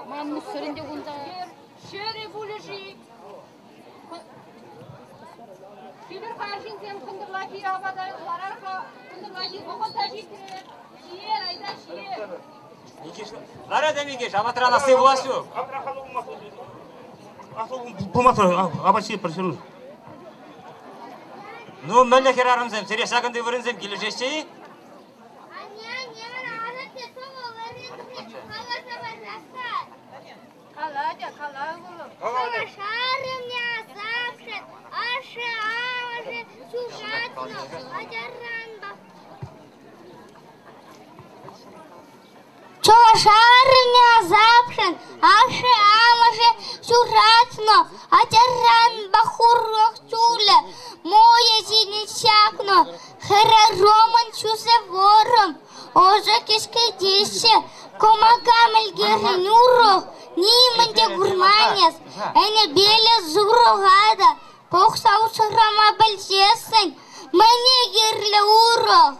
Ман муссӑр ӗнтӗ кунта. Ҫӗрӗ пулӗ-ши? Килӗр-ха арҫынсем, кӑнтӑрлахи апата ларар-ха, кӑнтӑрлахи вӑхӑт та ҫитрӗ. Ҫиер, айта ҫиер. Ларать Микиш, апатран асси пулас ҫук. Пулмасӑр апат ҫиетпӗр ҫын. Ну, мӗнле хӗрарӑмсем, сире ҫакӑнти вырӑнсем килӗшеҫҫӗ-и? Кала, кала, ывӑлӑм. Чӑваш арӑмне асапшӑн, ашшӗ-амӑшӗ ҫуратнӑ ачаранпах. Чӑваш арӑмне асапшӑн, ашшӗ-амӑшӗ ҫуратнӑ ачаранпах хурлӑх чулӗ мӑйӗ ҫине ҫакнӑ. Хӗрарӑмӑн ҫӳҫӗ вӑрӑм, ӑшӑ кӗскетеҫҫӗ, кӑмака мӗлкерен урӑх нимӗн те курман эс. Ӗнепеле сурӑха та пӑхса усрама пӗлсессӗн мӗне кирлӗ урӑх?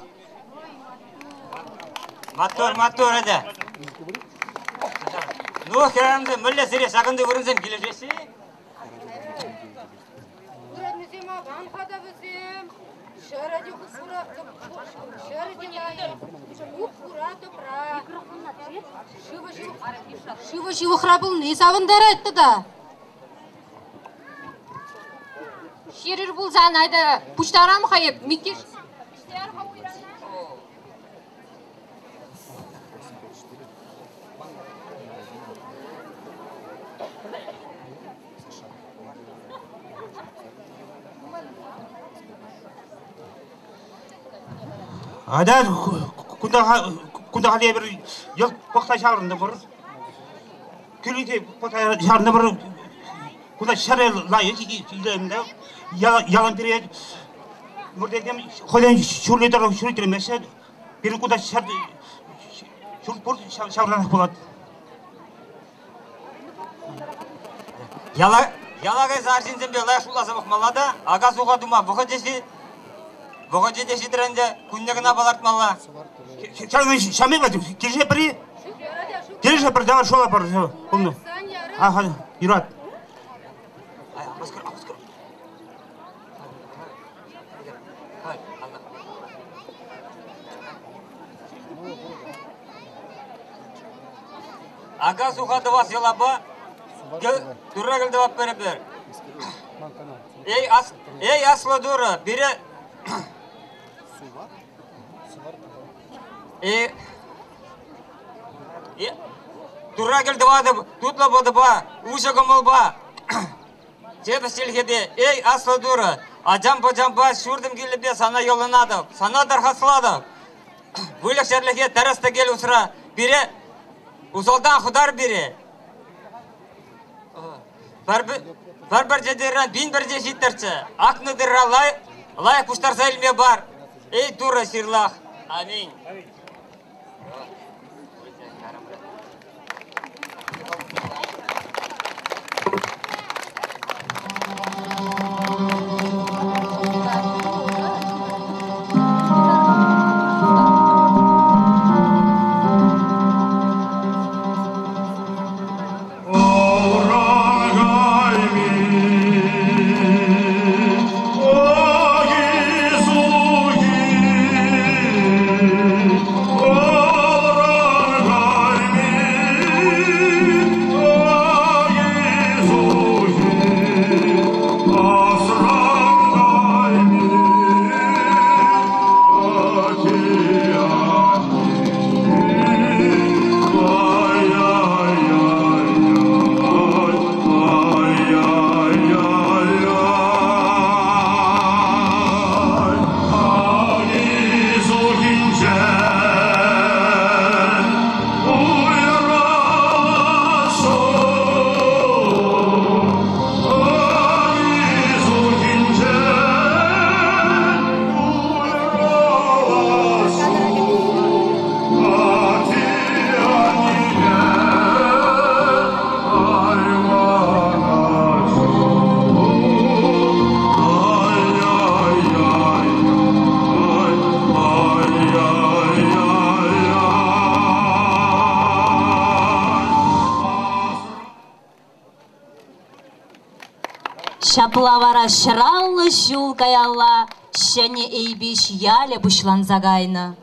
Маттур, маттур ӗнтӗ. Ну, хӗрарӑмсем, мӗнле сире ҫакӑнти вырӑнсем килӗшеҫҫӗ-и? Вырӑнӗсем аван-ха та вӗсем. Ҫӗрӗ те хуп-хура, ҫӗрӗ те лайӑх, хуп-хура тӑпра. Шывӗ ҫывӑхра пулни савӑнтарать тата. Ҫирӗр пулсан, айта пуҫтарам-ха эп, Микиш. Атя кунта кунта халь эпир йӑлт пӑхса ҫаврӑнтӑмӑр. Кӳлӗ пӑхса ҫаврӑнтӑмӑр. Кунта ҫӗре лайӑх илемлӗ. Ялан пире муртенсем хӑйсен ҫулӗ тӑрӑх ҫӳреттермеҫҫӗ. Пирӗн кунта ҫӗр ҫурт пур ҫаврӑнах пулать. Яла, яла кайса арҫынсемпе лайӑх шутласа пӑхмалла та, ака-суха тума вӑхӑчӗ те ҫитрӗ ӗнтӗ, кунне кӑна палӑртмалла. Ҫамил килсе пӗри, килсе пӗр давай шола пар, пулнӑ. Аха, юрать. Ака-суха тӑвас йӑлапа Турра кӗлтӑвап пӗрӗпӗр. Эй, ас, эй, аслӑ Турӑ, пире Эй, Турра кӗлтӑватӑп тутлӑ пӑтӑпа, уҫӑ кӑмӑлпа. Тепӗр чӗлхепе, эй, аслӑ Турӑ, ачам-пӑчампа ҫуртӑм килӗпе сана йӑлӑнатӑп, сана тархаслатӑп. Выльӑх-чӗрлӗхе тӗрӗс-тӗкел усра, пире усалтан хӑтар пире. Пӗр-пӗр тетӗррен пин пӗрче ҫиттӗрччӗ, акнӑ тырра лайӑх пуҫтарса илме пар. Эй, Турӑ, ҫырлах. Аминь. Ҫапла вара 150 ҫул каялла Ҫӗнӗ Эйпеҫ ялӗ пуҫланса кайнӑ.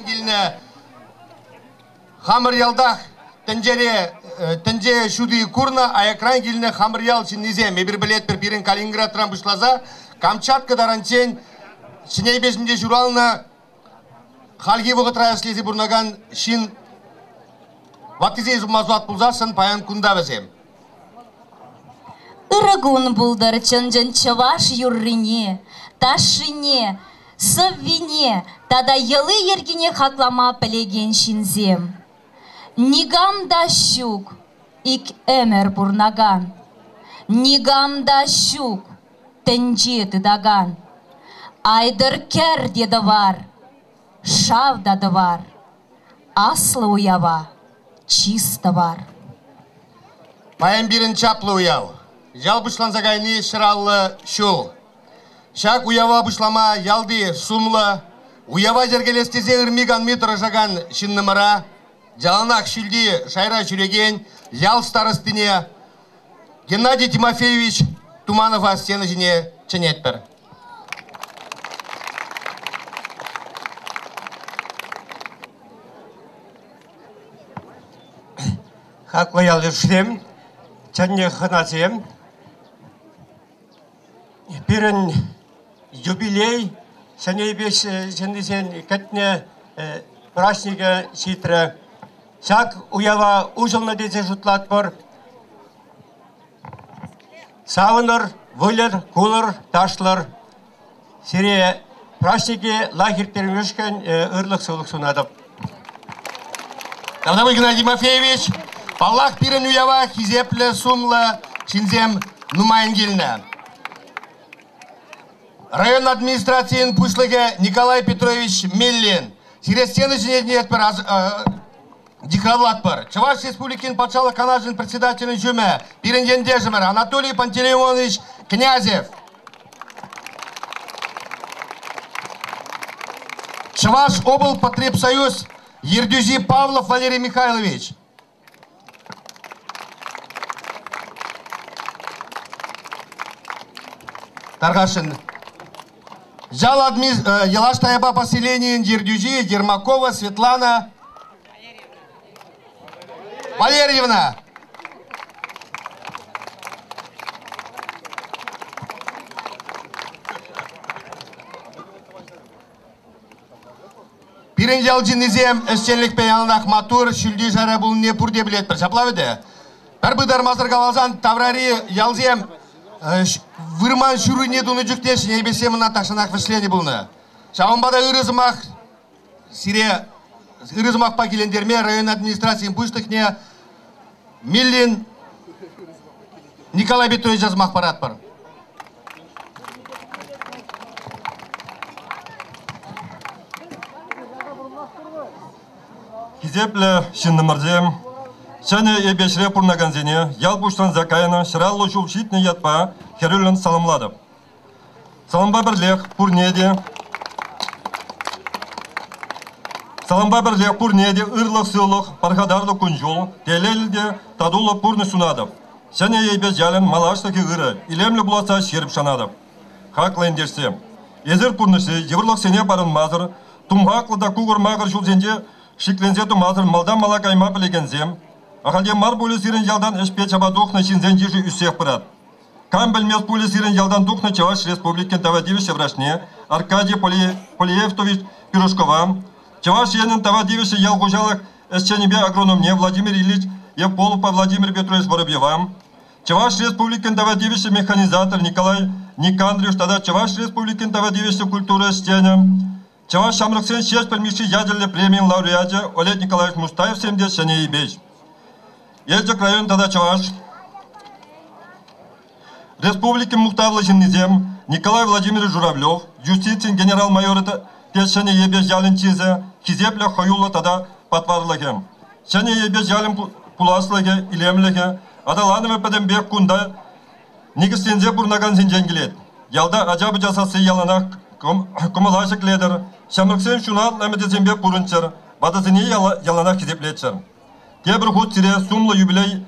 Килнӗ хамӑр ялтах тӗнчере тӗнче ҫути курнӑ аякран килнӗ хамӑр ял ҫыннисем. Эпир пӗлетпӗр, пирӗн Калининградран пуҫласа Камчатка таранччен Ҫӗнӗ Эйпеҫӗнче ҫуралнӑ, хальхи вӑхӑтра ӗҫлесе пурӑнакан ҫын ваттисен сума суват пулсассӑн паян кунта вӗсем. Ырӑ кун пултӑр чӑн-чӑн чӑваш юррине, ташшине, сӑввине тата йӑли-йӗркине хаклама пӗлекен ҫынсем. Никам та ҫук ик ӗмӗр пурӑнакан, никам та ҫук тӗнче тытакан. Айтӑр кӗр те тӑвар, шав та тӑвар, аслӑ уява чыс тӑвар. Паян пирӗн чаплӑ уяв. Ял пуҫланса кайни 150 ҫул. Ҫак уява пуҫлама ялти сумлӑ, уява йӗркелес тесе ырми-канми тӑрӑшакан ҫыннӑмӑра, яланах ҫӳлти шайра ҫӳрекен ял старостине Геннадий Тимофеевич Туманова сцена ҫине чӗнетпӗр. Хаклӑ ял-йышсем, чӗннӗ хӑнасем, пирӗн юбилей Ҫӗнӗ Эйпеҫ ҫыннисен кӗтнӗ праҫникӗ ҫитрӗ. Ҫак уява уҫӑлнӑ тесе шутлатпӑр. Савӑнӑр, выльӑр, кулӑр, ташлӑр. Сире праҫнике лайӑх ирттермешкӗн ырлӑх-сывлӑх сунатӑп. Тавтапуҫ, Геннадий Тимофеевич. Паллах, пирӗн уява хисеплӗ, сумлӑ ҫынсем нумайӑн килнӗ. Район администрацийӗн пуҫлӑхӗ Николай Петрович Миллин. Сире сцена ҫине чӗнетпӗр, йыхравлатпӑр. Чӑваш Республикин Патшалӑх Канашӗн председателӗн ҫумӗ, пирӗн ентешӗмӗр Анатолий Пантелеймонович Князев. Чӑваш облпотребсоюз ертӳҫи Павлов Валерий Михайлович. Тархасшӑн. Ял Йӑлаш Таяпа поселенийӗн ертӳҫи Ермакова Светлана Валерьевна. Пирӗн ял ҫыннисем ӗҫченлӗхпе яланах маттур, ҫӳлти шайра пулнине пурте пӗлетпӗр. Ҫапла вӗт? Пӗр пытармасӑр каласан, таврари ялсем вырман ҫуррине тунӑ чухне Ҫӗнӗ Эйпеҫсем ӑна тахҫанах вӗҫленӗ пулнӑ. Ҫавӑнпа та ырӑ сӑмах сире ырӑ сӑмахпа килентерме район администрацийӗн пуҫлӑхне Миллин Николай Петровича сӑмах паратпӑр. Хисеплӗ ҫыннӑмӑрсем, Ҫӗнӗ Эйпеҫре пурӑнакансене ял пуҫланса кайнӑ 150 ҫул ҫитнӗ ятпа хӗрӳллӗн саламлатӑп. Салампа пӗрлех пурне те Салампа пӗрлех пурне те ырлӑх-сывлӑх, пархатарлӑ кун-ҫул, телейлӗ те татуллӑ пурнӑҫ сунатӑп. Ҫӗнӗ Эйпеҫ ялӗн малашлӑхӗ ырӑ, илемлӗ пуласса ҫирӗп шанатӑп. Хаклӑ ентешсем, эсир пурнӑҫри йывӑрлӑхсене парӑнмасӑр, тумхаклӑ та кукӑр-макӑр ҫулсенче шикленсе тӑмасӑр малтан мала кайма пӗлекенсем, ахальтен мар пулӗ сирӗн ялтан ӗҫпе чапа тухнӑ ҫынсен йышӗ ӳссех пырать. Кам пӗлмест пулӗ сирӗн ялтан тухнӑ Чӑваш Республикин тава тивӗҫлӗ врачне Аркадий Полиевтович Пирожкова, Чӑваш Енӗн тава тивӗҫлӗ ял хуҫалӑх ӗҫченӗпе агрономне Владимир Ильич Евполовпа Владимир Петрович Воробьева, Чӑваш Республикин тава тивӗҫлӗ механизатор Николай Никандрович тата Чӑваш Республикин тава тивӗҫлӗ культура ӗҫченӗ, Чӑваш ҫамрӑксен Ҫеҫпӗл Мишши ячӗллӗ премийӗн лауреачӗ Олег Николаевич Мустаевсем те Ҫӗнӗ Эйпеҫ. Елчӗк район тата Чӑваш. Республикин мухтавлӑ ҫыннисем Николай Владимирович Журавлев, юстицин генерал-майорӗ те Ҫӗнӗ Эйпеҫ ялӗн чысӗ, хисеплӗ, хӑюллӑ тата патварлӑхӗ. Ҫӗнӗ Эйпеҫ ялӗн пуласлӑхӗ, илемлӗхӗ, аталанӑвӗ пӗтӗмпех кунта никӗсленсе пурӑнакансенчен килет. Ялта ача-пӑча сасси яланах кӑмӑла ҫӗклетӗр, ҫамрӑксем ҫунатлӑ ӗмӗтӗсемпе пурӑнччӑр, ватӑсене яланах хисеплеччӗр. Тепӗр хут сире сумлӑ юбилей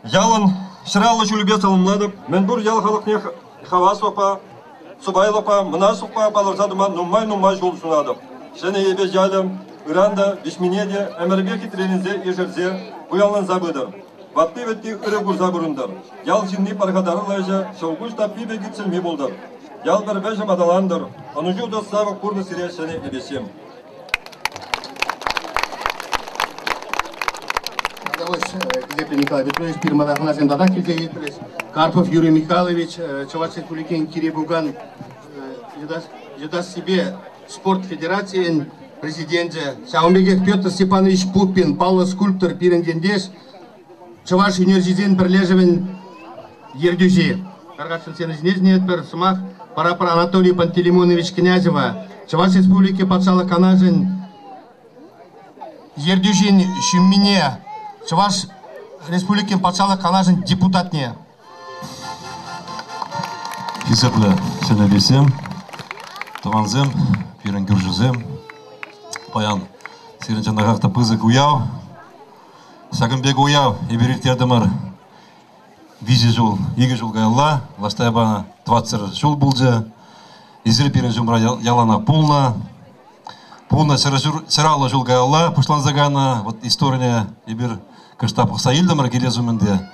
ялӑн ҫӑраллӑ ҫулӗпе саламлатӑп. Мӗнпур ял халӑхне хаваслӑхпа, сӑпайлӑхпа, мӑнаҫлӑхпа палӑрса тӑма нумай-нумай ҫул сунатӑп. Ҫӗнӗ Эйпеҫ ялӗ ыран та, виҫмине те ӗмӗрӗпех хитреленсе, ешерсе, пуянланса пытӑр. Ватти-вӗтти ырӑ курса пурӑнтӑр. Ял ҫынни пархатарлӑ ӗҫӗ ҫӑлкуҫ таппи пек иксӗлми пултӑр. Ял пӗр вӗҫӗм аталантӑр. Ӑнӑҫу та савӑк пурнӑҫ сире ҫӗнӗ Эйпеҫсем. Хисеплӗ Николай Петрович, пирӗн пата хӑнасем татах килсе ҫитрӗҫ. Карпов Юрий Михайлович, Чӑваш Республикин кире пукан йӑтассипе спорт федерацийӗн президенчӗ. Ҫавӑн пекех Петр Степанович Пупин, паллӑ скульптор, пирӗн ентеш, Чӑваш ӳнерҫисен пӗрлешӗвӗн ертӳҫи. Тархасшӑн сцена ҫине чӗнетпӗр. Сӑмах параппар Анатолий Пантелеймонович Князева, Чӑваш Республики Патшалӑх Канашӗн ертӳҫин ҫуммине, Чӑваш Республикин Патшалӑх Канашӗн депутатне. Хисеплӗ ҫӗнӗлисем, тӑвансем, пирӗн кӳршӗсем, паян сирӗн чӑнахах та пысӑк уяв. Ҫакӑн пек уяв эпир ирттертӗмӗр виҫӗ ҫул, икӗ ҫул каялла. Лаштайпа тӑватсӑр ҫул пулчӗ. Эсир пирӗн ҫумра яланах пулнӑ. Пулнӑ ҫӗр ҫул каялла пуҫланса кайнӑ. Вот историне эпир кӑштах пӑхса илтӗмӗр килес умӗн те.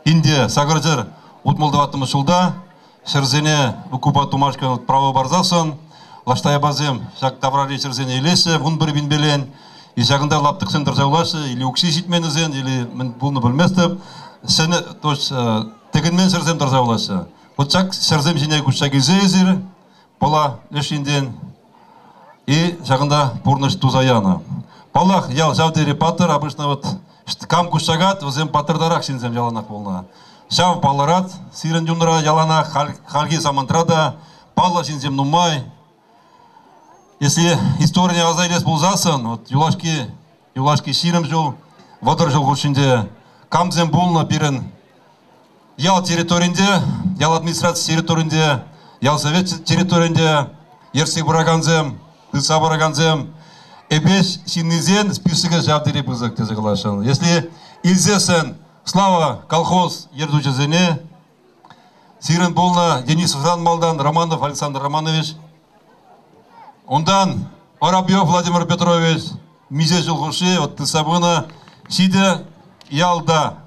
Инде сакӑрҫӗр утмӑл тӑваттӑмӗш ҫулта ҫӗрсене укупа тумашкӑн право парсассӑн Лаштаяпасем ҫак таврари ҫӗрсене илеҫҫӗ вунпӗр пинпелен. И ҫакӑнта лаптӑксем тӑрса юлаҫҫӗ, или укҫи ҫитменнисен, или мӗн пулнӑ пӗлместӗп. Ҫӗнӗ, то есть тӗкӗнмен ҫӗрсем тӑрса юлаҫҫӗ. Вот ҫак ҫӗрсем ҫине куҫса килсе эсир Пӑла леш енчен и ҫакӑнта пурнӑҫ туса янӑ. Паллах, ял ҫав тери паттӑр, обычно вот кам куҫса вӗсем паттӑртарах ҫынсем яланах пулнӑ. Ҫав палӑрать сирӗн юнра яланах хальхи самантра та паллӑ ҫынсем нумай. Если историне аса илес пулсассӑн, вот юлашки юлашки 20 ҫул, 30 ҫул хушшинче камсем пулнӑ пирӗн ял территоринче, ял администраци территоринче, ял совет территоринче ертсе пыракансем, тытса пыракансем Эпеҫ ҫыннисен списокӗ ҫав тери пысӑк тесе каласшӑн. Если илсессӗн Слава колхоз ертӳҫӗсене, сирӗн пулнӑ Денисовран малтан Романов Александр Романович, унтан Воробьев Владимир Петрович миҫе ҫул хушши вот тытса пынӑ ҫитӗ ялта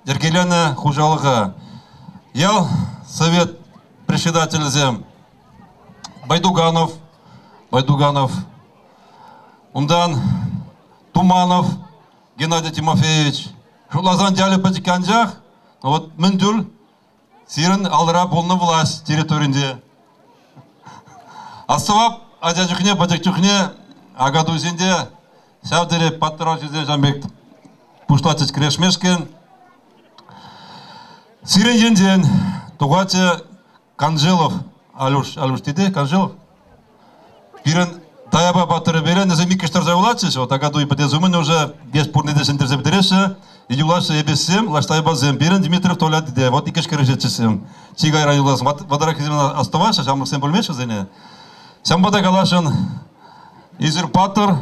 йӗркеленӗ хуҫалӑха. Ял совет председателӗсем Байдуганов, Байдуганов, унтан Туманов Геннадий Тимофеевич. Шутласан ялӗ пӗчӗк анчах, но вот мӗн тӳл сирӗн алӑра пулнӑ власть территоринче. Астӑвап ача чухне, пӗчӗк чухне Акатуйсенче ҫав тери паттӑр ҫынсем ҫавӑн пек пуҫлатчӗҫ кӗрешмешкӗн. Сирӗн енчен тухатчӗ Канжелов, Алюш, Алюш тете, Канжелов. Пирӗн Таяпа паттӑрӗ пирӗн вӗсем иккӗш тӑрса юлатчӗҫ, вот Акатуй пӗтес умӗн уже вес пурне те ҫӗнтерсе пӗтереҫҫӗ. И юлаҫҫӗ эпессем, Лаш Таяпасем, пирӗн Дмитриев Толя тете, вот иккӗш кӗрешетчӗҫсем. Чи кайран юлас, ватӑраххисем астӑваҫҫӗ, ҫамрӑксем пӗлмеҫҫӗ вӗсене. Ҫавӑнпа та каласшӑн, эсир паттӑр,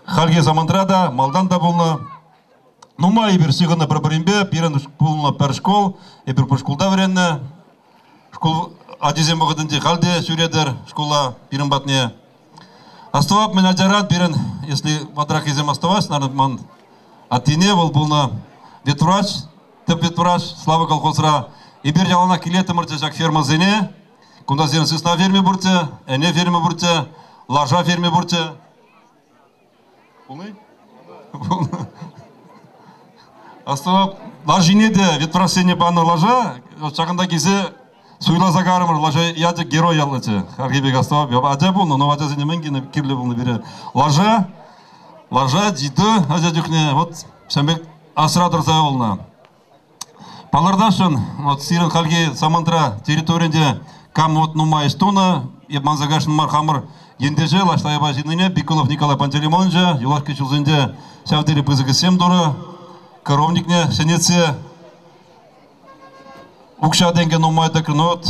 хальхи самантра та, малтан та пулнӑ. Нумай эпир ҫыхӑннӑ пӗр-пӗринпе, пирӗн пулнӑ пӗр школ, эпир пӗр шкулта вӗреннӗ. Шкул ачисем вӑхӑтӗнче халь те ҫӳретӗр шкула пирӗн патне. Астӑвап мӗн ачаран пирӗн, если ватраххисем астӑваҫ, наверное, ман аттене вӑл пулнӑ ветврач, тӗп ветврач Слава колхозра. Эпир яланах килеттӗмӗрччӗ ҫак фермӑсене. Кунта сирӗн сысна ферми пурччӗ, ӗне ферми пурччӗ, лаша ферми пурччӗ. Пулни? Астӑвап, лашине те ветврачсене панӑ лаша, ҫакӑнта килсе суйласа карӑмӑр, лаша ячӗ герой ятлӑччӗ. Хальхи пек астӑвап, ача пулнӑ, но ачасене мӗн кирлӗ пулнӑ пире? Лаша, лаша, йытӑ ача чухне, вот ҫавӑн пек асра тӑрса юлнӑ. Палӑртасшӑн, вот сирӗн хальхи самантра территоринче кам вот нумай ӗҫ тунӑ, эп манса кайсшӑн мар хамӑр ентеше Лаш Таяпа ҫыннине Бикулов Николай Пантелеймоновича юлашки ҫулсенче ҫав тери пысӑк ӗҫсем турӗ. Коровникне ҫӗнетсе укҫа-тенкӗ нумай тӑкрӗ, но вот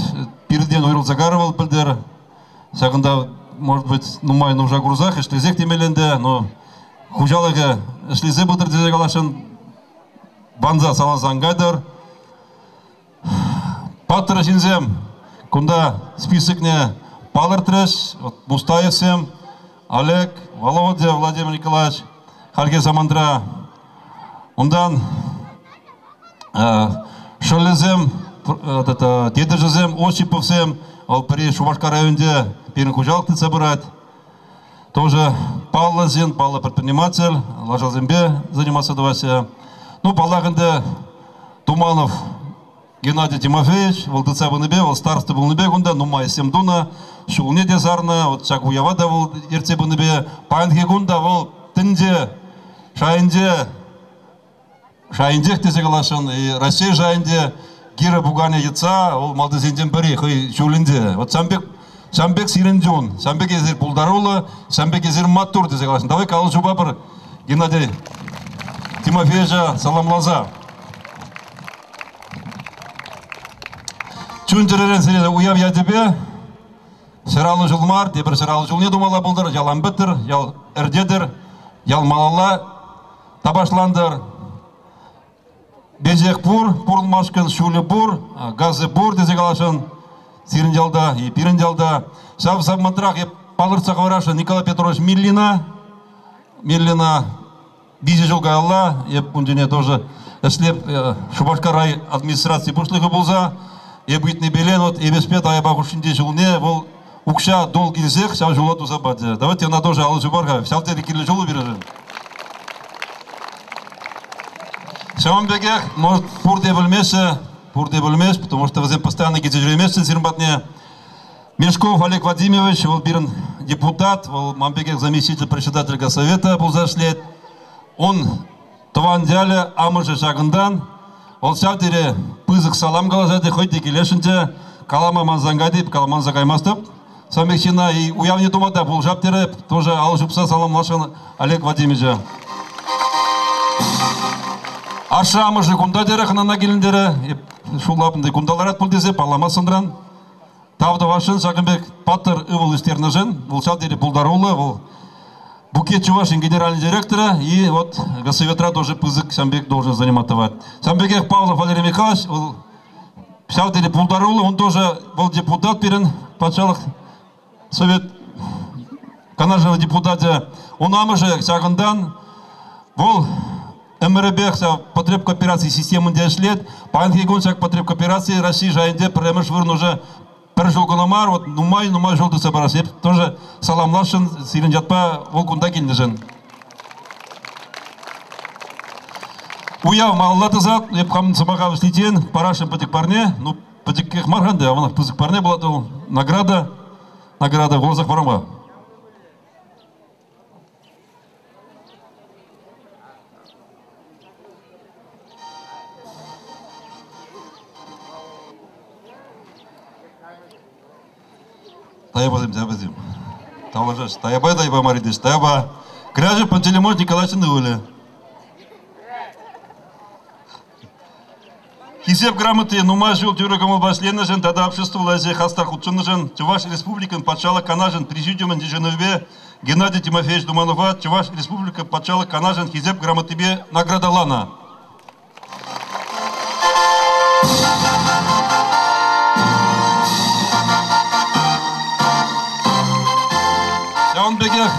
пиртен уйрӑлса карӗ вӑл пӗлтӗр. Ҫакӑнта, может быть, нумай нуша курсах, ӗҫлесех темелле ӗнтӗ, но хуҫалӑхӗ ӗҫлесе пытӑр тесе каласшӑн. Ванса салансан кайтӑр. Паттӑр ҫынсем кунта списокне палӑртрӗҫ. Вот Мустаевсем, Олег, Володя, Владимир Николаевич хальхи самантра. Унтан шӑллӗсем, тетӗшӗсем, Осиповсем, вӑл пӗри Шупашкар районӗнче пирӗн хуҫалӑх тытса пырать. Тоже паллӑ ҫын, паллӑ предприниматель, лашасемпе заниматься тӑваҫҫӗ. Ну, паллах ӗнтӗ, Туманов Геннадий Тимофеевич, вӑл тытса пынипе, вӑл староста пулнипе кунта нумай ӗҫсем тунӑ, ҫулне те сарнӑ, вот ҫак уява та вӑл ертсе пынипе. Паянхи кун та вӑл тӗнче шайӗнче шайӗнчех тесе каласшӑн, Раҫҫей шайӗнче Кира пукане йӑтса вӑл малтисенчен пӗри хӑй ҫулӗнче. Вот ҫам пек ҫам пек сирӗн чун, ҫам пек эсир пултаруллӑ, ҫам пек эсир маттур тесе каласшӑн. Давай калаҫупа пӗр Геннадий Тимофеевича саламласа. Чун-чӗререн сире уяв ячӗпе 150 ҫул мар, тепӗр 150 ҫулне тумалла пултӑр, ял ан пӗттӗр, ял ӗртетӗр, ял малалла тапаҫлантӑр. Веҫех пур, пурӑнмашкӑн ҫулӗ пур, газӗ пур тесе каласшӑн сирӗн ялта и пирӗн ялта. Ҫав самантрах эп палӑртса хӑварасшӑн Николай Петрович Миллина. Миллина виҫӗ ҫул каялла эп ун чухне тоже ӗҫлеп Шупашкар рай администраци пуҫлӑхӗ пулса эп ыйтнипелен вот Эвеспе Таяпа хушшинчи ҫулне вӑл укҫа долг илсех ҫав ҫула туса пачӗ. Давайте ӑна тоже алӑ ҫупар-ха. Ҫав тери кирлӗ ҫул пирӗншӗн. Ҫавӑн пекех, может, пурте пӗлмеҫҫӗ, пурте пӗлмеҫ, потому что вӗсем постоянно килсе ҫӳремеҫҫӗ сирӗн патне. Мешков Олег Владимирович, вӑл пирӗн депутат, вӑл ман пекех заместитель председателя Госсовета пулса ӗҫлет. Он тӑван ялӗ, амӑшӗ ҫакӑнтан. Вӑл ҫав тери пысӑк салам каласа те хӑй те килесшӗнччӗ. Калама мансан кайтӑп, каламанса каймастӑп. Сан пек ҫынна уявне тума та пулӑшап терӗ. Тоже алӑ ҫупса саламласшӑн Олег Владимировича. Ашшӗ-амӑшӗ кунта терӗ, хӑнана килнӗ терӗ. Шулапӑн кунта ларать пуль тесе палламастӑнран. Тав тӑвасшӑн ҫакӑн пек паттӑр ывӑл ӳстернӗшӗн. Вӑл ҫав тери пултаруллӑ, вӑл Букет Чувашин генеральный директора и вот Госсоветра тоже пысӑк ҫам пек должность занимать тӑвать. Ҫам пекех Павлов Валерий Михайлович, вӑл ҫав тери пултаруллӑ, он тоже был депутат пирӗн патшалӑх совет канашӗн депутачӗ. Ун амӑшӗ ҫакӑнтан вӑл ӗмӗрӗпех ҫав потребкоопераци системинче ӗҫлет. Паянхи кун ҫак потребкоопераци Раҫҫей шайӗнче пӗрремӗш вырӑн уже пӗр ҫул кӑна мар, вот нумай-нумай ҫул тытса парас. Эп тоже саламласшӑн сирӗн ятпа вӑл кунта килнӗшӗн. Уяв малалла тӑсать. Эп хам сӑмаха вӗҫличчен парасшӑн пӗчӗк парне. Ну, пӗчӗккех мар-ха ӗнтӗ, аванах пысӑк парне пулать вӑл. Награда. Награда вуласах парам-ха. Таяпасем, таяпасем. Тавлашаҫ. Таяпа, таяпа мар итеш. Таяпа. Кряжев Пантелеймон Николаевичӑн ывӑлӗ. Хисеп грамоти нумай ҫул тӳрӗ кӑмӑлпа ӗҫленӗшӗн тата обществӑлла ӗҫе хастар хутшӑннӑшӑн Чӑваш Республикин Патшалӑх Канашӗн Президиумӗн йышӑнӑвӗпе Геннадий Тимофеевич Туманова Чӑваш Республика Патшалӑх Канашӗн Хисеп грамотипе наградӑланӑ. Ҫавӑн пекех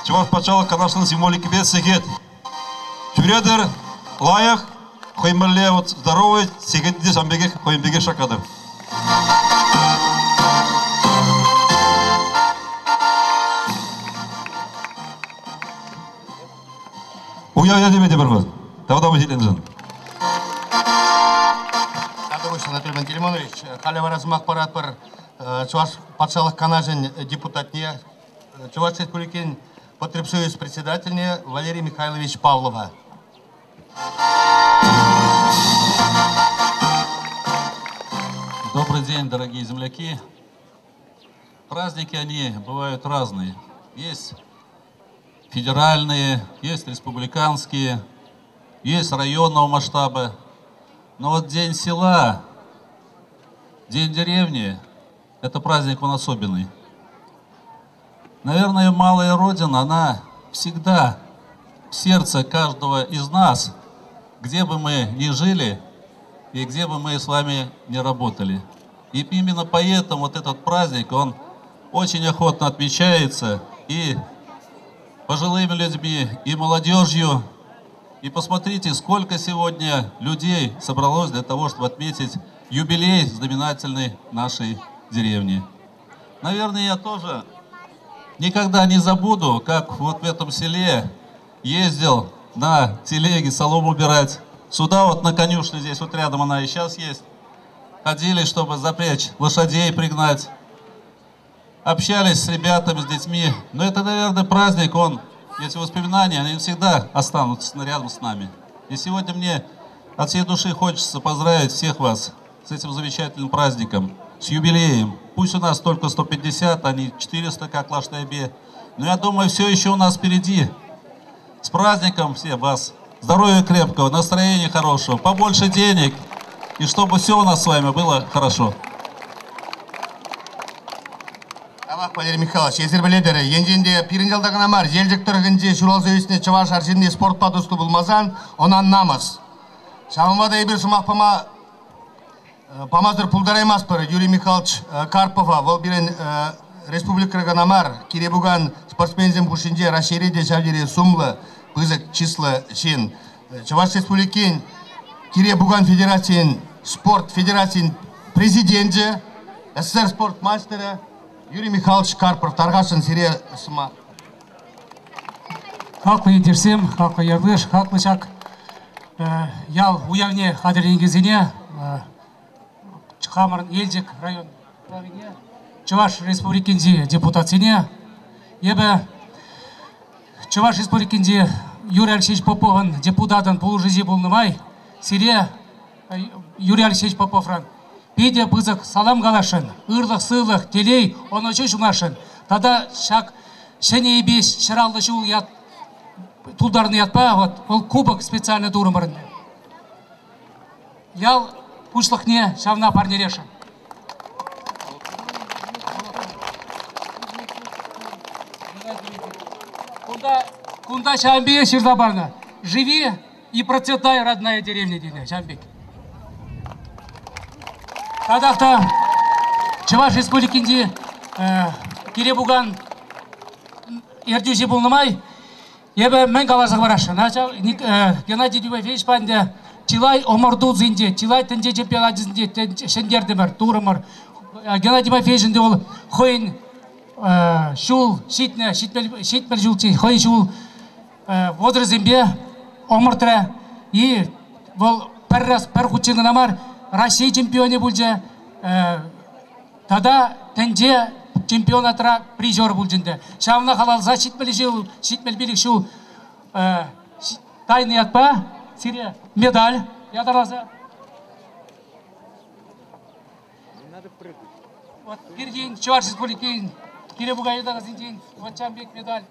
Чӑваш Патшалӑх Канашӗн символикипе сехет Тӳретӗр, лайӑх, хӑй мӗнле вот здоровый, сехет те ҫавӑн пекех хӑйӗн пекех шаккатӑр. Уяв ячӗпе те пӗр хут. Тавтапуҫ итленӗшӗн. Тавтапуҫ, Анатолий Пантелеймонович. Халӗ вара сӑмах паратпӑр Чӑваш Патшалӑх Канашӗн депутатне, Чӑваш Республикин Потребсоюз председательне Валерий Михайлович Павлова. Добрый день, дорогие земляки. Праздники, они бывают разные. Есть федеральные, есть республиканские, есть районного масштаба. Но вот День села, День деревни – это праздник, он особенный. Наверное, малая родина, она всегда в сердце каждого из нас, где бы мы ни жили и где бы мы с вами ни работали. И именно поэтому вот этот праздник, он очень охотно отмечается и пожилыми людьми, и молодежью. И посмотрите, сколько сегодня людей собралось для того, чтобы отметить юбилей знаменательный нашей деревни. Наверное, я тоже никогда не забуду, как вот в этом селе ездил на телеге солому убирать. Сюда вот на конюшню, здесь вот рядом она и сейчас есть. Ходили, чтобы запрячь лошадей, пригнать. Общались с ребятами, с детьми. Но это, наверное, праздник, он, эти воспоминания, они всегда останутся рядом с нами. И сегодня мне от всей души хочется поздравить всех вас с этим замечательным праздником, с юбилеем. Пусть у нас только 150, а не 400, как Лаштайбе. Но я думаю, все еще у нас впереди. С праздником всех вас! Здоровья крепкого, настроения хорошего, побольше денег. И чтобы все у нас с вами было хорошо. Тавах, Валерий Михайлович, эсир пӗлетӗр, енчен те пирӗн ялта кӑна мар, Елчӗк тӑрӑхӗнче ҫуралса ӳснӗ чӑваш арҫынни спортпа туслӑ пулмасан, ӑна намӑс. Ҫавӑнпа та эпир сӑмах пама памасӑр пултараймастпӑр Юрий Михайлович Карпова. Вӑл пирӗн республикӑра кӑна мар, кире пукан спортсменсем хушшинче Раҫҫейре те ҫав тери сумлӑ, пысӑк, чыслӑ ҫын. Чӑваш Республикин кире пукан федерацийӗн спорт федерацийӗн президенчӗ, СССР спорт мастерӗ Юрий Михайлович Карпов. Тархасшӑн сире сӑмах. Хаклӑ ентешсем, хаклӑ ял-йыш, хаклӑ ҫак ял уявне хатӗрленекенсене хамӑрӑн Елчӗк район правине, Чӑваш Республикинчи депутатсене эпӗ Чӑваш Республикинчи Юрий Алексеевич Поповӑн депутатӑн пулӑшуҫи пулнӑ май сире Юрий Алексеевич Поповран питӗ пысӑк салам каласшӑн, ырлӑх-сывлӑх, телей, ӑнӑҫу сунасшӑн. Тата ҫак Ҫӗнӗ Эйпеҫ 150 ҫул ят тултарнӑ ятпа вот вӑл кубок специально турӑмӑр ӗнтӗ. Ял пуҫлӑхне ҫавна парнелесшӗн. Кунта, кунта ҫавӑн пекех ҫырса панӑ. Живи и процветай, родная деревня тенӗ ҫавӑн пек. Татах та Чӑваш Республикинчи кире пукан ертӳҫи пулнӑ май эпӗ мӗн каласа хӑварасшӑн. Геннадий Тимофеевич ӗнтӗ чылай ӑмӑртусенче, чылай тӗнче чемпионачӗсенче ҫӗнтертӗмӗр, турӑмӑр. Геннадий Тимофеевич ӗнтӗ вӑл хӑйӗн ҫул ҫитнӗ, 70 ҫулччен хӑй ҫул возрастсемпе ӑмӑртрӗ. И вӑл пӗр раз пӗр хутчен кӑна мар Раҫҫей чемпионӗ пулчӗ. Тата тӗнче чемпионатра призер пулчӗ ӗнтӗ. Ҫавна халалласа 70 ҫул, 75 ҫул тайнӑ ятпа сире медаль ятарласа. Вот пиртен Чӑваш Республикин Кире Бугайдагасенчен вот ҫавӑн пек медаль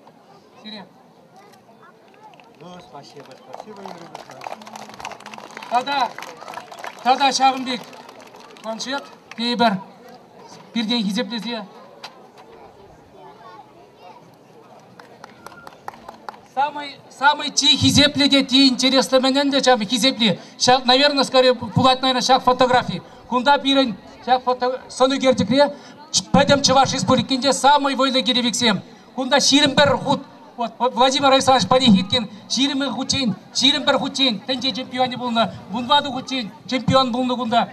сире. Ну, спасибо, спасибо, Юрий Михайлович. Тата, тата ҫавӑн пек планшет тейӗпӗр пиртен хисеплесе. Самый, самый чи хисеплӗ те ти интереслӗ мӗн ӗнтӗ ҫав хисепли. Ҫак, наверное, скорее пулать, наверное, ҫак фотографи. Кунта пирӗн ҫак фото сӑн ӳкерчӗкре пӗтӗм Чӑваш Республикинче самый вӑйлӑ киревиксем. Кунта 21 хут вот Владимир Александрович Понихиткин 20 хутчен, 21 хутчен тӗнче чемпионӗ пулнӑ, 14 хутчен чемпион пулнӑ кунта.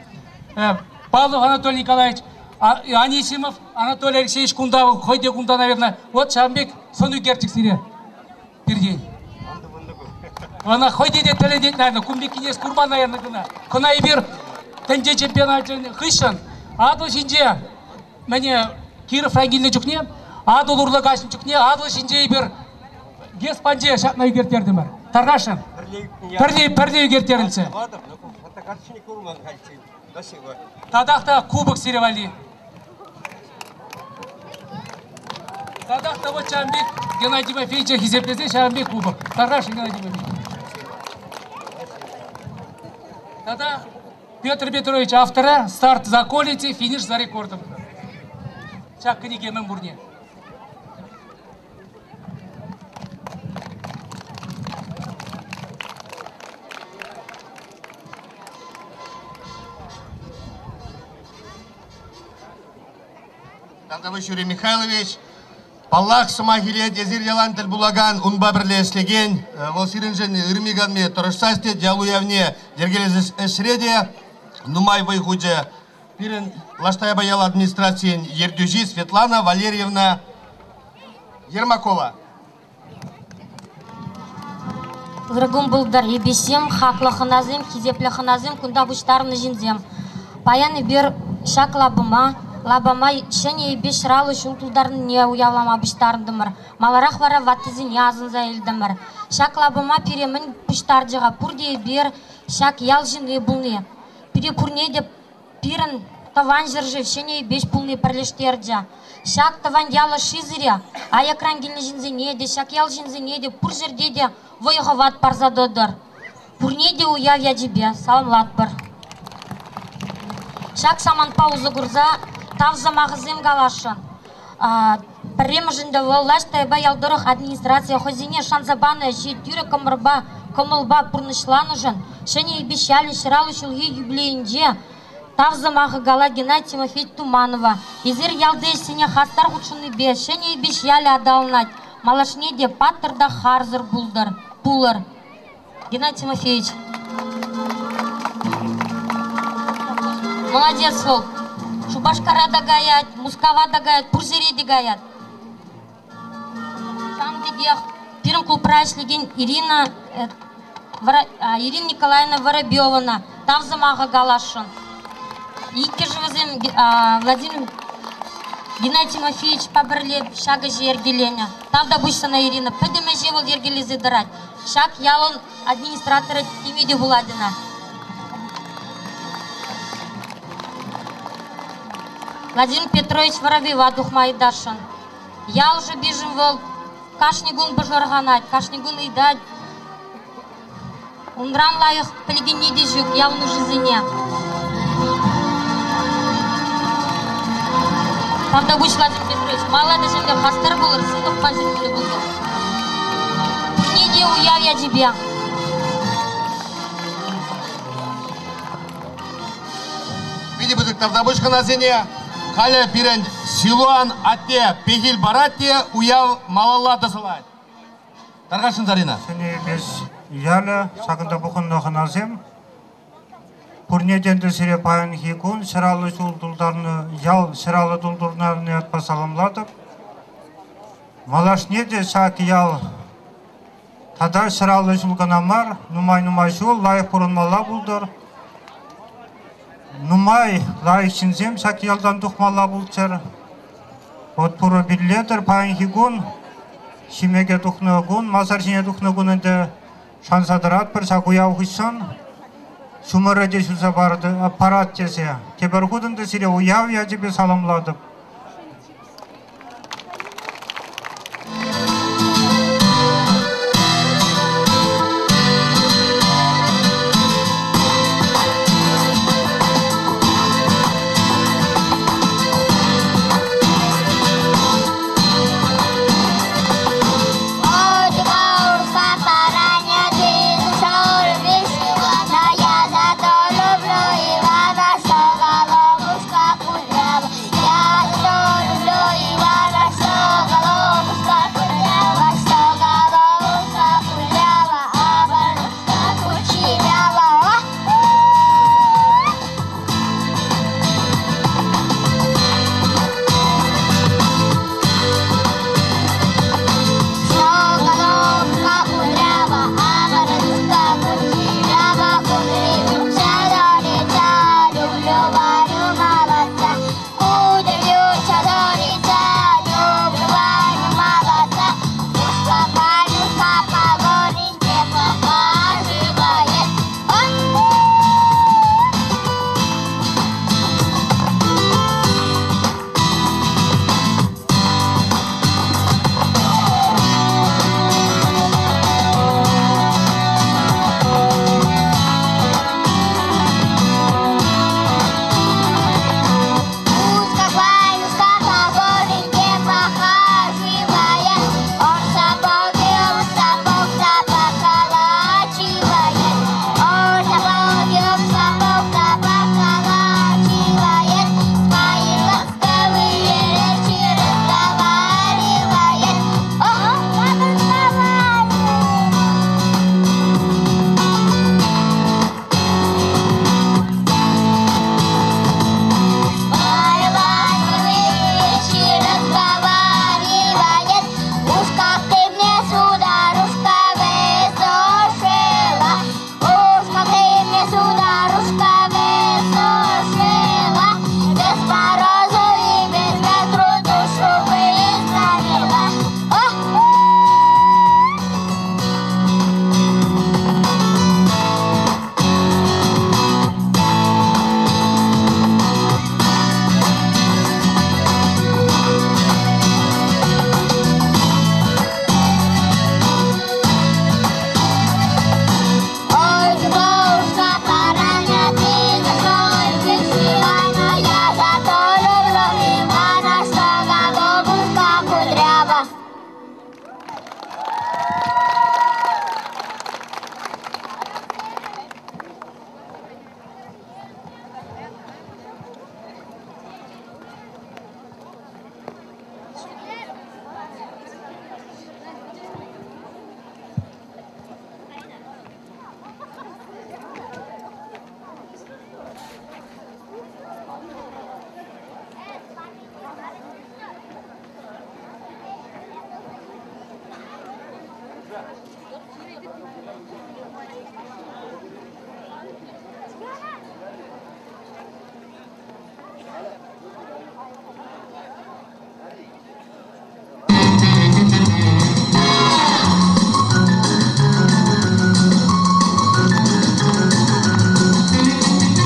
Павлов Анатолий Николаевич, Анисимов Анатолий Алексеевич кунта, хӑй те кунта, наверное. Вот ҫавӑн пек сӑн ӳкерчӗк сире пиртен. Ӑна хӑй те тӗлӗнет, наверное, кун пеккине эс курман, наверное, кӑна. Кӑна эпир тӗнче чемпионачӗн хыҫҫӑн Атӑл ҫинче мӗне Кировран килнӗ чухне, Атӑл урлӑ каҫнӑ чухне Атӑл ҫинче эпир Геспанче ҫакна ӳкерттертӗмӗр. Тархасшӑн. Пӗрле, пӗрле ӳкерттерӗнччӗ. Спасибо. Татах та кубок сире валли. Татах та вот ҫавӑн пек Геннадий Тимофеевича хисеплесе ҫавӑн пек кубок. Тархасшӑн, Геннадий Тимофеевич. Тата Петр Петрович автора «Старт за околицей, финиш за рекордом». Ҫак кӗнеке мӗн пурне. Тавтапуҫ, Юрий Михайлович. Паллах, сӑмах илет, эсир ялан тӗл пулакан, унпа пӗрле ӗҫлекен, вӑл сирӗншӗн ырми-канми тӑрӑшса ӗҫлет, ял уявне йӗркелес ӗҫре те нумай вӑй хучӗ. Пирӗн Лаш Таяпа ял администрацийӗн ертӳҫи Светлана Валерьевна Ермакова. Ырӑ кун пултӑр, эпеҫсем, хаклӑ хӑнасем, хисеплӗ хӑнасем, кунта пуҫтарӑннӑ ҫынсем. Паян эпир ҫак лапама, лапама Ҫӗнӗ Эйпеҫ ҫӑраллӑ ҫул тултарнине уявлама пуҫтарӑнтӑмӑр. Маларах вара ваттисене асӑнса илтӗмӗр. Ҫак лапама пире мӗн пуҫтарчӗ-ха? Пурте эпир ҫак ял ҫынни пулни. Пире пурне те Пирӗн тӑван ҫӗршыв Ҫӗнӗ Эйпеҫ пулни пӗрлештерчӗ. Ҫак тӑван ял ӑшши сире, аякран килнӗ ҫынсене те, ҫак ял ҫынсене те пур ҫӗрте те вӑй-хӑват парса тӑтӑр. Пурне те уяв ячӗпе саламлатпӑр. Ҫак самантпа усӑ курса тав сӑмахӗсем каласшӑн. Пӗрремӗш ӗнтӗ вӑл Лаш Таяпа ял тӑрӑх администрацийӗ хӑйсене шанса панӑ ӗҫе тӳрӗ кӑмӑлпа, кӑмӑлпа пурнӑҫланӑшӑн Ҫӗнӗ Эйпеҫ ялӗн ҫӑраллӑ ҫулхи юбилейӗнче тав сӑмахӗ калать Геннадий Тимофеевич Туманова. Эсир ялти ӗҫсене хастар хутшӑннипе Ҫӗнӗ Эйпеҫ ялӗ аталанать, малашне те паттӑр та харсӑр пултӑр, пулӑр. Геннадий Тимофеевич. Молодец вӑл. Шупашкара та каять, Мускава та каять, пур ҫӗре те каять. Ҫавӑн пекех пирӗн клубра ӗҫлекен Ирина Ирина Николаевна Воробьевана тав сӑмахӗ каласшӑн. Иккӗшӗ вӗсем Владимир Геннадий Тимофеевичпа пӗрле ҫак ӗҫе йӗркеленӗ. Тавтапуҫ сана, Ирина. Пӗтӗм ӗҫе вӑл йӗркелесе тӑрать. Ҫак ялӑн администраторӗ теме те пулать ӑна. Владимир Петрович Воробьева тухма ыйтасшӑн. Ял шӑпишӗн вӑл кашни кун пӑшӑрханать, кашни кун ыйтать. Унран лайӑх пӗлекенни те ҫук ял нушисене. Тавтапуҫ, Владимир Петрович. Малалла та хастар пулӑр, сывлӑхпа ҫирӗплӗ пултӑр. Пурне те уяв ячӗпе. Питӗ пысӑк тавтапуҫ хӑнасене. Халӗ пирӗн Силуан атте пехил парать те уяв малалла тӑсӑлать. Тархасшӑн, Зарина. Ҫӗнӗ Эйпеҫ ялӗ, ҫакӑнта пухӑннӑ хӑнасем. Пурне те ӗнтӗ сире паянхи кун 150 ҫул тултарнӑ ял 150 тултарнӑ ятпа саламлатӑп. Малашне те ҫак ял тата 150 ҫул кӑна мар, нумай-нумай ҫул лайӑх пурӑнмалла пултӑр. Нумай лайӑх ҫынсем ҫак ялтан тухмалла пулччӑр. Вот пурӑ пиллетӗр паянхи кун, ҫимӗке тухнӑ кун, масар ҫине тухнӑ кун ӗнтӗ шанса тӑратпӑр ҫак уяв хыҫҫӑн ҫумӑрӗ те ҫуса парать тесе. Тепӗр хут ӗнтӗ сире уяв ячӗпе саламлатӑп. Я за то люблю Ивана, что головушка кудрява. Я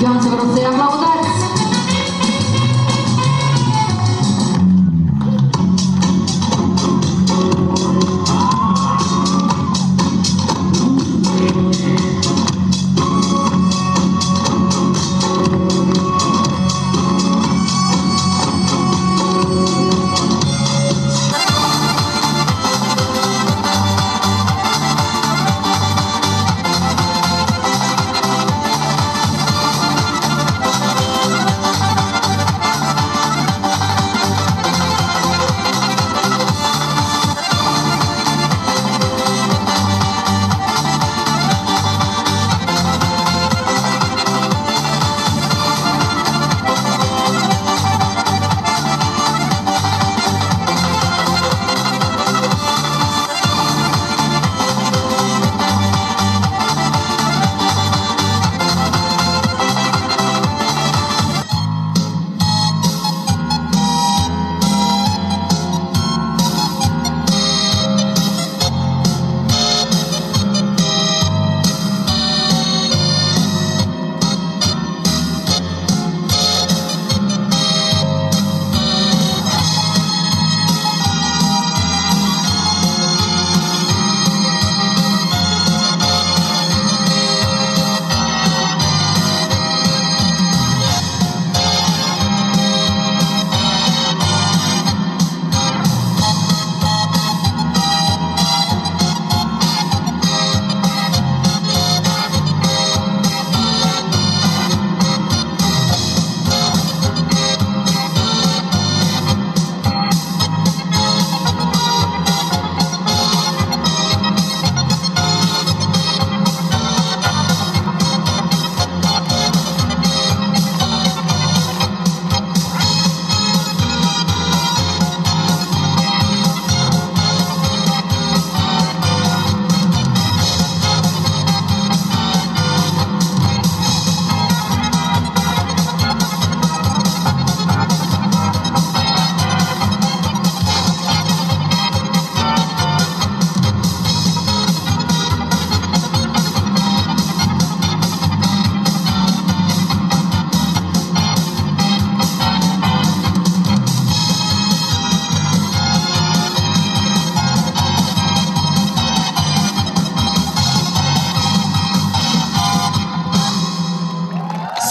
Ionță vă rog să-i aplaudați!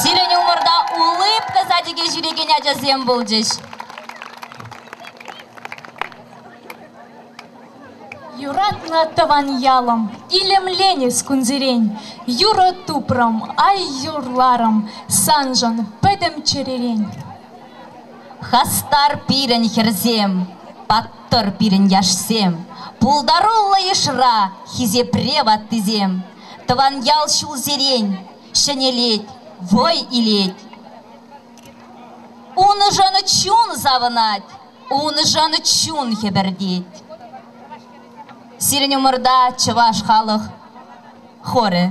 Сирӗн умӑрта улыбка садике ҫӳрекен ачасем пулчӗҫ. Юратнӑ тӑван ялӑм, илемленес кунсерен. Юрӑ тупрӑм, ай юрларӑм, саншӑн пӗтӗм чӗререн. Хастар пирӗн хӗрсем, паттӑр пирӗн яшсем, пултаруллӑ йышра хисепре ваттисем. Тӑван ял ҫулсерен ҫӗнелет, вӑй илет. Уншӑн чун савӑнать, уншӑн чун хӗпӗртет. Сирӗн умӑрта чӑваш халӑх хорӗ.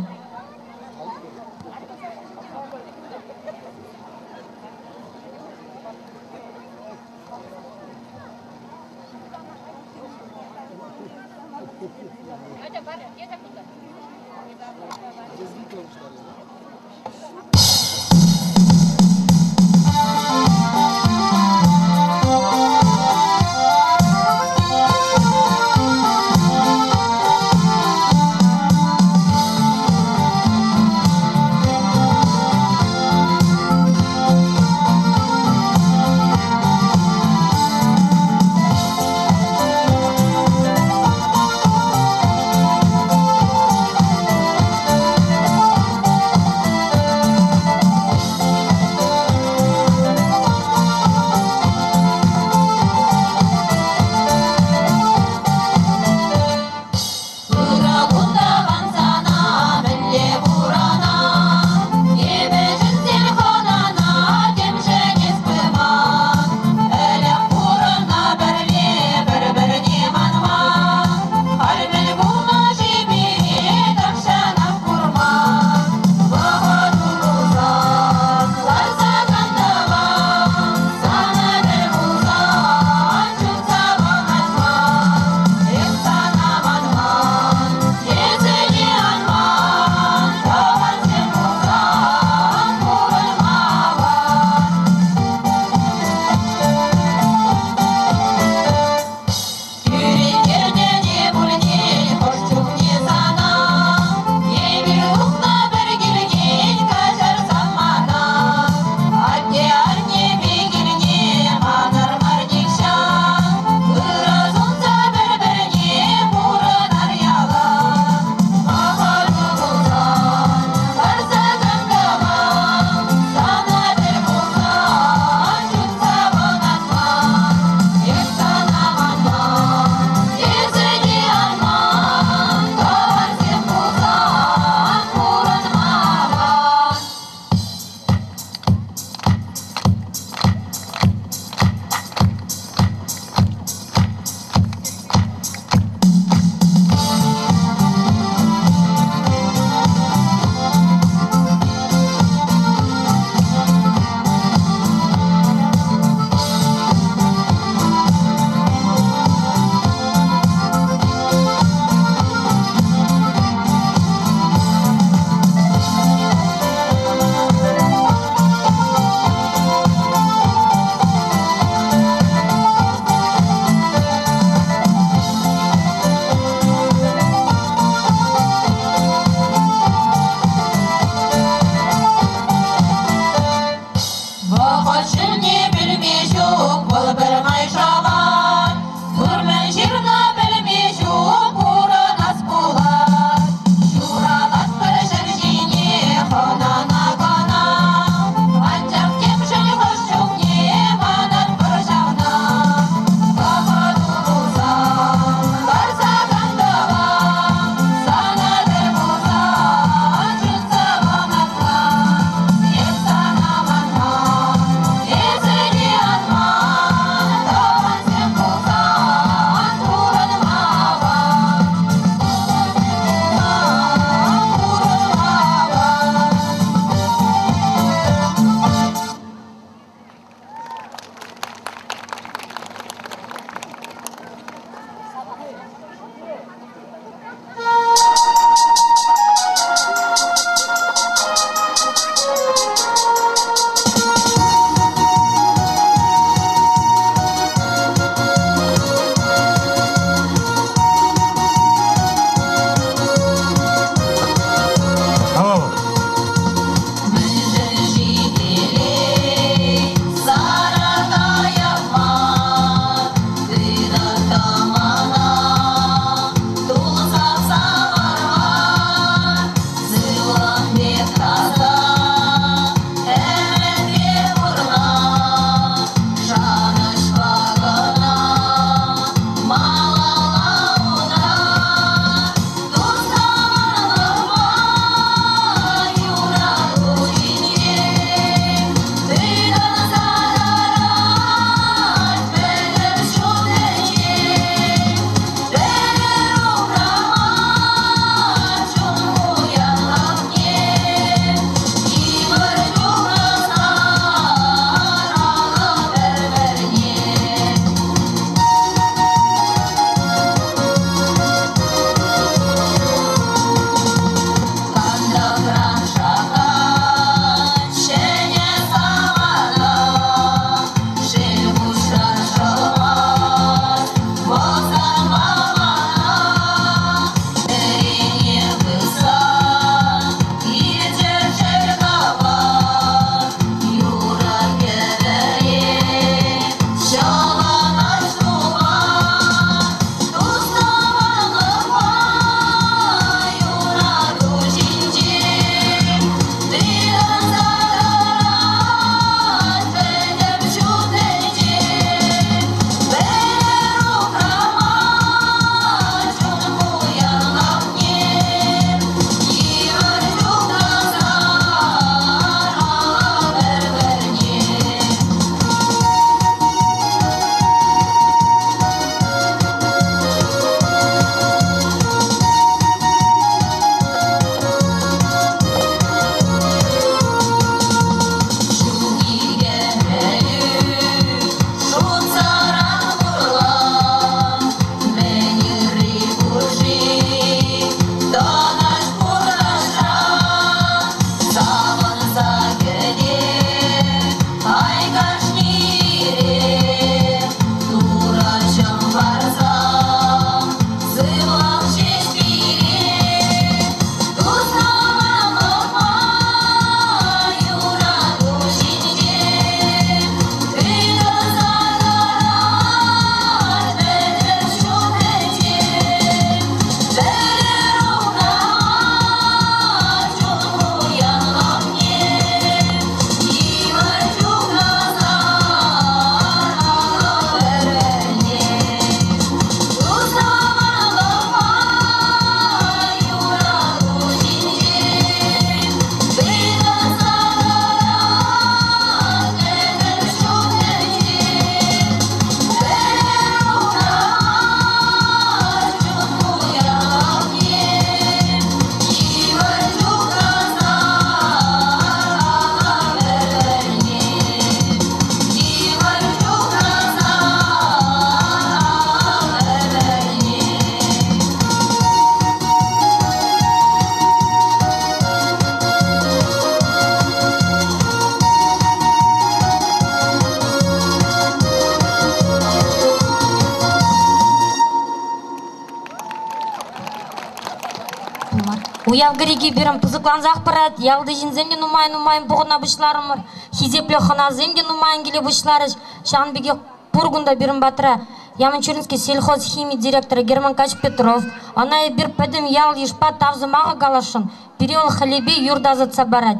Мар. Уяв кӗреки пирӗн пысӑклансах пырать. Ялти ҫынсем те нумай-нумайӑн пухӑна пуҫларӑмӑр. Хисеплӗ хӑнасем те нумайӑн киле пуҫларӗҫ. Ҫавӑн пекех пур кунта пирӗн патра Яманчуринский сельхозхими директорӗ Герман Кач Петров. Ӑна эпир пӗтӗм ял-йышпа тав сӑмахӗ каласшӑн. Пире вӑл хӗлӗпе юр тасатса парать.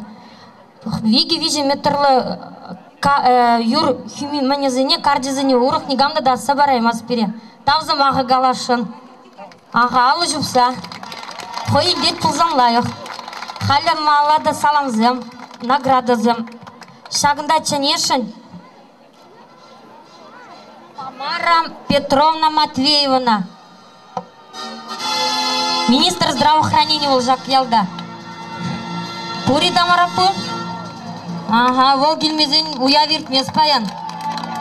Икӗ-виҫӗ метрлӑ юр хӳми мӗнӗсене, карчӗсене урӑх никам та татса параймасть пире. Тав сӑмахӗ каласшӑн. Аха, алӑ ҫупса. Хӑй илтет пулсан лайӑх. Халӗ малалла та саламсем, наградӑсем. Ҫакӑнта чӗнесшӗн Тамара Петровна Матвеевана. Министр здравоохранения вӑл ҫак ялта. Пур-и Тамара пур? Ага, вӑл килмесен уяв иртмест паян.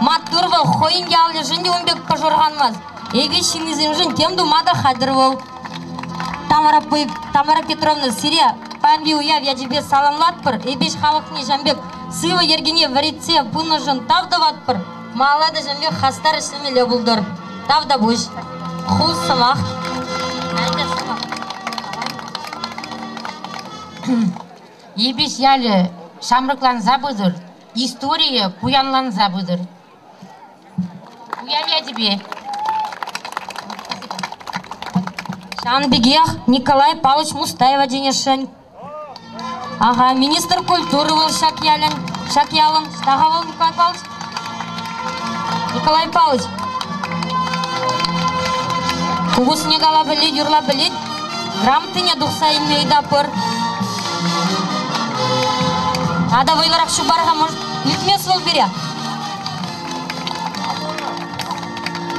Маттур вӑл, хӑйӗн ялӗшӗн те ун пек пӑшӑрханмасть. Эпӗ ҫыннисемшӗн тем тума та хатӗр вӑл. Тамара, Тамара Петровна, сире паянхи уяв ячӗпе саламлатпӑр. Эпеҫ халӑхне ҫам пек сывӑ йӗркене вӗретсе пынӑшӑн тав тӑватпӑр. Малалла та ҫам пек хастар ӗҫлемелле пултӑр. Тавтапуҫ. Ху сӑмах. Эпеҫ ялӗ ҫамрӑкланса пытӑр, историйӗ пуянланса пытӑр. Уяв ячӗпе. Ҫавӑн пекех Николай Павлович Мустаева чӗнесшӗн. Ага, министр культуры вӑл ҫак ялӗн, ҫак ялӑн. Ӑҫта-ха вӑл, Николай Павлович? Николай Павлович. Купӑсне кала пӗлет, юрла пӗлет. Грамотине тухса илме ыйтатпӑр. Тата вӑйлӑрах чупар-ха, может, илтмест вӑл пире.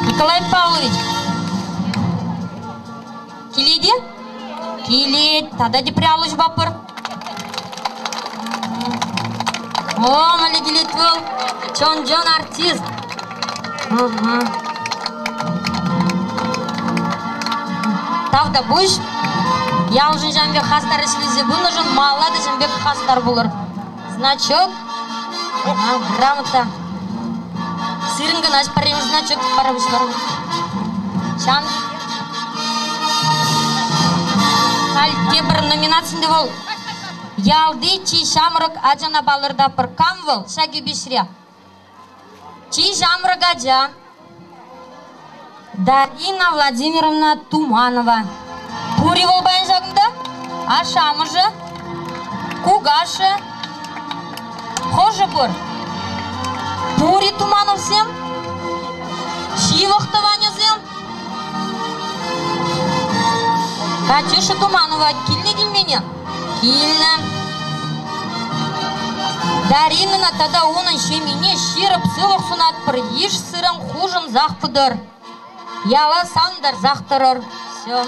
Николай Павлович. Килет-и? Килет. Тата тепре алӑ ҫупатпӑр. О, мӗнле килет вӑл. Чӑн-чӑн артист. Тавтапуҫ. Ялшӑн ҫавӑн пек хастар ӗҫлесе пынӑшӑн малалла та ҫавӑн пек хастар пулӑр. Значок. Ага, грамота. Сирӗн кӑна пӗрремӗш значок пара пуҫларӑм. Ҫавӑн Халь тепӗр номинацинде вӑл ялти чи ҫамрӑк ачана палӑртатпӑр. Кам вӑл ҫак Эпеҫре? Чи ҫамрӑк ача Дарина Владимировна Туманова. Пур-и вӑл паян ҫакӑнта? Ашшӗ-амӑшӗ? Кукашшӗ? Хӑшӗ пур? Пур-и Тумановсем? Ҫывӑх тӑванӗсем? Катюша Туманова килнӗ килмене? Килнӗ. Даринӑна тата унӑн ҫемйине ҫирӗп сывлӑх сунатпӑр, йыш сырӑн хушӑнсах пытӑр. Яла савӑнтарсах тӑрӑр. Все.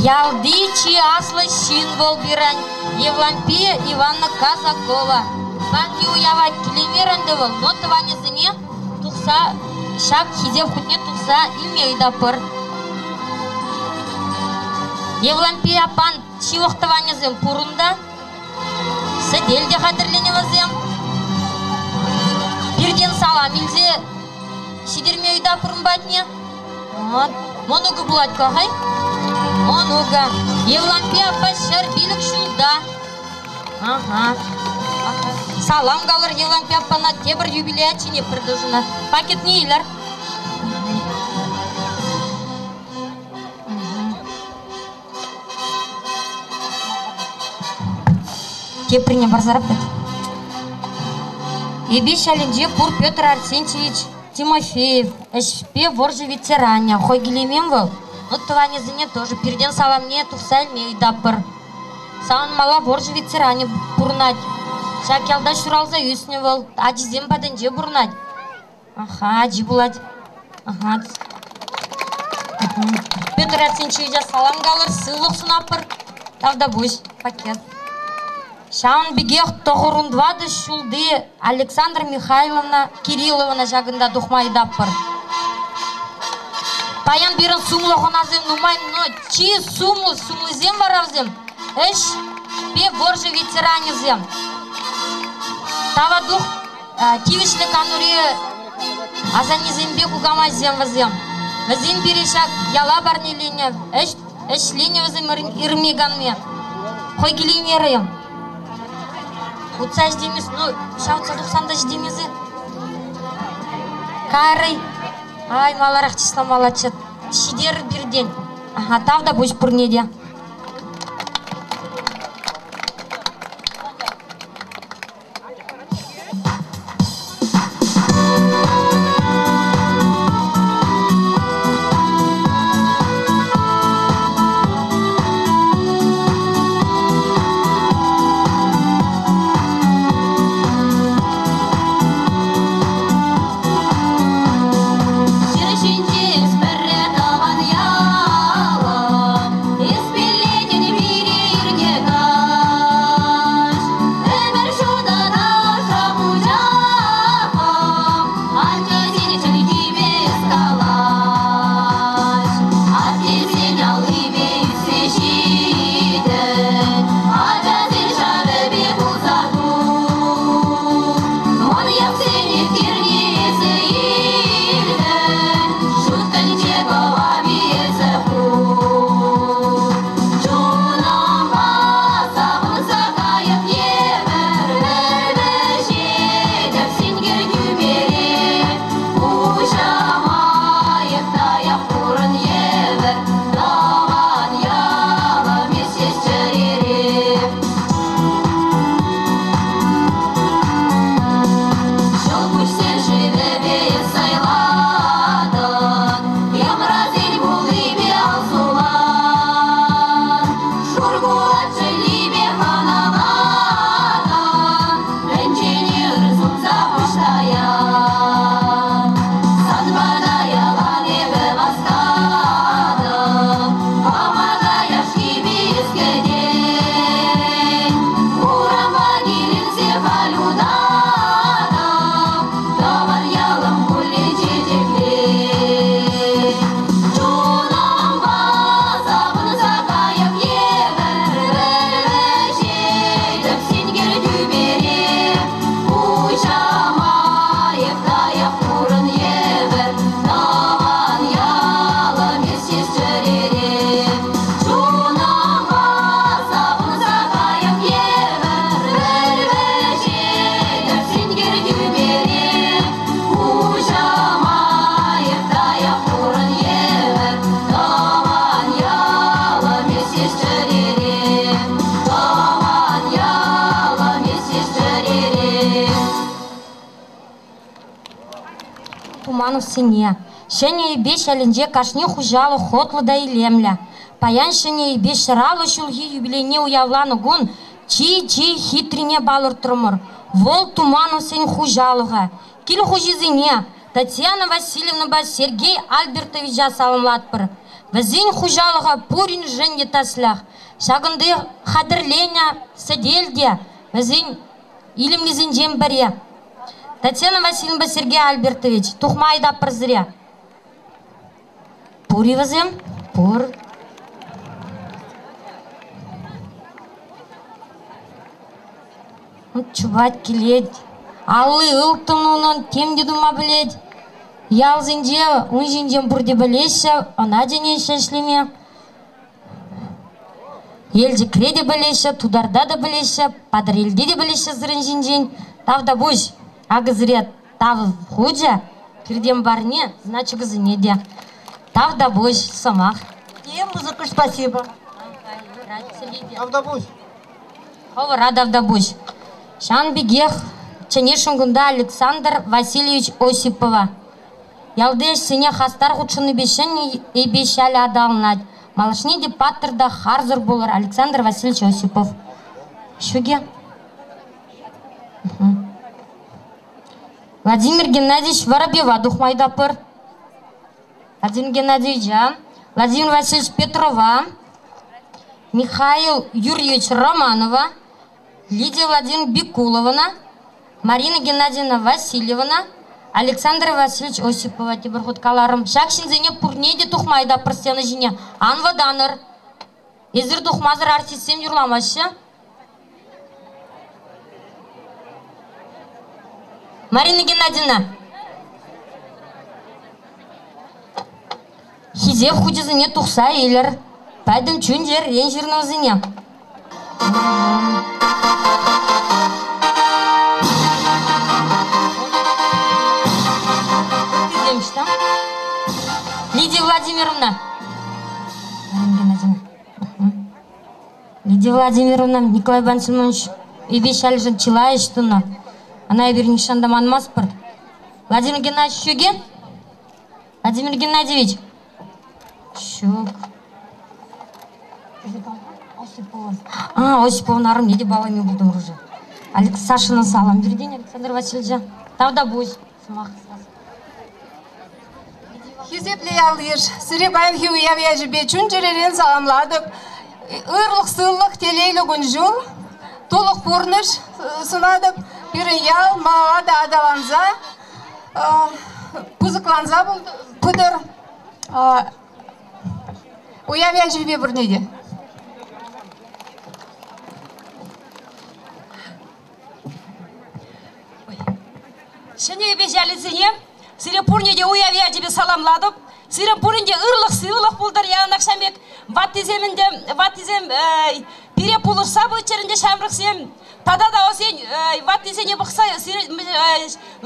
Ялти чи аслӑ ҫын вӑл пирӗн, Евлампия Ивановна Казакова. Паянхи уява килеймерӗ ӗнтӗ вӑл, но тӑванӗсене тухса ҫак хисеп хутне тухса илме ыйтатпӑр. Евлампия аппан ҫывӑх тӑванӗсем пур унта. Сӗтел те хатӗрленӗ вӗсем. Пиртен салам илсе ҫитерме ыйтатпӑр ун патне. Вот. Мӑнукӗ пулать ку-хай. Мӑнукӗ. Евлампи аппа 105 ҫулта. Ага. Салам калӑр Евлампи аппана тепӗр юбилея чӗнетпӗр душӑна. Пакетне илер. Теприне парсарах вӗт. Эпеҫ ялӗнче пур Петр Арсентьевич Тимофеев, ӗҫпе вӑрҫӑ ветеранӗ. Хӑй килеймен вӑл. Ну, тӑванӗсене тоже пиртен саламне тухса илме ыйтатпӑр. Савӑнмалла вӑрҫӑ ветеранӗ пурӑнать. Ҫак ялта ҫуралса ӳснӗ вӑл, ачисем патӗнче пурӑнать. Аха, ачи пулать. Ага. Петр Арсентьевича салам калӑр, сывлӑх сунатпӑр. Тавтапуҫ, пакет. Ҫавӑн пекех 94 ҫулти Александра Михайловна Кириллована ҫакӑнта тухма ыйтатпӑр. Паян пирӗн сумлӑ хӑнасем нумай, но чи сумлӑ сумлисем вара вӗсем ӗҫпе вӑрҫӑ ветеранӗсем. Таватух тивӗҫлӗ канури Асаннесемпе кукамайсем вӗсем. Вӗсем пире ҫак яла парнеленӗ, ӗҫ ӗҫленӗ вӗсем ырми-канми. Хӑй килеймерӗ. Утса ӗҫлемес, ну, ҫав утса тухсан та ӗҫлемес-и? Карӑй. Ай, маларах чысламаллаччӗ. Ҫитер пиртен. Аха, тавтапуҫ пурне те. Ҫӗр ҫинче эс пӗрре тӑван ялӑм, эс пилетӗн пире ирте каҫ. Ӗмӗр ҫутӑ ташӑ пучахӑм, ачасен чӗлхипе эс калаҫ. Аттесен аллипе ӳссе ҫитӗн, ачасен шавӗпе пулса тух. Мӑн йӑхсен еткерне эсӗ илтӗн, ҫут тӗнче кӑвапи эсӗ ху. Чунӑмпа савӑнса кайӑк евӗр вӗр вӗҫетӗп сенкер тӳпере. Пуҫӑма эп таяп хурӑн евӗр, тӑван ялӑм эс ҫеҫ чӗрере. Ҫӑлкуҫсен шывӗпе эс сайлатӑн, йӑмрасен вуллипе ал сулан. Шур кулач чӗллипе хӑналатӑн, тӗнчене ыр сунса пуҫ таян. Сан пата ялан эпӗ васкатӑп, кӑмака яшкипе эс кӗтен. Урампа киленсе халь утатӑп, тӑван ялӑм хуллен чечеклен. Чунӑмпа савӑнса кайӑк евӗр вӗр вӗҫетӗп сенкер тӳпере. Пуҫӑма эп таяп хурӑн евӗр, тӑван ялӑм эс ҫеҫ чӗрере. Чунӑмпа савӑнса кайӑк евӗр вӗр вӗҫетӗп сенкер тӳпере. Пуҫӑма эп таяп хурӑн евӗр, тӑван ялӑм эс ҫеҫ чӗрере. Тӑван ялӑм эс ҫеҫ чӗрере. Тумановсене. Ҫӗнӗ Эйпеҫ ялӗнче кашни хуҫалӑх хӑтлӑ та илемлӗ. Паян Ҫӗнӗ Эйпеҫ 150 ҫулхи юбилейне уявланӑ кун чи-чи хитрине палӑртрӑмӑр. Вӑл Тумановсен хуҫалӑхӗ. Кил хуҫисене Татьяна Васильевнӑпа Сергей Альбертовича саламлатпӑр. Вӗсен хуҫалӑхӗ пуриншӗн те тӗслӗх. Ҫакӑнти хатӗрленӗ сӗтел те вӗсен илемлисенчен пӗри. Татьяна Васильевнӑпа Сергей Альбертович, тухма ыйтатпӑр сире. Пур-и вӗсем? Пур. Чупать килет. Алли ылтӑн унӑн, тем те тума пӗлет. Ялсенче ун ҫинчен пурте пӗлеҫҫӗ, ӑна чӗнеҫҫӗ ӗҫлеме. Елчӗкре те пӗлеҫҫӗ, Тутарта та пӗлеҫҫӗ, Патӑрьелте те пӗлеҫҫӗ сирӗн ҫинчен. Тавтапуҫ. Акӑ сире тав хучӗ, пиртен парне, значокӗсене те. Тавтапуҫ, сӑмах. И музыка спасибо. Тавтапуҫ. Хӑвӑра тавтапуҫ. Ҫавӑн пекех чӗнесшӗн кунта Александр Васильевич Осипова. Ялти ӗҫсене хастар хутшӑннипе Ҫӗнӗ Эйпеҫ ялӗ аталанать. Малашне те паттӑр та харсӑр пулӑр, Александр Васильевич Осипов. Ҫук-и? Владимир Геннадьевич Воробьева тухма ыйтатпӑр. Владимир Геннадьевича, Владимир Васильевич Петрова, Михаил Юрьевич Романова, Лидия Владимировна Бикулована, Марина Геннадьевна Васильевана, Александр Васильевич Осипова тепӗр хут каларӑм. Ҫак ҫынсене пурне те тухма ыйтатпӑр сцена ҫине. Ан вӑтанӑр. Эсир тухмасӑр артистсем юрламаҫҫӗ. Марина Геннадьевна. Хисеп хучӗсене тухса илӗр. Пӗтӗм чун-чӗререн ҫырнӑ вӗсене. Лидия Владимировна. Лидия Владимировна, Николай Иванович эпир ҫалшӑн чылай ӗҫ тунӑ. Ӑна эпир нихҫан та манмастпӑр. Владимир Геннадьевич ҫук-и? Владимир Геннадьевич. Ҫук. Осипова. А, Осиповӑн арӑмне те балами пултӑмӑр уже. Алекс Сашина салам пиртен, Александр Васильевича. Тавтапуҫ сӑмах. Хисеплӗ ял-йыш, сире паянхи уяв ячӗпе чун-чӗререн саламлатӑп. Ырлӑх-сывлӑх, телейлӗ кун-ҫул, тулӑх пурнӑҫ сунатӑп. Пирӗн ял малалла та аталанса, пысӑкланса пытӑр. Уяв ячӗпе пурне те. Ҫӗнӗ Эйпеҫ ялӗсене сире пурне те уяв ячӗпе саламлатӑп. Сирӗн пурин те ырлӑх-сывлӑх пултӑр яланах ҫав пек. Ваттисем ӗнтӗ, ваттисем пире пулӑшса пыччӑр ӗнтӗ ҫамрӑксем. Тата та вӗсен ваттисене пӑхса сирӗн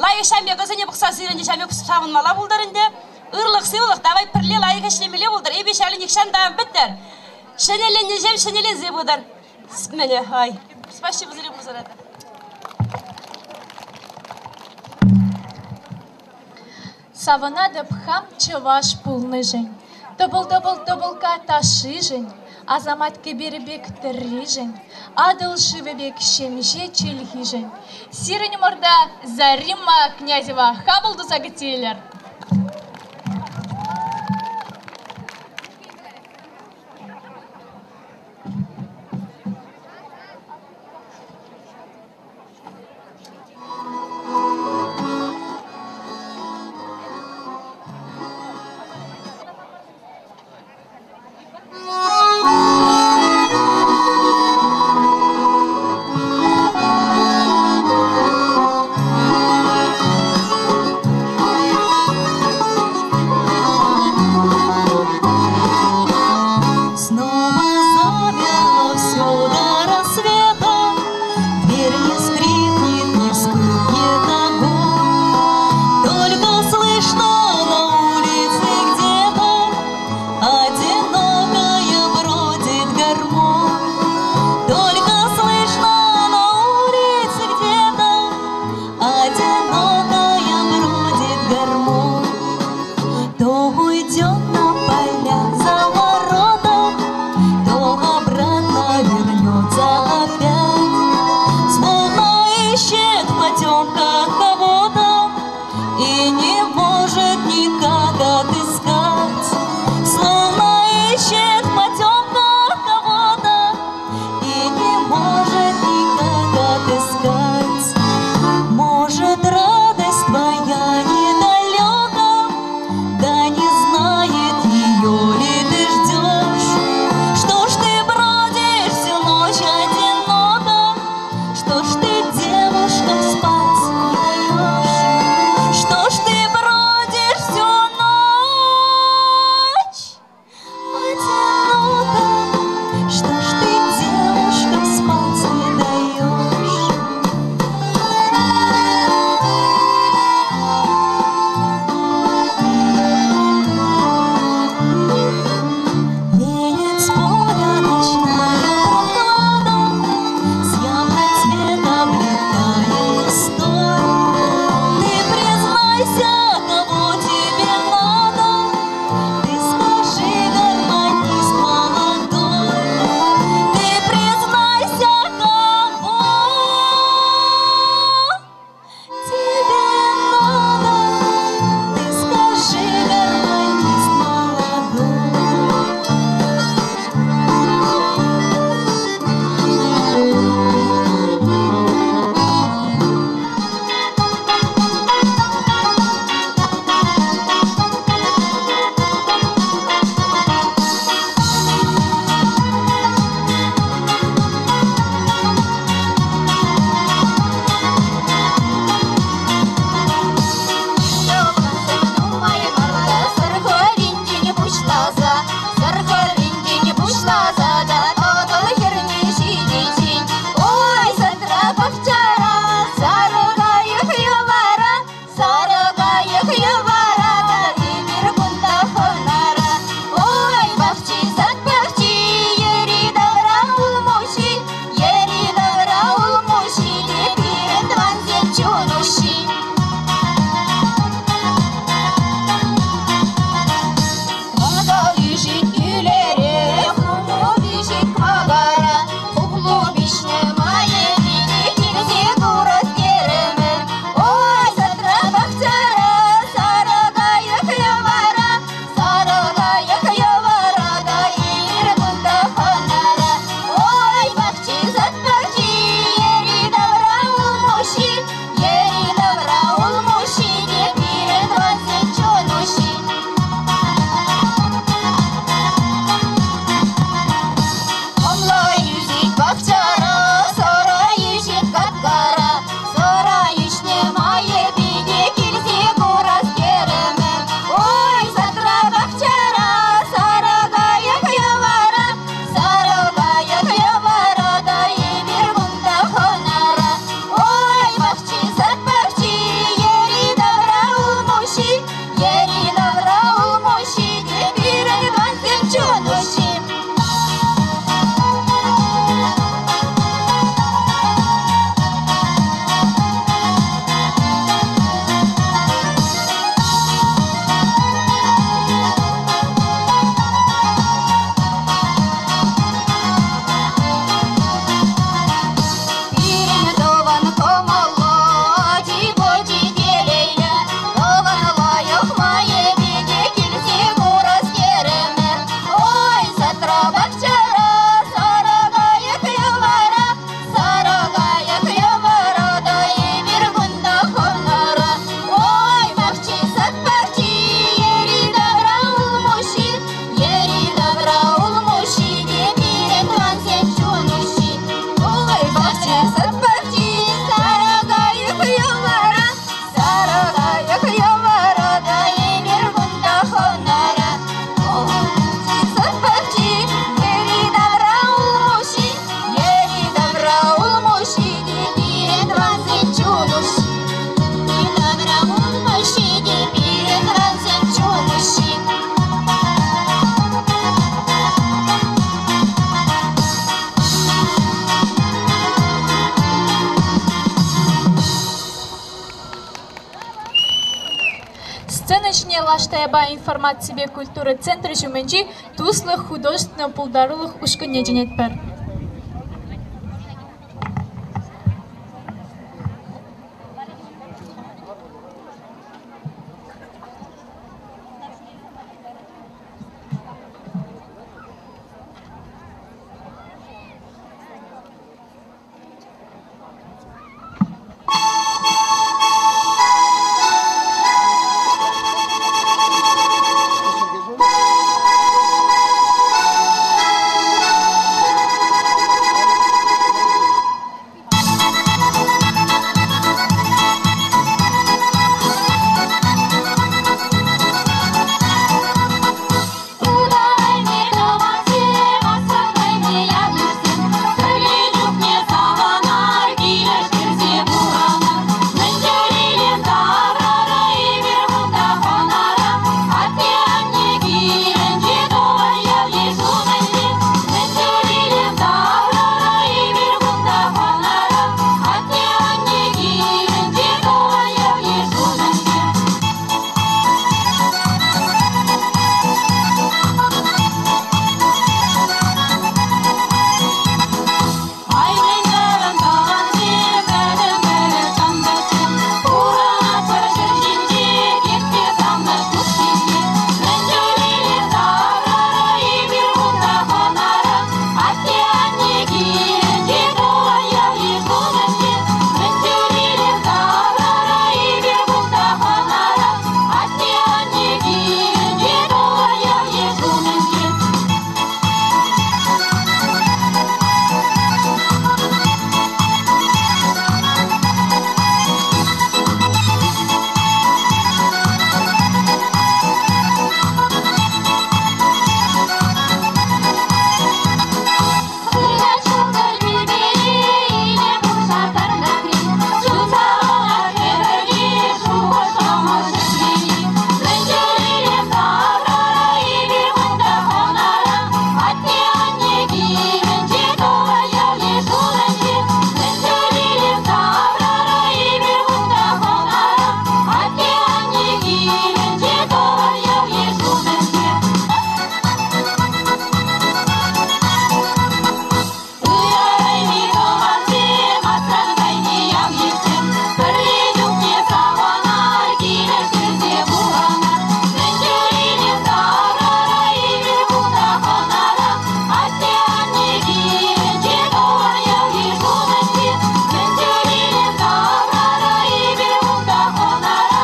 лайӑх ҫав пек вӗсене пӑхса сирӗн те ҫав пек савӑнмалла пултӑр ӗнтӗ. Ырлӑх-сывлӑх давай пӗрле лайӑх ӗҫлемелле пултӑр. Эйпеҫ ялӗ нихҫан та ан пӗттӗр. Ҫӗнӗленнӗҫем ҫӗнӗленсе пытӑр. Мӗне, ай. Спасибо сире пурсӑра та. Савӑнатӑп хам чӑваш пулнишӗн, тӑпӑл-тӑпӑл тӑпӑлкка ташшишӗн, асамат кӗперӗ пек тӗрришӗн, Атӑл шывӗ пек ҫемҫе чӗлхишӗн. Сирӗн умӑрта Зарима Князева хапӑл туса кӗтсе илӗр. Лаш Таяпа информаципе культура центрӗ ҫумӗнчи Туслӑх художествӑлла пултарулӑх ушкӑнне чӗнетпӗр. Утайми тӑвансем, асӑнайми ял-йышсем, пӗрле чухне савӑнар, килӗштерсе пурӑнар. Мӗн тери таврара эпир кунта хӑнара, атте-анне килӗнче тӑван ял-йыш умӗнче. Мӗн тери таврара эпир кунта хӑнара, атте-анне килӗнче тӑван ял-йыш умӗнче. Ай, мӗн тӑвансем, пӗтӗм пӗлӗт тантӑшсем, пурӑнатпӑр ҫӗр ҫинче, тертпе савнӑҫ хушшинче. Мӗн тери таврара эпир кунта хӑнара, атте-анне килӗнче, тӑван ял-йыш умӗнче. Мӗн тери таврара эпир кунта хӑнара, атте-анне килӗнче, тӑван ял-йыш умӗнче. Вылять ҫӑлтӑр тӳпере, илем пурса пӗрлӗхре, чун савӑнать хӗпӗрте, шухӑш-кӑмӑл ҫӗкленет. Мӗн тери таврара эпир кунта хӑнара, атте-анне килӗнче, тӑван ял-йыш умӗнче. Мӗн тери таврара эпир кунта хӑнара, атте-анне килӗнче, тӑван ял-йыш умӗнче. Ырайми тӑвансем, асран кайми ял-йышсем, пӗрле чухне савӑнар, килӗштерсе пурӑнар. Мӗн тери таврара эпир кунта хӑнара, атте-анне килӗнче, тӑван ял-йыш умӗнче. Мӗн тери таврара эпир кунта хӑнара,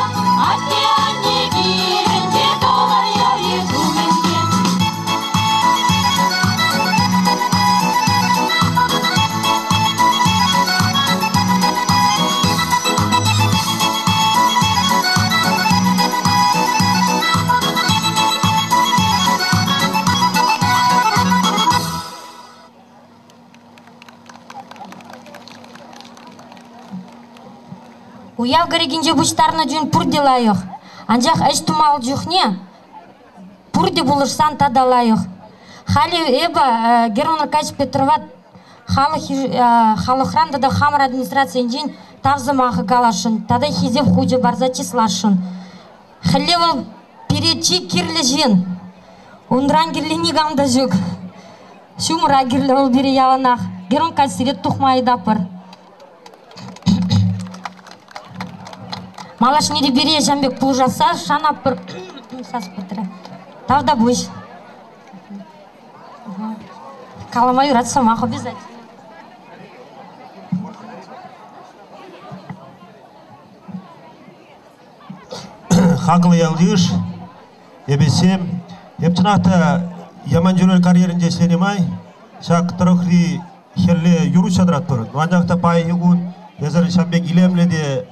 атте-анне килӗнче, тӑван ял-йыш умӗнче. Уяв кӗрекинче пуҫтарнӑ чун пурте лайӑх. Анчах ӗҫ тумалла чухне пурте пулӑшсан тата лайӑх. Халӗ эпӗ Герман Аркадьевич Петрова халӑх халӑхран тата хамӑр администрацийӗнчен тав сӑмахӗ каласшӑн тата хисеп хучӗ парса чысласшӑн. Хӗлле вӑл пире чи кирлӗ ҫын. Унран кирли никам та ҫук. Ҫумра кирлӗ вӑл пире яланах. Герман Аркадьевич, сире тухма ыйтатпӑр. Малашне те пире ҫавӑн пек пулӑшасса шанатпӑр. Сас пӗтрӗ. Тавтапуҫ. Калама юрать сӑмах обязательно. Хаклӑ ял-йыш, эпӗсем, эп чӑнах та Яманчӳрел карьеринче ӗҫленӗ май ҫак тӑрӑхри хӗлле юр уҫса тӑратпӑр. Анчах та паянхи кун эсӗр ҫав пек илемлӗ те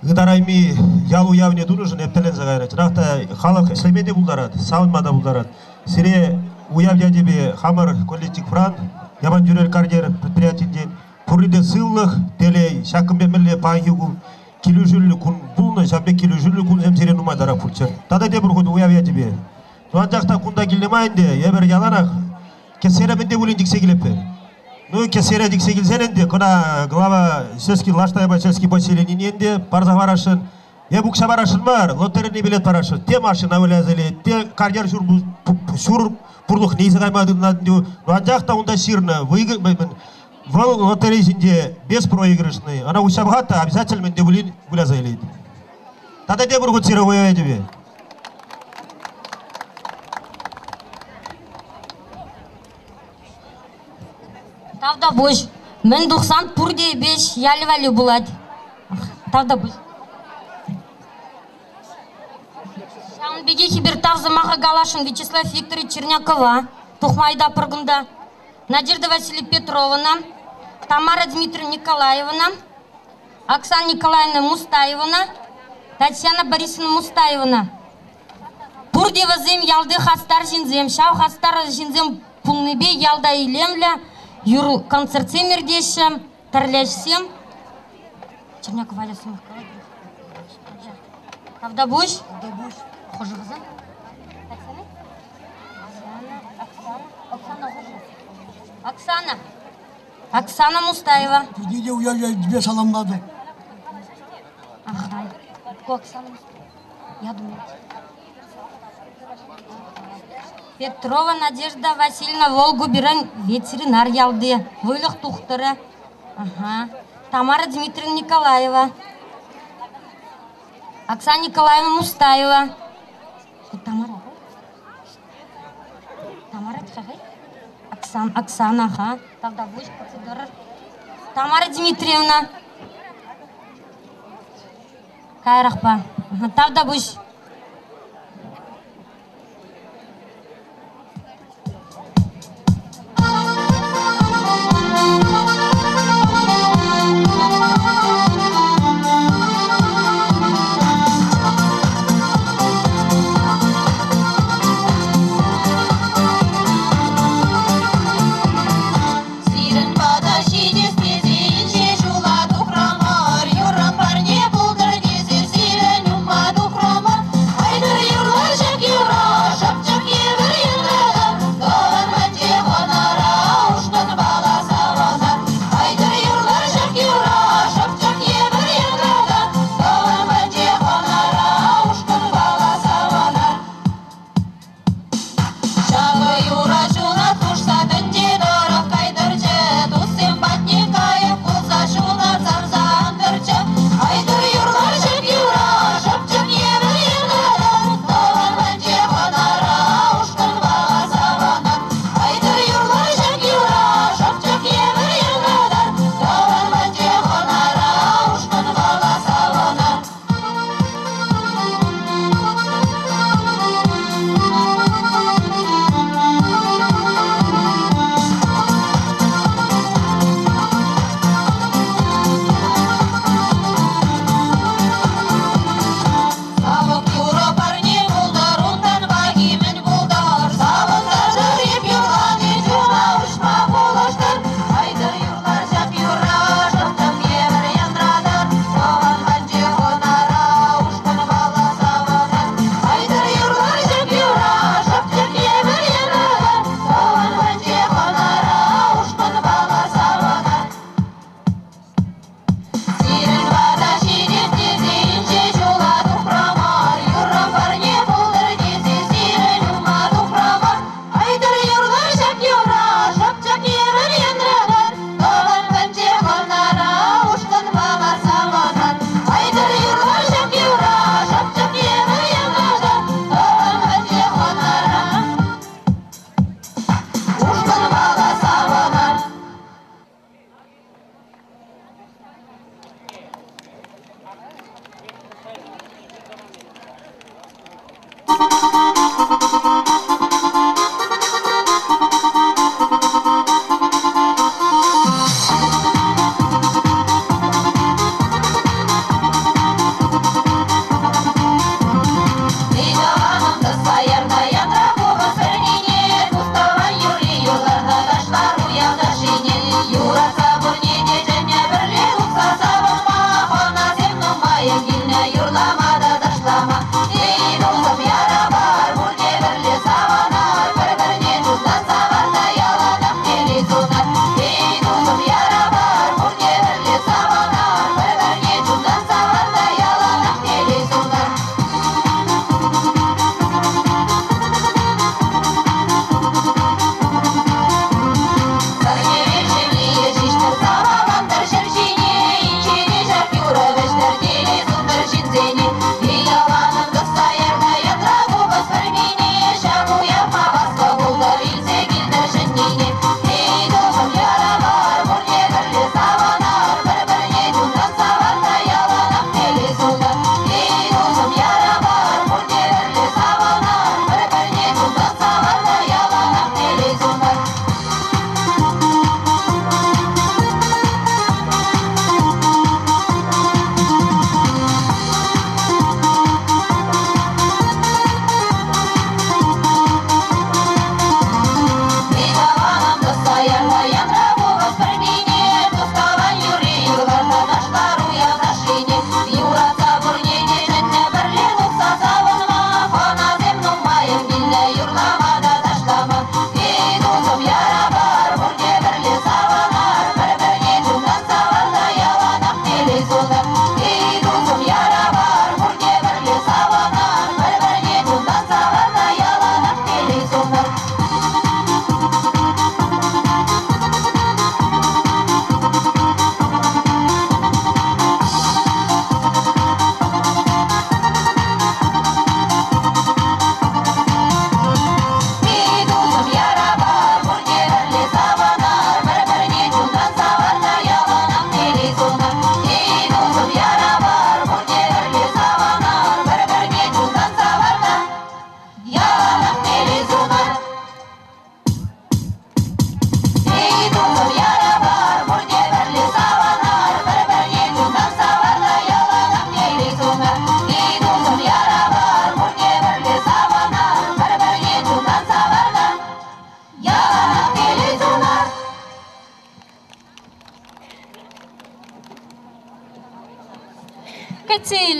ытарайми ял уявне тунӑшӑн эп тӗлӗнсе кайрӑм. Чӑнах та халӑх ӗҫлеме те пултарать, савӑнма та пултарать. Сире уяв ячӗпе хамӑр коллективран, Яманчӳрел карьер предприятинчен пурин те сывлӑх, телей, ҫакӑн пек мӗнле паянхи кун килӗшӳллӗ кун пулнӑ, ҫав пек килӗшӳллӗ кунсем сире нумайтарах пулччӑр. Тата тепӗр хут уяв ячӗпе. Ну, анчах та кунта килнӗ май ӗнтӗ эпир яланах кӗсьере мӗн те пулин чиксе килетпӗр. Ну, кӗсьере чиксе килсен ӗнтӗ кӑна глава сельский Лаш Таяпа сельский поселенине ӗнтӗ парса хӑварасшӑн. Эп укҫа парасшӑн мар, лотерейный билет парасшӑн. Те машина выляса илет, те карьер ҫур пурлӑхне илсе кайма тытӑнать. Ну, анчах та унта ҫырнӑ, вӑл лотерей ҫинче беспроигрышный. Ӑна уҫса пӑхать та обязательно мӗн те пулин выляса илет. Тата тепӗр хут сире уяв ячӗпе. Тавтапуҫ. Мӗн тухсан пурте Эпеҫ ялӗ валли пулать. Тавтапуҫ. Ҫавӑн пекех эпир тав сӑмаха каласшӑн Вячеслав Викторович Чернякова, тухма ыйтатпӑр кунта, Надежда Васильевна Петрована, Тамара Дмитриевна Николаевана, Оксана Николаевна Мустаевана, Татьяна Борисовна Мустаевана. Пурте вӗсем ялти хастар ҫынсем. Ҫав хастар ҫынсем пулнипе ялта илемлӗ юр концертсем иртеҫҫӗ, тӗрлӗ ӗҫсем. Черняков Валя сӑмах калать. Тавтапуҫ. Тавтапуҫ. Хӑшӗ вӗсем? Татьяна? Оксана, Оксана, Оксана. Оксана Мустаева. Пурне те уяв ячӗпе саламлатӑп. Ага. Ку Оксана Я думаю. Петрова Надежда Васильевна Волгу ветеринар ялти, выльӑх тухтӑрӗ. Ага. Тамара Дмитриевна Николаева. Оксана Николаевна Мустаева. Тамара. Тамара тихай. Оксана, Оксана, ага. Тавтапуҫ, процедура. Тамара Дмитриевна. Каярахпа. Тавтапуҫ. Сирӗн пата ҫитес тесе инҫе ҫула тухрӑмӑр, юрӑм парне пултӑр тесе сирӗн умма тухрӑмӑр.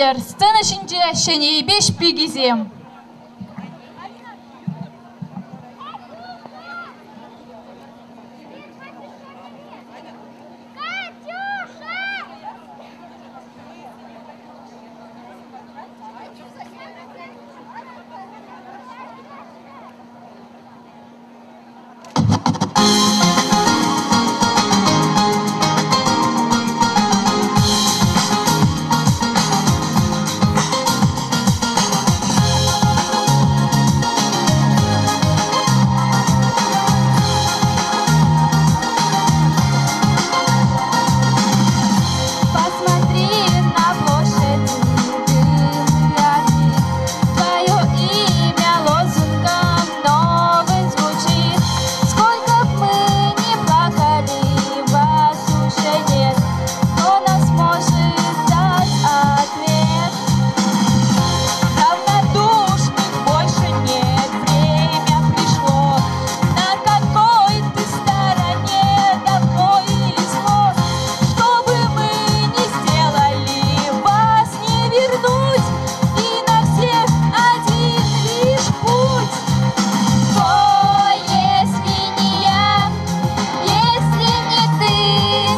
илер, сцена ҫинче Ҫӗнӗ Эйпеҫ пикисем. Посмотри на площади дым и огни, Твое имя лозунгом новым звучит. Сколько б мы ни плакали, вас уже нет. Кто нам сможет дать ответ? Равнодушных больше нет, время пришло. На какой ты стороне, добро или зло? Что бы мы ни сделали, вас не вернуть. И на всех один лишь путь. Кто, если не я, если не ты,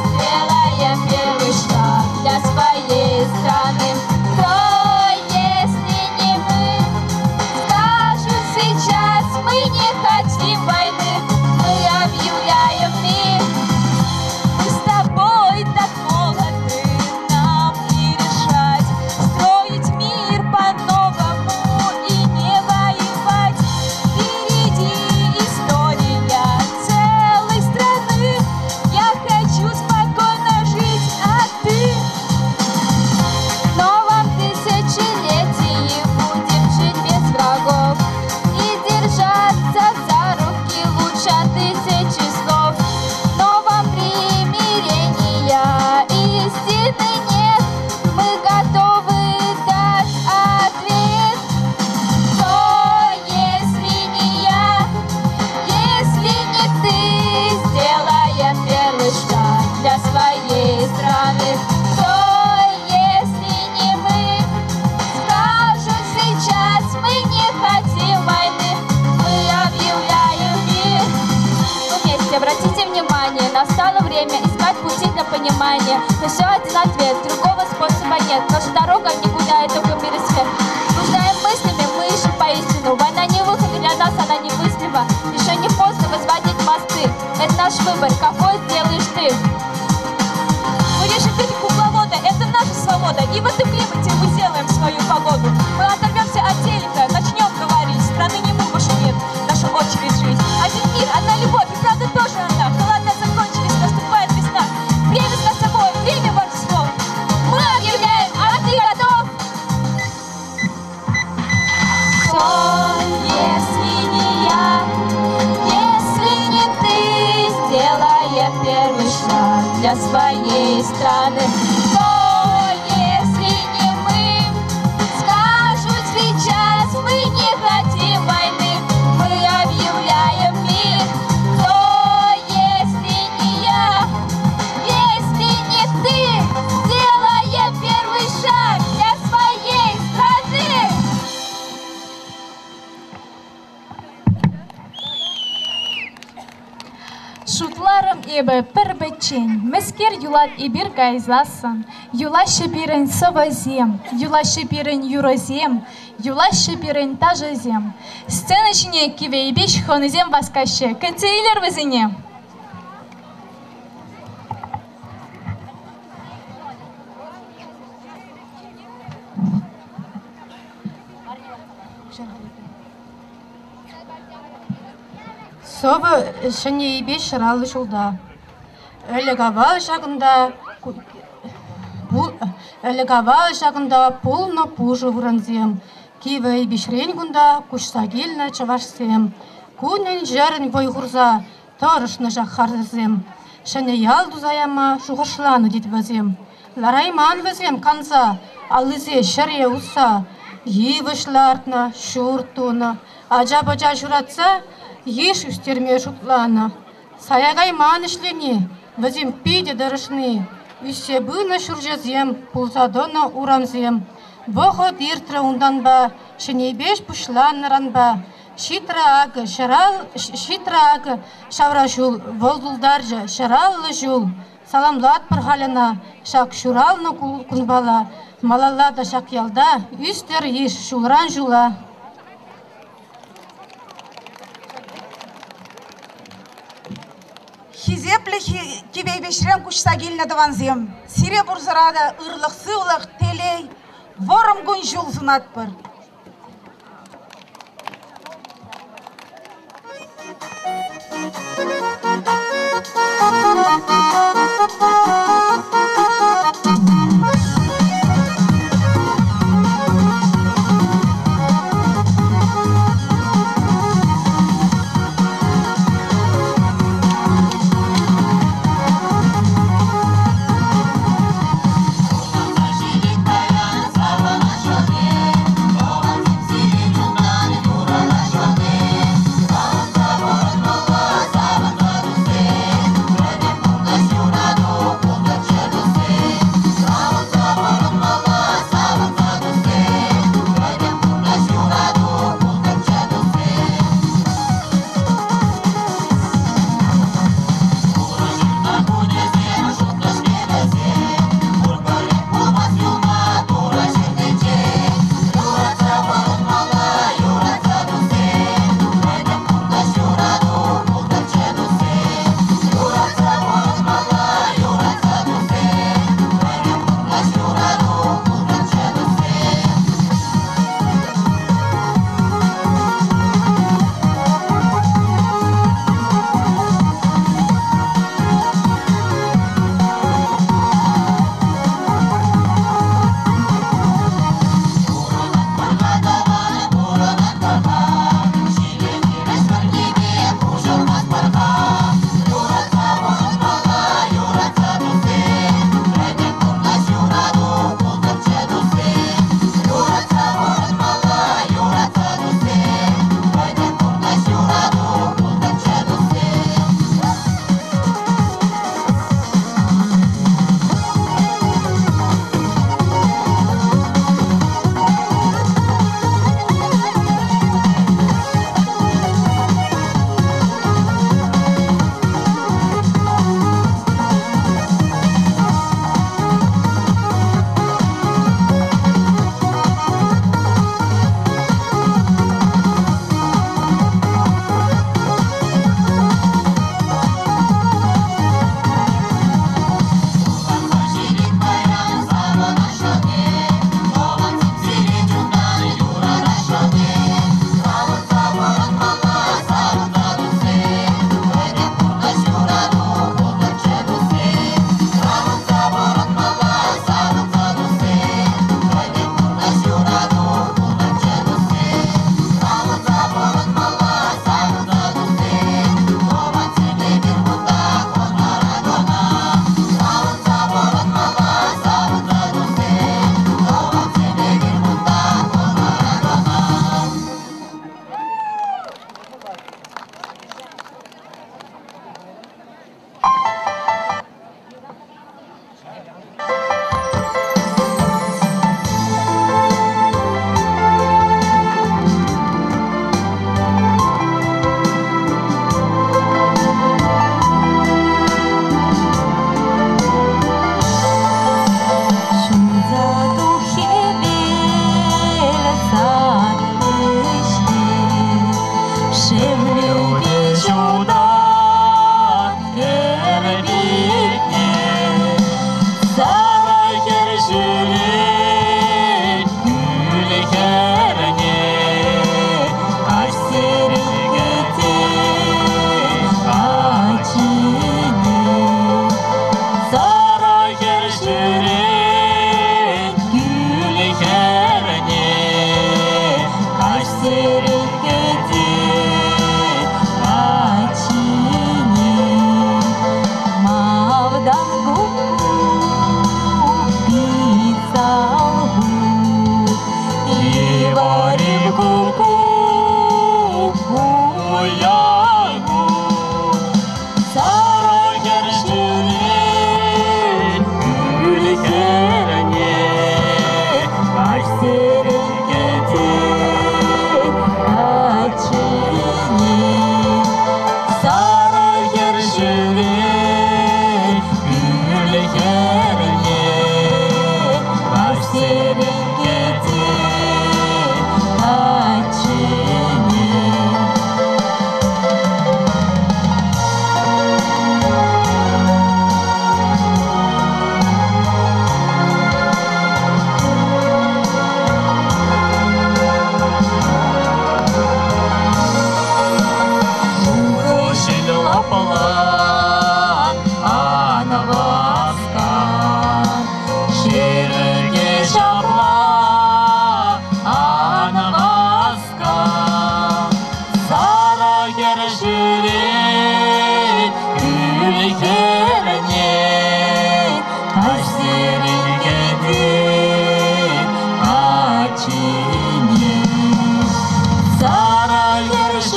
сделаем первый шаг для своей страны. Кто, если не мы, скажут сейчас, мы не хотим войны, мы объявляем мир. Мы с тобой так молоды, нам и решать, строить мир по-новому и не воевать. Впереди история целой страны. Я хочу спокойно жить, а ты? В новом тысячелетии будем жить без врагов и держаться за руки лучше тысячи слов. В новом примирения истины нет, мы готовы дать ответ. Кто, если не я, если не ты, сделаем первый шаг для своей страны. Кто, если не мы, скажут сейчас, мы не хотим войны, мы объявляем мир. Вместе обратите внимание, настало время искать пути для понимания. Но все один ответ, другого способа нет. Наша дорога в никуда и только в мире свет. Блуждаем мыслями, мы ищем поистину. Война не выход, и для нас она немыслима. Еще не поздно возводить мосты. Это наш выбор, какой сделаешь ты? Мы лишь петь кукловода, это наша свобода. И в этом климате мы сделаем свою погоду. Мы оторвемся от телека, начнем говорить. Страны не мы больше нет, наша очередь жить. Один мир, одна любовь, и правда тоже она. Холода закончились, наступает весна. Время с собой, время ваше слово. Мы объявляем, а ты готов? Кто, если не я, если не ты, сделаем первый шаг для своей страны. Кто, если не мы, скажут сейчас, мы не хотим войны, мы объявляем мир. Кто, если не я, если не ты, сделаем первый шаг для своей страны. Шутларӑм эпӗ пӗр-пӗччен, мӗскер юлать эпир кайсассӑн. Юлаҫҫӗ пирӗн сӑвӑсем, юлаҫҫӗ пирӗн юрӑсем, юлаҫҫӗ пирӗн ташӑсем. Сцена ҫине Кивӗ Эйпеҫ хӑнисем васкаҫҫӗ. Кӗтсе илер вӗсене! Сӑвӑ Ҫӗнӗ Эйпеҫ ҫӑраллӑ ҫулта. Ӗлӗк-авал ҫакӑнта ӗлӗк-авал ҫакӑнта пулнӑ пушӑ вырӑнсем. Кивӗ Эйпеҫрен кунта куҫса килнӗ чӑвашсем. Кунӗн-ҫӗрӗн вӑй хурса тӑрӑшнӑ ҫак харсӑрсем. Ҫӗнӗ ял туса яма шухӑшланӑ тет вӗсем. Ларайман вӗсем канса, аллисе ҫӗре усса. Йывӑҫ лартнӑ, ҫурт тунӑ, ача-пӑча ҫуратса йыш ӳстерме шутланӑ. Сая кайман ӗҫлени, вӗсем питӗ тӑрӑшни, ӳссе пынӑ ҫурчӗсем, пулса тӑнӑ урамсем. Вӑхӑт иртрӗ унтанпа, Ҫӗнӗ Эйпеҫ пуҫланнӑранпа. Ҫитрӗ акӑ, ҫитрӗ акӑ ҫавра ҫул, вӑл тултарчӗ 150 ҫул. Саламлатпӑр халь ӑна ҫак ҫуралнӑ кунпала. Малалла та ҫак ялта ӳстӗр йыш ҫулран ҫула. Хисеплӗ Кивӗ Эйпеҫрен куҫса килнӗ тӑвансем, сире пурсӑра та ырлӑх-сывлӑх, телей, вӑрӑм кун-ҫул сунатпӑр.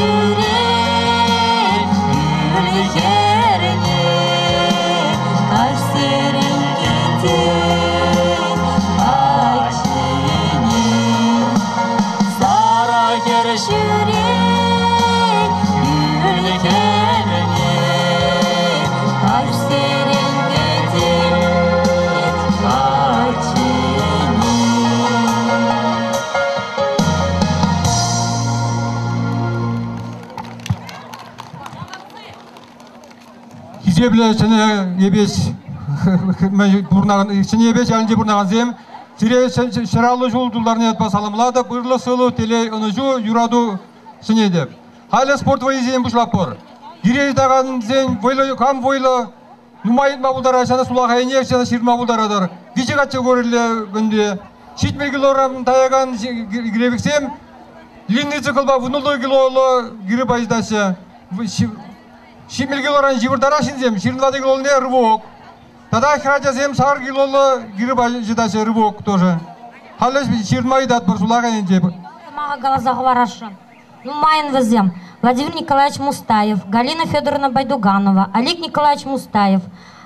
ҫӳрет ӳлӗхерне, каҫсерен кӗтет каччине. Сарӑ хӗр ҫӳрет ӳлӗхерне, каҫсерен кӗтет каччине. Хисеплӗ Ҫӗнӗ Эпеҫ пурӑнакан Ҫӗнӗ Эпеҫ ялӗнче пурӑнакансем, сире 150 ҫул тултарнӑ ятпа саламлатӑп, ырлӑх-сывлӑх, телей, ӑнӑҫу, юрату сӗнетӗп. Халӗ спорт вӑййисем пуҫлатпӑр. Кире йӑтакансен вӑйлӑ, кам вӑйлӑ нумай йӑтма пултарать, ҫавна сулахайне ҫавна ҫырма пултаратӑр. Виҫӗ категориллӗ мӗнпе 70 килограмм таякан гиревиксем длинный циклпа 10 килоллӑ гирепа йӑтаҫҫӗ. 70 килоран йывӑртарах ҫынсем 24 килолне рывок. Тата хӗрачасем 8 килоллӑ гирепа йӑтаҫҫӗ рывок тоже. Халӗ ҫырма ыйтатпӑр сулахай енче. Сӑмаха каласа хӑварасшӑн. Нумайӑн вӗсем. Владимир Николаевич Мустаев, Галина Федоровна Байдуганова, Олег Николаевич Мустаев,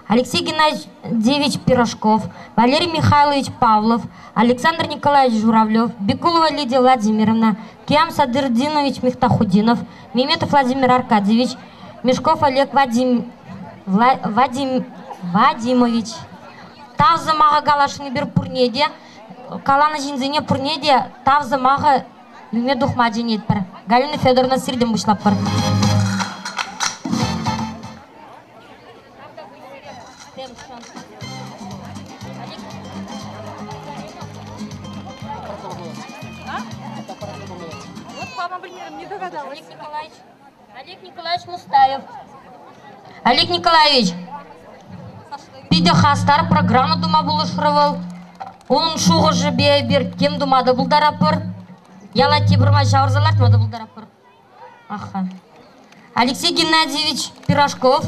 Алексей Геннадьевич Пирожков, Валерий Михайлович Павлов, Александр Николаевич Журавлев, Бекулова Лидия Владимировна, Киям Садырдинович Михтахудинов, Меметов Владимир Аркадьевич, Мешков Олег Вадим, Вла, Вадим, Вадимович. Тав сӑмаха каласшӑн эпир пурне те, каланӑ ҫынсене пурне те тав сӑмахӗ Илме тухма чӗнетпӗр. Галина Федоровна сиртен пуҫлатпӑр. Олег Николаевич Мустаев. Олег Николаевич, питӗ хастар программа тума пулӑшрӗ вӑл. Унӑн шухӑшӗпе эпир тем тума та пултаратпӑр. Яла тепӗр май ҫавӑрса лартма та пултаратпӑр. Аха. Алексей Геннадьевич Пирожков,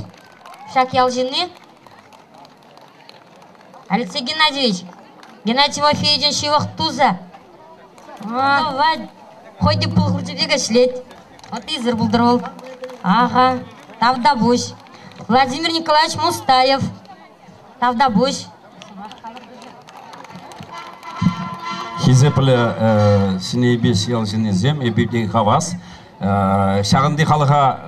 ҫак ял ҫынни. Алексей Геннадьевич, Геннадий Тимофеевичӑн ҫывӑх тусӗ. Хӑй те пыл хурчӗ пек ӗҫлет. Вот исӗр пултӑр вӑл. Аха, тавтапуҫ. Владимир Николаевич Мустаев. Тавтапуҫ. Хисеплӗ Ҫӗнӗ ял ҫыннисем, эпир те хавас. Ҫакӑнти халӑха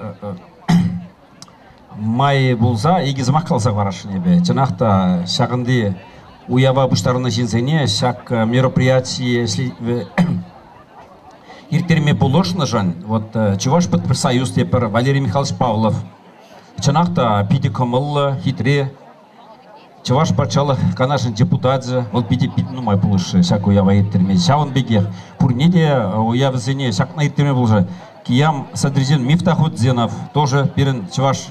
май пулса икӗ сӑмах каласа хӑварасшӑн эпӗ. Чӑнах та ҫакӑнти уява пуҫтарӑннӑ ҫынсене ҫак мероприятие ирттерме пулӑшнӑшӑн вот Чӑваш союз тепӗр Валерий Михайлович Павлов чӑнах та питӗ кӑмӑллӑ, хитре Чӑваш патшалӑх канашӗн депутачӗ, вӑл питӗ пит нумай пулӑшрӗ ҫак уява ирттерме. Ҫавӑн пекех пурне те уявсене ҫакна ирттерме пулӑшрӗ. Киям Садридин Мифтахутдинов тоже пирӗн чӑваш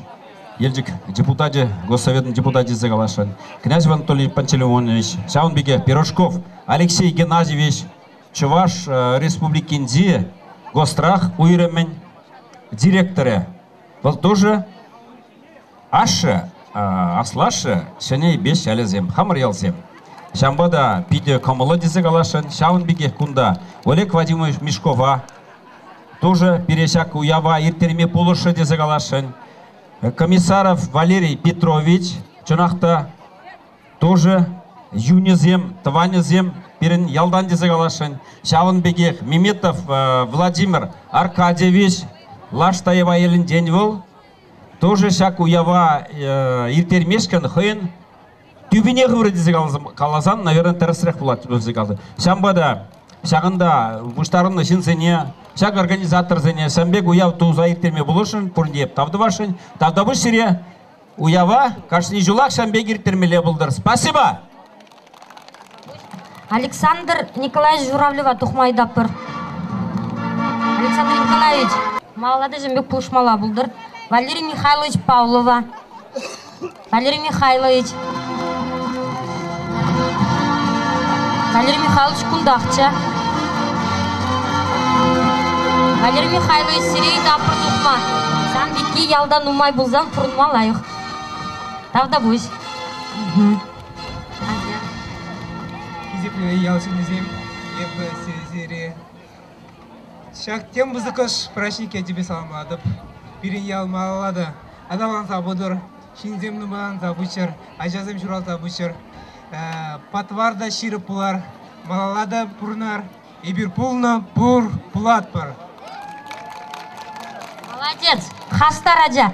Елчӗк депутачӗ, Госсоветӑн депутачӗ тесе каласшӑн. Князев Анатолий Пантелеймонович, ҫавӑн пекех Пирожков Алексей Геннадьевич, Чӑваш Республикинчи Госстрах уйрӑмӗн директорӗ. Вӑл тоже Ашшӗ, аслашшӗ Ҫӗнӗ Эйпеҫ ялӗсем, хамӑр ялсем. Ҫавӑнпа та питӗ кӑмӑллӑ тесе каласшӑн. Ҫавӑн пекех кунта Олег Вадимович Мешкова тоже пире ҫак уява ирттерме пулӑшрӗ тесе каласшӑн. Комиссаров Валерий Петрович, чӑнах та, тоже юнӗсем, тӑванӗсем пирӗн ялтан тесе каласшӑн. Ҫавӑн пекех Меметов Владимир Аркадьевич Лаш Таяпа ялӗнчен вӑл. Тоже ҫак уява ирттермешкӗн хӑйӗн тӳпине хыврӗ тесе каласан, наверное, тӗрӗсрех пулать тесе каласан. Ҫавӑнпа та ҫакӑнта пуҫтарӑннӑ ҫынсене, ҫак организаторсене ҫавӑн пек уяв туса ирттерме пулӑшӑн, пурне тав тӑвасшӑн. Тавтапуҫ сире уява кашни ҫулах ҫавӑн пек ирттермелле пултӑр. Спасибо! Александр Николаевич Журавлева тухма ыйтатпӑр. Александр Николаевич, малалла та ҫын пек пулӑшмалла пултӑр. Валерий Михайлович Павлова. Валерий Михайлович. Валерий Михайлович кунтахчӗ. Валерий Михайлович, сире ыйтатпӑр тухма. Сан пекки ялта нумай пулсан пурӑнма лайӑх. Тавтапуҫ. Хисеплӗ ял ҫыннисем, эпӗ сире Ҫак тем пысӑкӑш праҫник ячӗпе саламлатӑп. Пирӗн ял малалла та аталанса пытӑр, ҫынсем нумайланса пыччӑр, ачасем ҫуралса пыччӑр. Патвар та ҫирӗп пулар, малалла та пурӑнар. Эпир пулнӑ, пур, пулатпӑр. Молодец, хастар ача.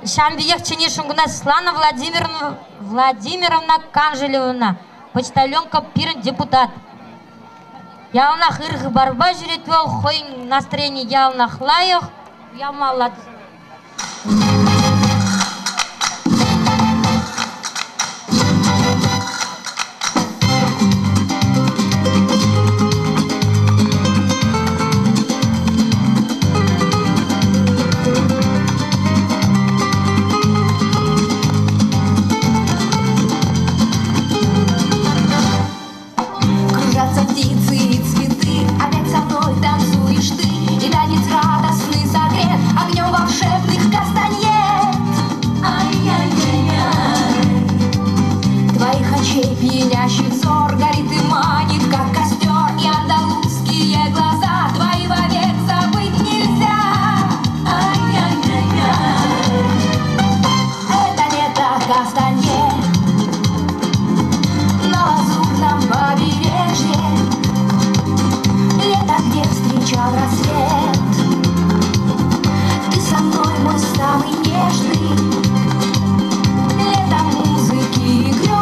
Ҫавӑн пекех чӗнесшӗн куна Светлана Владимировна, Владимировна Канжелевна, почтальонка пирӗн депутат. Яланах ыр хыпарпа ҫӳрет вӑл, хӑйӗн настроени яланах лайӑх, ямалла. Кружатся птицы и цветы, опять со мной танцуешь ты, И танец радостный согрет огнем волшебных кастаньет. Ай-яй-яй-яй. Твоих очей пьянящий взор горит и манит, как костер, И андалузские глаза твои вовек забыть нельзя. Ай-яй-яй-яй. Это лето кастаньет на лазурном побережье, Лето, где встречал рассвет. Ты со мной, мой самый нежный, Лето музыки и грез,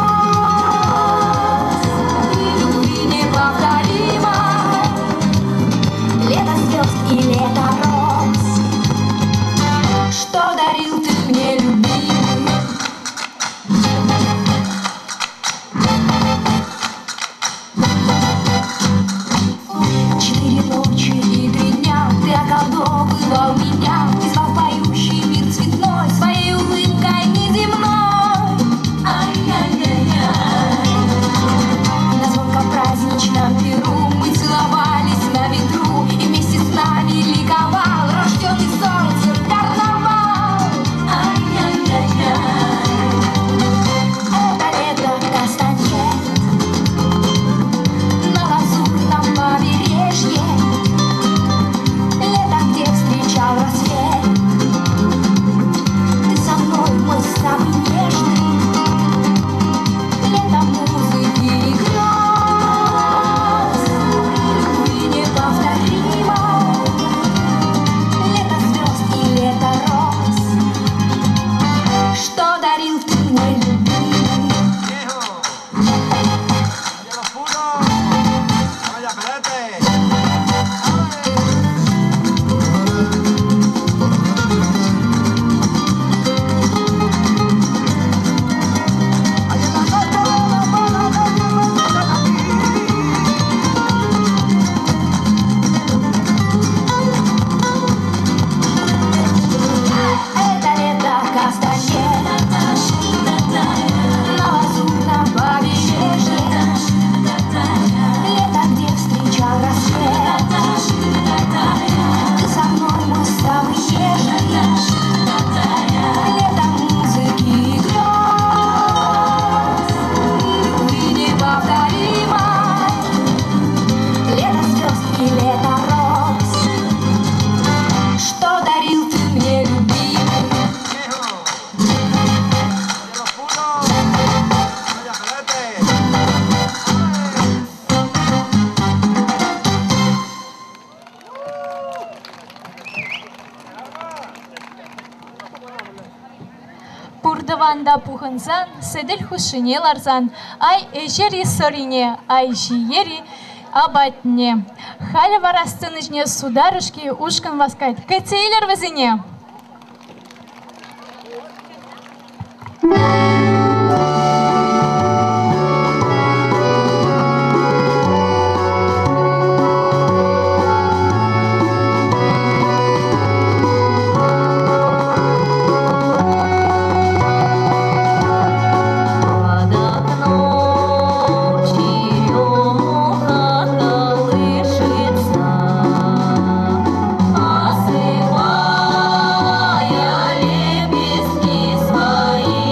И любви неповторимой, Лето звезд и лето роз, Что дарил ты мне, любимый. Четыре ночи и три дня ты околдовывал меня И звал поющий мир цветной своей улыбкой неземной. Ай-яй-яй-яй. На звонком праздничном пиру мы целовались на ветру, И вместе с нами ликовал рожденный солнцем карнавал. Ай-яй-яй-яй. Это лето кастаньет на лазурном побережье, Лето, где встречал рассвет. Ты со мной, мой самый нежный, Лето музыки и грез, Любви неповторимой, Лето звезд и лето роз, Что дарил ты мне, любимый. Это лето кастаньет на лазурном побережье, Лето, где встречал рассвет. Ты со мной, мой самый нежный, Лето музыки и грез, Любви неповторимой, Лето звезд и лето роз, Что дарил ты мне, любимый. Пуртӑван та пухӑнсан, сӗтел хушшине ларсан, ай ӗҫер-и сӑрине, ай ҫиер-и апатне. Халӗ вара сцена ҫине Сударушки ушкӑн васкать. Кӗтсе илер вӗсене! Под окном черемуха колышется, осыпая лепестки свои.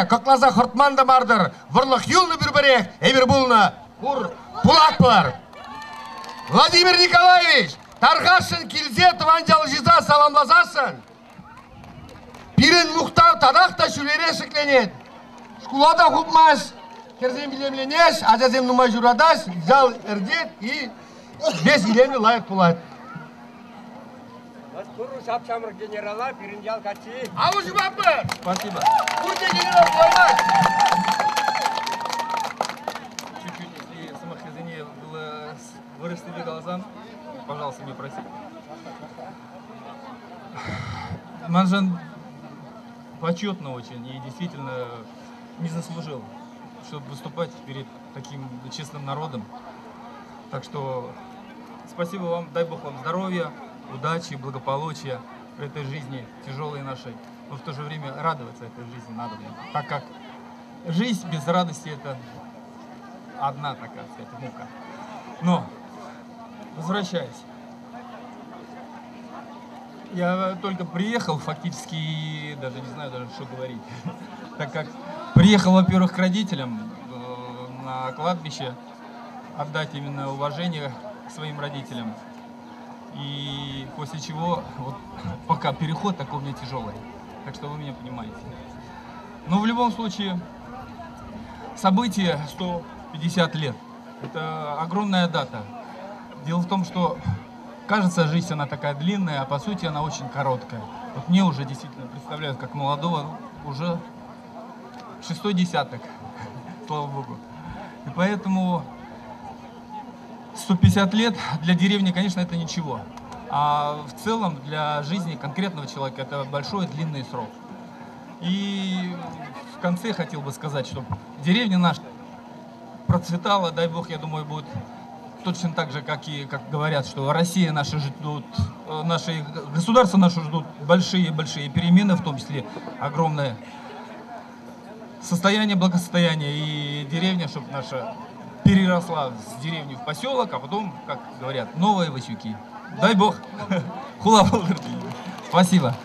Ҫӗре кӑкласа хӑртман та мартӑр. Вӑрлӑх юлнӑ пӳрпӗрех, эпир пулнӑ, пур, пулатпӑр. Владимир Николаевич, тархасшӑн килсе тӑван ял ҫыса саламласассӑн, пирӗн мухтав татах та ҫӳлере ҫӗкленет. Шкула та хупмасть, хӗрсем илемленеҫ, ачасем нумай ҫуратаҫ, ял ӗртет и весь илемлӗ лайӑх пулать. Турӑ ҫап-ҫамрӑк генерала пирӗн ял каччи. Алӑ ҫупатпӑр! Спасибо. Пурте генерал пулаймасть. Чуть-чуть, если сӑмахӗсене было вырӑслипе каласан, пожалуйста, не простите. Маншӑн почетно очень и действительно не заслужил, чтобы выступать перед таким честным народом. Так что спасибо вам, дай Бог вам здоровья, удачи, благополучия в этой жизни тяжелой нашей. Но в то же время радоваться этой жизни надо, так как жизнь без радости это одна такая, сказать, мука. Но, возвращаясь, я только приехал, фактически, и даже не знаю даже, что говорить. Так как приехал, во-первых, к родителям на кладбище, отдать именно уважение своим родителям. И после чего, вот, пока переход такой у меня тяжелый. Так что вы меня понимаете. Но в любом случае, событие 150 лет. Это огромная дата. Дело в том, что кажется, жизнь она такая длинная, а по сути она очень короткая. Вот мне уже действительно представляют, как молодого, уже шестой десяток, слава богу. И поэтому 150 лет для деревни, конечно, это ничего. А в целом для жизни конкретного человека это большой длинный срок. И в конце хотел бы сказать, что деревня наша процветала, дай бог, я думаю, будет точно так же, как и как говорят, что Россия наша ждут, наши государство наше ждут большие-большие перемены, в том числе огромное состояние, благосостояние и деревня, чтобы наша переросла с деревни в поселок, а потом, как говорят, новые Васюки. Дай бог. Хула Спасибо.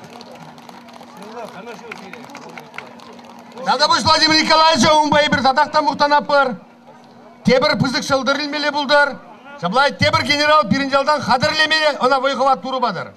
Тавтапуҫ Владимир Николаевича унпа эпир татах та мухтанатпӑр. Тепӗр пысӑк ҫӑлтӑр илмелле пултӑр. Ҫапла тепӗр генерал пирӗн ялтан хатӗрлеме ӑна вӑй-хӑват Турӑ патӑр.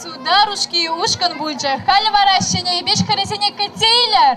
Сударушки ушкӑн пулчӗ. Халӗ вара Ҫӗнӗ Эйпеҫ хӗрӗсене кӗтсе илер.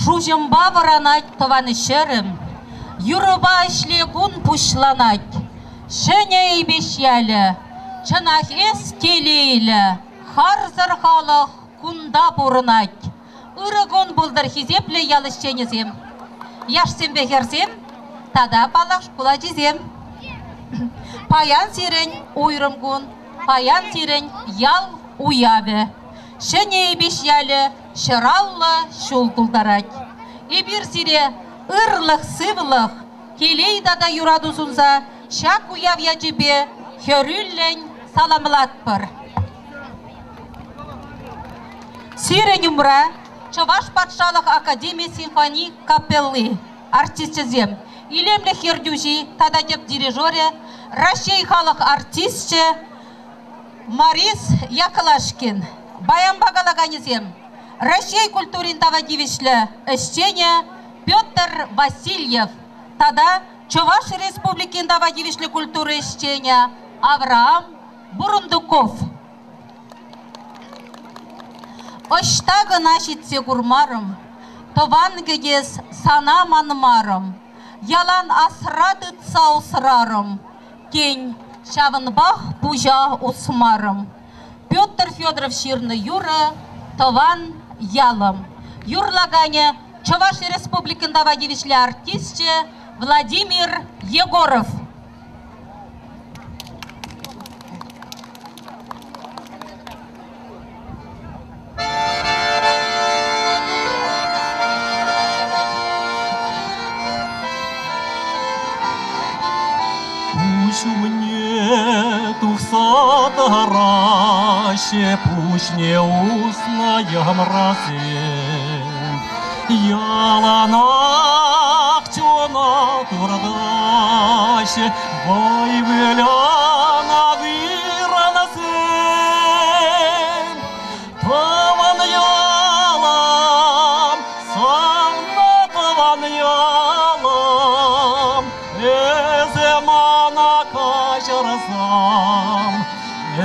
Шуҫӑмпа вӑранать тӑван ҫӗрӗм, Юрӑпа ӗҫле кун пуҫланать. Ҫӗнӗ Эйпеҫ ялӗ, чӑнах эс телейлӗ, Харсӑр халӑх кунта пурӑнать. Ырӑ кун пултӑр, хисеплӗ ял ӗҫченӗсем, яшсемпе хӗрсем тата, паллах, шкул ачисем. Паян сирӗн уйрӑм кун, паян сирӗн ял уявӗ. Ҫӗнӗ Эйпеҫ ялӗ ҫӑраллӑ ҫул тултарать. Эпир сире ырлӑх-сывлӑх, телей тата юрату сунса ҫак уяв ячӗпе хӗрӳллӗн саламлатпӑр. Сирӗн умра Чӑваш патшалӑх академи симфони капелли артисчӗсем, илемлӗх ертӳҫи тата тӗп дирижерӗ, Раҫҫей халӑх артисчӗ Морис Яклашкин, баянпа калаканӗсем, Раҫҫей культурин тава тивӗҫлӗ ӗҫченӗ Петр Васильев тата Чӑваш Республикин тава тивӗҫлӗ культура ӗҫченӗ Авраам Бурундуков. Ӑҫта кӑна ҫитсе курмарӑм, тӑван кӗтес сана манмарӑм, ялан асра тытса усрарӑм. Тен, ҫавӑнпах пуҫа усмарӑм. Петр Федоров ҫырнӑ юрӑ «Тӑван ялӑм». Юрлаканӗ Чӑваш Республикин тава тивӗҫлӗ артисчӗ Владимир Егоров. Куҫ умне тухса тӑраҫҫӗ пуҫне уснӑ йӑмрасем. Яланах чуна туртаҫҫӗ вӑй вылянӑ вырӑнсем. Тӑван ялам, савнӑ тӑван ялам, эсӗ мана каҫарсам,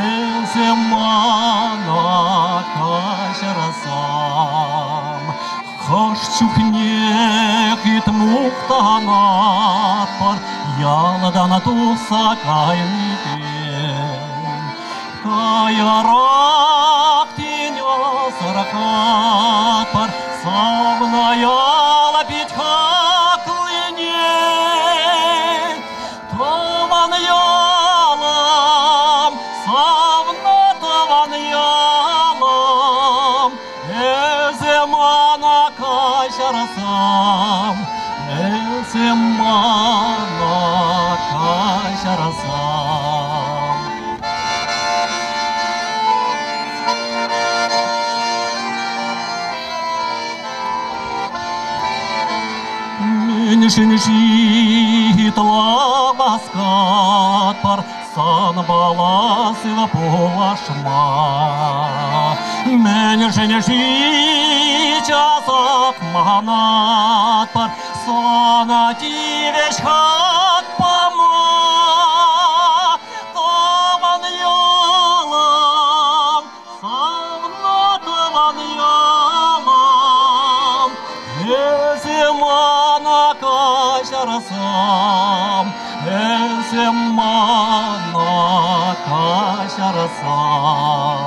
эсӗ мана каҫарсам. Хӑш чухне хыт мухтанатпӑр, ялтан тухса кайнипе. Каярах тин асӑрхатпӑр, савнӑ ял пит хаклине. Тӑван ялӑм, савнӑ тӑван ялӑм, эсӗ мана каҫарсам, эсӗ мана каҫарсам. Мӗншӗн-ши ытла васкатпӑр санпала сыв пулашма? Мӗншӗн-ши часах манатпӑр сана тивӗҫ хак пама? Тӑван ялӑм, савнӑ тӑван ялӑм, эсӗ мана каҫарсам, эсӗ мана каҫарсам.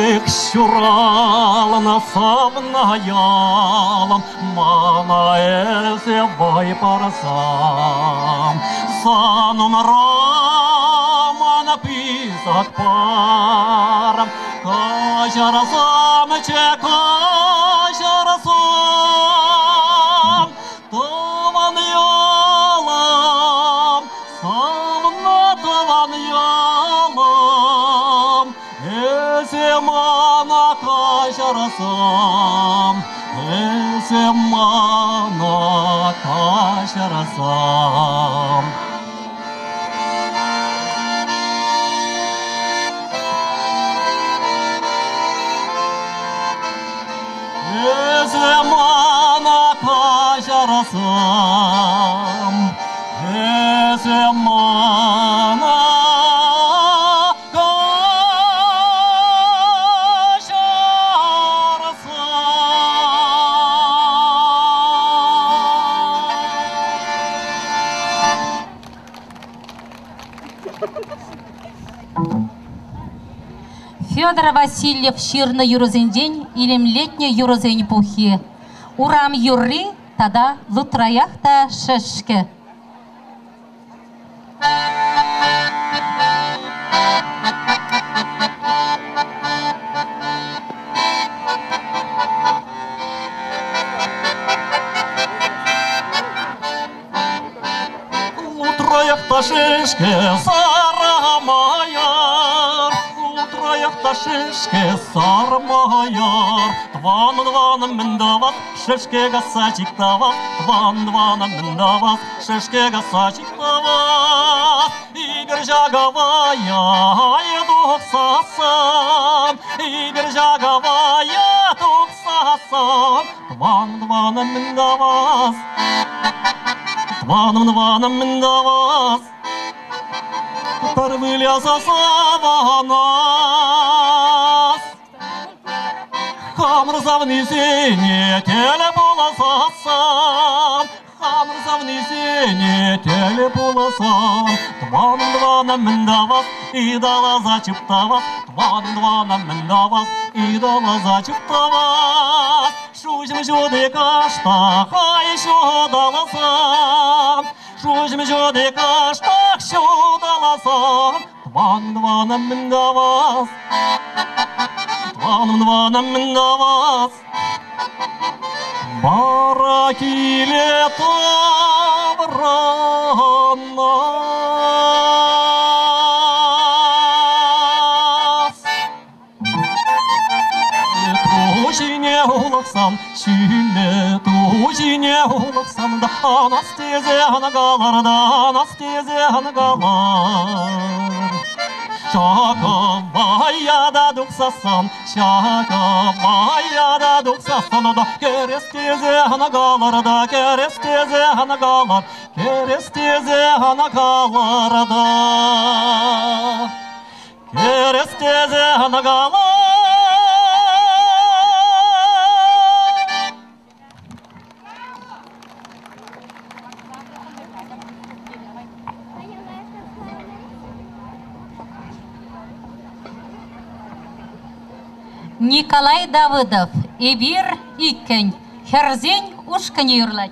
Эх, ҫуралнӑ савнӑ ялӑм, мана эсӗ вӑй парсам. Сан умра ман пысӑк парӑм, каҫарсамччӗ, каҫарсам. Тӑван ялӑм, савнӑ тӑван ялӑм, эсӗ мана каҫарсам, эсӗ мана каҫарсам. Эсӗ мана каҫарсам, эсӗ мана Федор Васильев ҫырнӑ юрӑсенчен илемлетнӗ юрӑсен пуххи. Урам юрри тата лутраях та шӗшкӗ. Лутраях та шӗшкӗ сарӑмаяр, Лутраях та шӗшкӗ сармаяр. Тӑванӑн-тӑванӑм мӗн тӑвас, шӗшкӗ касса чик тавас, Тӑван-тӑванӑм мӗн тӑвас, шӗшкӗ касса чик тавас. Ибир ҫакӑвая тухсассӑн, Ибир ҫакӑвая тухсассӑн, Тӑван-тӑванӑм мӗн тӑвас? Тӑванӑм, тӑванӑм, мӗн тӑвас? Пӗр выляса савӑнас. Хамӑр савнисене тӗл пуласасан, хамӑр савнисене тӗл пуласан, тӑванӑм, тӑванӑм, мӗн тӑвас? Ыталаса чуптӑвас, тӑванӑм, тӑванӑм, мӗн тӑвас? Ыталаса чуптӑвас. Шуҫӑм ҫути кӑштах ай ҫуталасан, шуҫӑм ҫути кӑштах ҫуталасан, тӑванӑм, тӑванӑм, мӗн тӑвас? Тӑванӑм, тӑванӑм, мӗн тӑвас? Вара киле таврӑнас. Ту ҫине улӑхсан, ҫӳллӗ ту ҫине улӑхсан та анас тесе анкалар та анас тесе анкалар. Ҫакӑ вая та тухсассӑн, ҫакӑ вая та тухсассӑн та кӗрес тесе анкалар та кӗрес тесе анкалар, кӗрес тесе анкалар та. Кӗрес тесе анкалар. Николай Давыдов, Эпир иккӗн, хӗрсен ушкӑнӗ юрлать.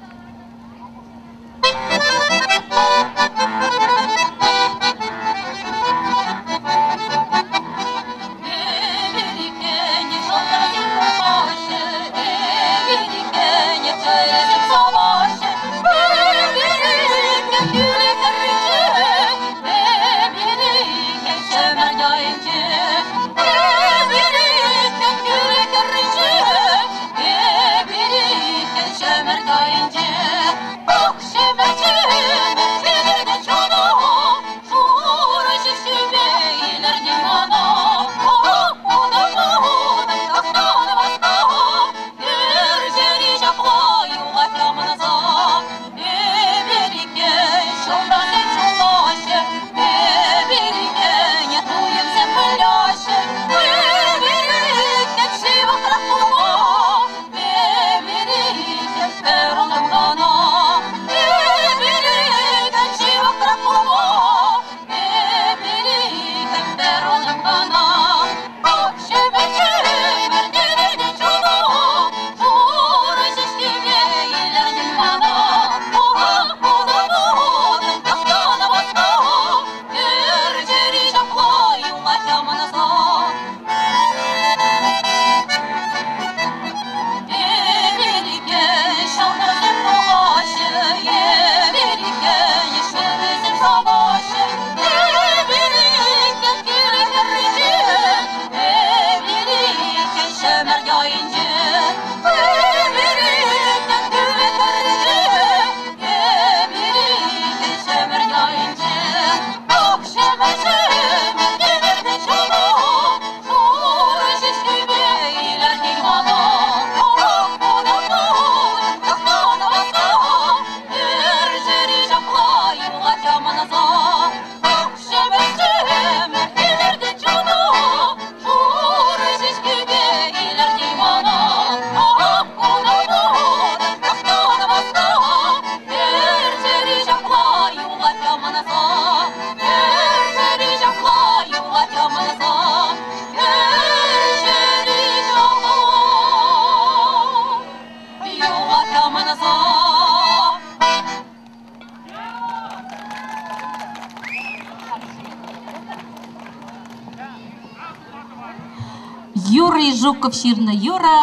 Юрий Жуков ҫырнӑ юрӑ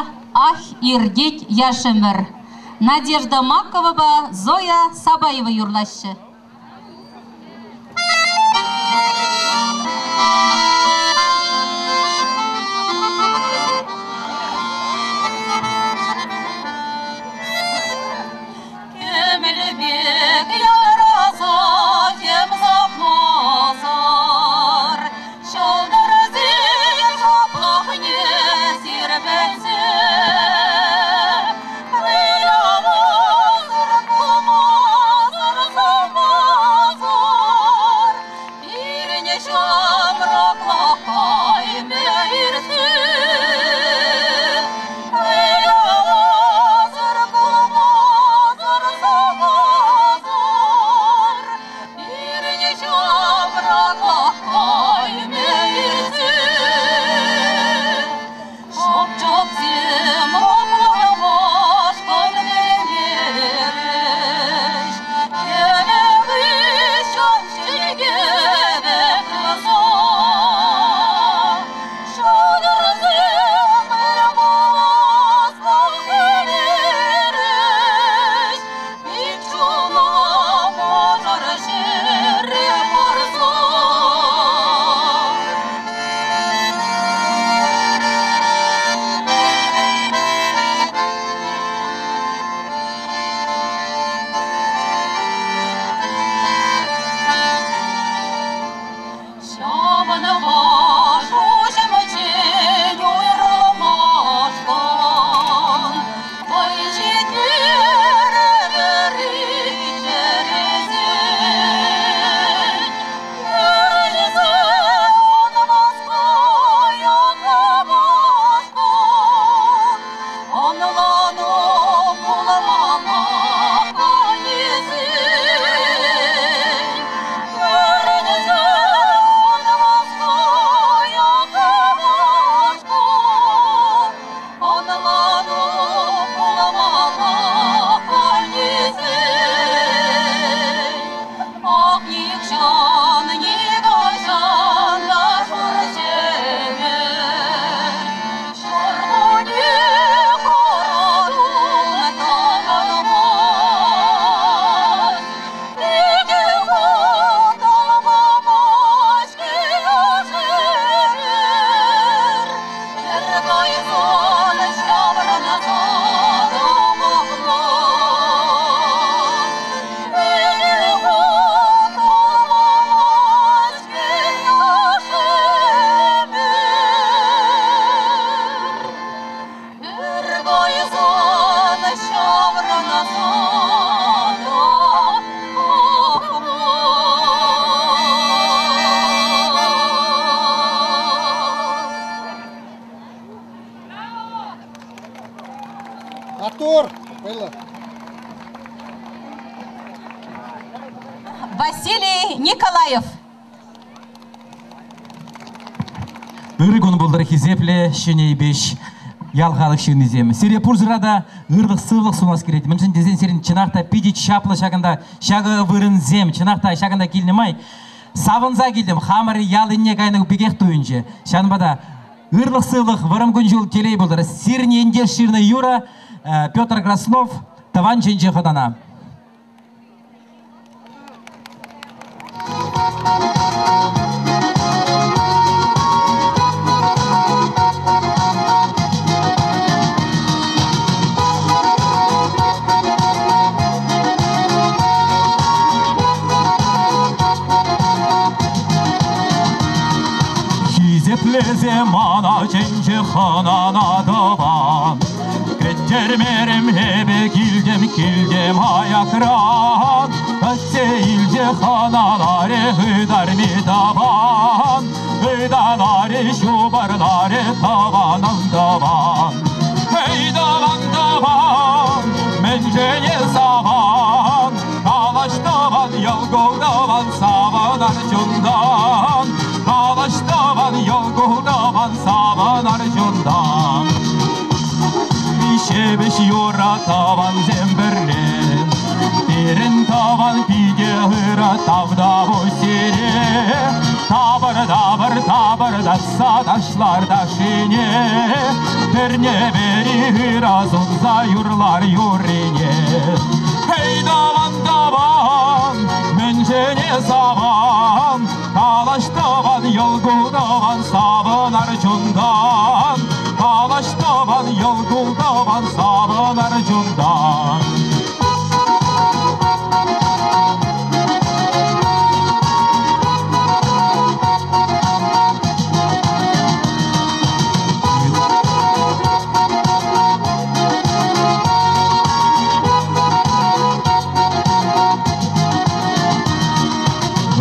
«Ах, иртет яш ӗмӗр». Надежда Маковӑпа Зоя Сабаева юрлаҫҫӗ. Кӗмӗл пек яраса тем сапмасӑр ҫӑлтӑрсен шӑплӑхне сирпӗтсе вылямасӑр, кулмасӑр. Артур, вӑйлӑ. Василий Николаев. Ырӑ кун пултӑр, хисеплӗ Ҫӗнӗ Эйпеҫ ял халӑх ҫыннисем. Сире пурсӑра та ырлӑх-сывлӑх сунас килет. Мӗншӗн тесен сирӗн чӑнах та питӗ чаплӑ ҫакӑнта ҫакӑ вырӑнсем, чӑнах та ҫакӑнта килнӗ май савӑнса килтӗм. Хамӑр ял енне кайнӑ пекех туйӑнчӗ. Ҫавӑнпа та ырлӑх-сывлӑх, вӑрӑм кун-ҫул телей пултӑр. Сирӗн ентеш ҫырнӑ юрӑ Петр Краснов «Тӑван чӗнче хӑтана». Хисеплесе мана чӗнчӗ хӑнана тӑван. Кӗттермерӗм эпӗ килтӗм, килтӗм аякран. Кӗтсе илчӗ хӑналарӗ ытарми тӑван. Ыталарӗ, ҫупӑрларӗ тӑванӑм тӑван. Эй, тӑван, тӑван, мӗншӗн эс аван? Калаҫ тӑван, йӑл тӑван, савӑнар чунтан. Калаҫ тӑван, йӑл тӑван, савӑнар чунтан. Ҫепӗҫ юра тӑвансем пӗрле, Пирӗн тӑван питӗ ырӑ тавтапуҫ сире. Тапӑр-тапӑр тапӑртатса ташлар ташшине, Пӗрне-пӗри ыра сунса юрлар юррине. Эй, тӑван, тӑван, мӗншӗн эс аван? Калаҫ тӑван, йӑл тӑван, савӑнар чунтан. Калаҫ тӑван, йӑл тӑван, савӑнар чунтан.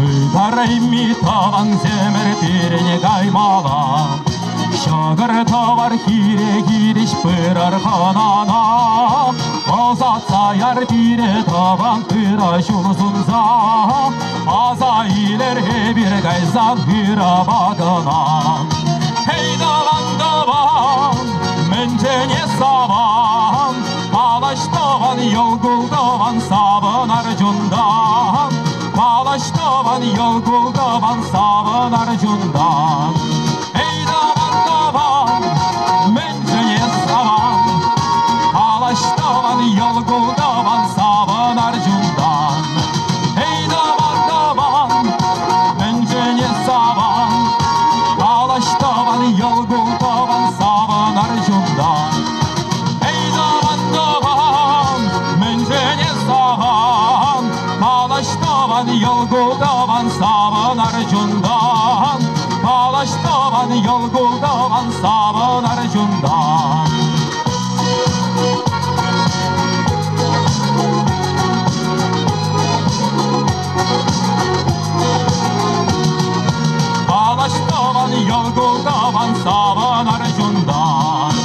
Ытарайми тӑвансемӗр пирӗн каймала. Ҫӑкӑр тӑвар хире хирӗҫ пырар хӑнана. Ӑсатса яр пире тӑван ырӑ ҫул сунса. Аса илер эпир кайсан ырӑпа кӑна. Эй, тӑван, тӑван, мӗншӗн эс аван? Калаҫ тӑван, йӑл кул тӑван, савӑнар чунтан. Калаҫ тӑван, йӑл кул тӑван, савӑнар чунтан. Эй, тӑван, тӑван, мӗншӗн эс аван? Калаҫ тӑван, йӑл кул тӑван, савӑнар чунтан. Эй, тӑван, тӑван, мӗншӗн эс аван? Калаҫ тӑван, йӑл кул тӑван, савӑнар чунтан. Эй, тӑван, тӑван, мӗншӗн эс аван? Калаҫ тӑван, йӑл кул тӑван, савӑнар чунтан. Калаҫ тӑван, йӑл кул тӑван, савӑнар чунтан. Калаҫ тӑван, йӑл кул тӑван, савӑнар чунтан.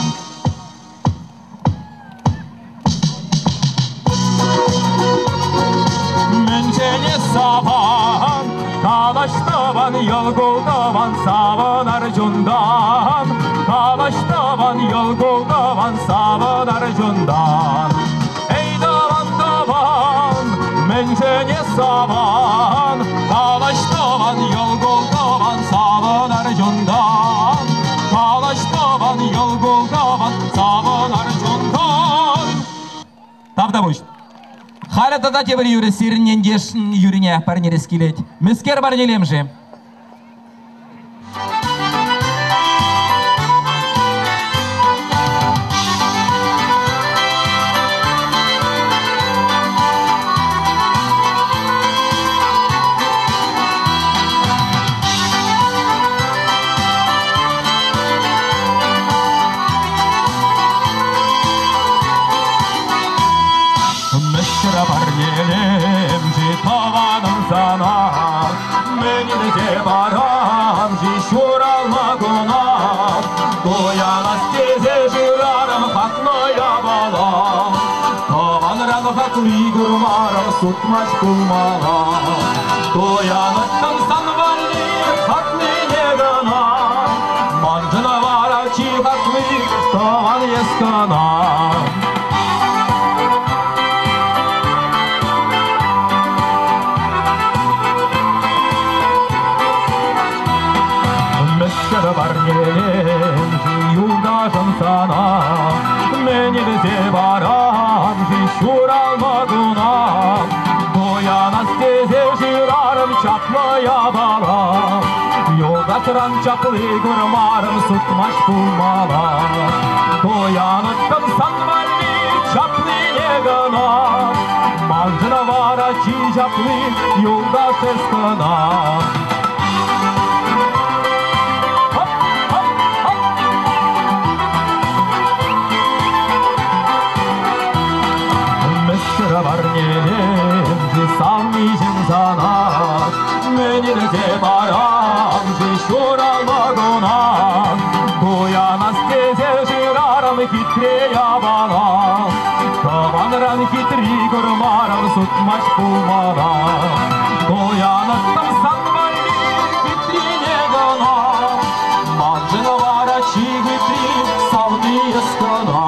Мӗншӗн эс аван? Калаҫ тӑван, йӑл кул тӑван, савӑнар чунтан. Калаҫ тӑван, йӑл кул тӑван, савӑнар чунтан. Эй, тӑван, тӑван, мӗншӗн эс аван? Калаҫ тӑван, йӑл кул тӑван, савӑнар чунтан. Калаҫ тӑван, йӑл кул тӑван, савӑнар чунтан. Тавтапуҫ. Халӗ тата тепӗр юрӑ сирӗн ентеш юррине парнелес килет. Мӗскер парнелем-ши? Мӗскер парнелем-ши тӑванӑм сана? Мӗн илсе парам-ши ҫуралнӑ куна? Туянас тесе шырарӑм хаклӑ япала. хакли курмарӑм, сутмасть пулмалла. Туянӑттӑм сан валли хаклине кӑна. Маншӑн вара чи хакли тӑван эс кӑна. Мӗскер парнелем-ши юлташӑм сана? Мӗн илсе парам-ши ҫуралнӑ куна? Туянас тесе шырарӑм чаплӑ япала. Юлташран чапли курмарӑм, сутмасть пулмалла. Туянӑттӑм сан валли чаплине кӑна. Маншӑн вара чи чапли юлташ эс кӑна. Мӗскер парнелем-ши савниҫӗм сана? Мӗн илсе парам-ши ҫуралнӑ куна? Туянас тесе шырарӑм хитре япала. Тӑванран хитри курмарӑм, сутмасть пулмана. Туянӑттӑм сан валли хитрине кӑна. Маншӑн вара чи хитри савни эс кӑна.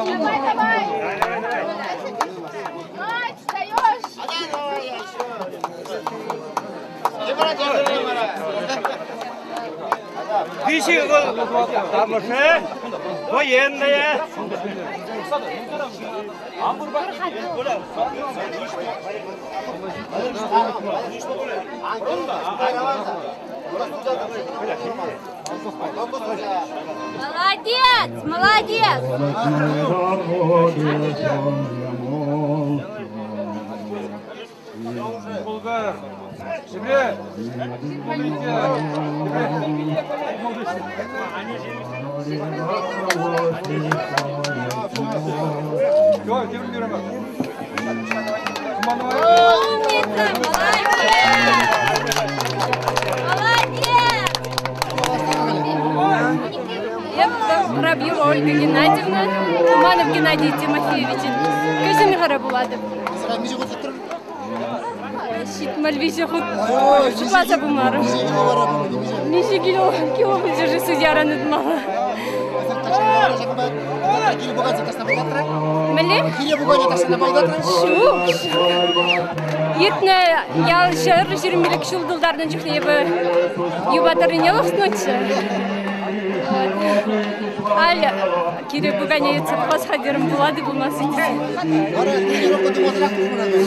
Давай, давай! Мать, встаешь! Виҫӗ амӑшӗ военная. Молодец, молодец! Умница, молодец! Молодец! Я Воробьева Ольга Геннадьевна, Туманов Геннадий Тимофеевич. Кӗҫӗн хӗрӗ пулатӑп. Ҫитмӗл виҫӗ хут шутласа пымарӑм. Миҫе кило кило пӗлчӗ-ши судьяран ыйтмалла. Мӗнле? Ҫук. Иртнӗ ял 125 ҫул тултарнӑ чухне эпӗ юпа тӑррине лӑхнӑччӗ. Аль кире пукане йӑтса тухас хатӗрӗм пулать пулмас тесе.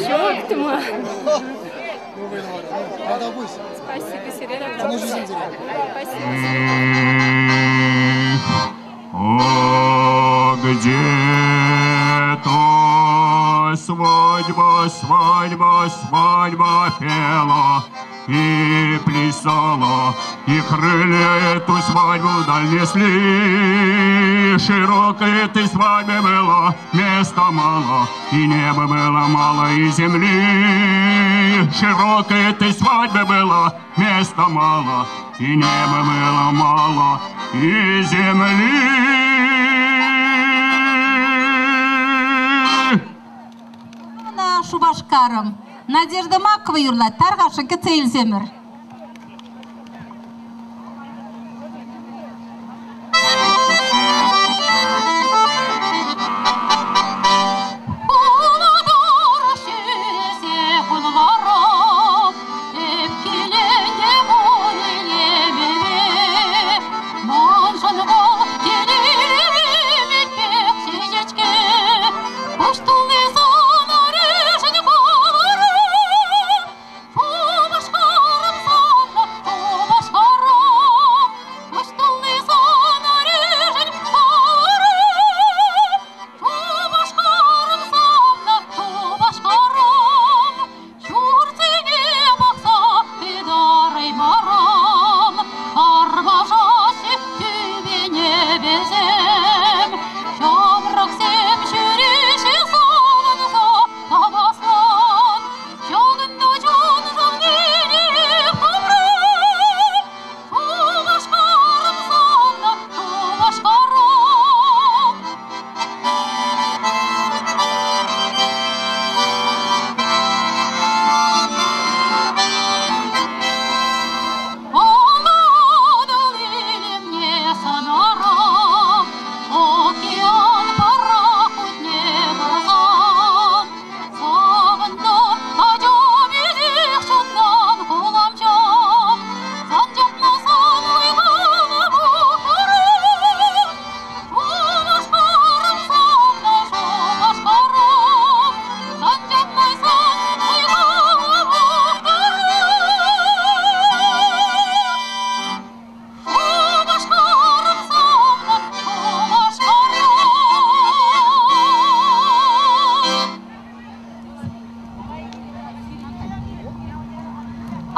Ҫук, тума. Спасибо, сире. Спасибо. О, где-то свадьба, свадьба, свадьба пела и плясала, и крылья эту свадьбу вдаль несли. Широкой этой свадьбе было места мало, и неба было мало, и земли. Широкой этой свадьбе было места мало, и неба было мало, и земли. » Шупашкарӑм. Надежда Макова юрлать. Тархасшӑн кӗтсе илсемӗр.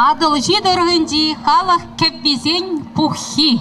Атӑлҫи тӑрӑхӗнчи халӑх кӗввисен пуххи.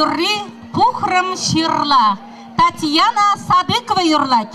юрри «Пухрӑм ҫырла». Татьяна Садыкова юрлать.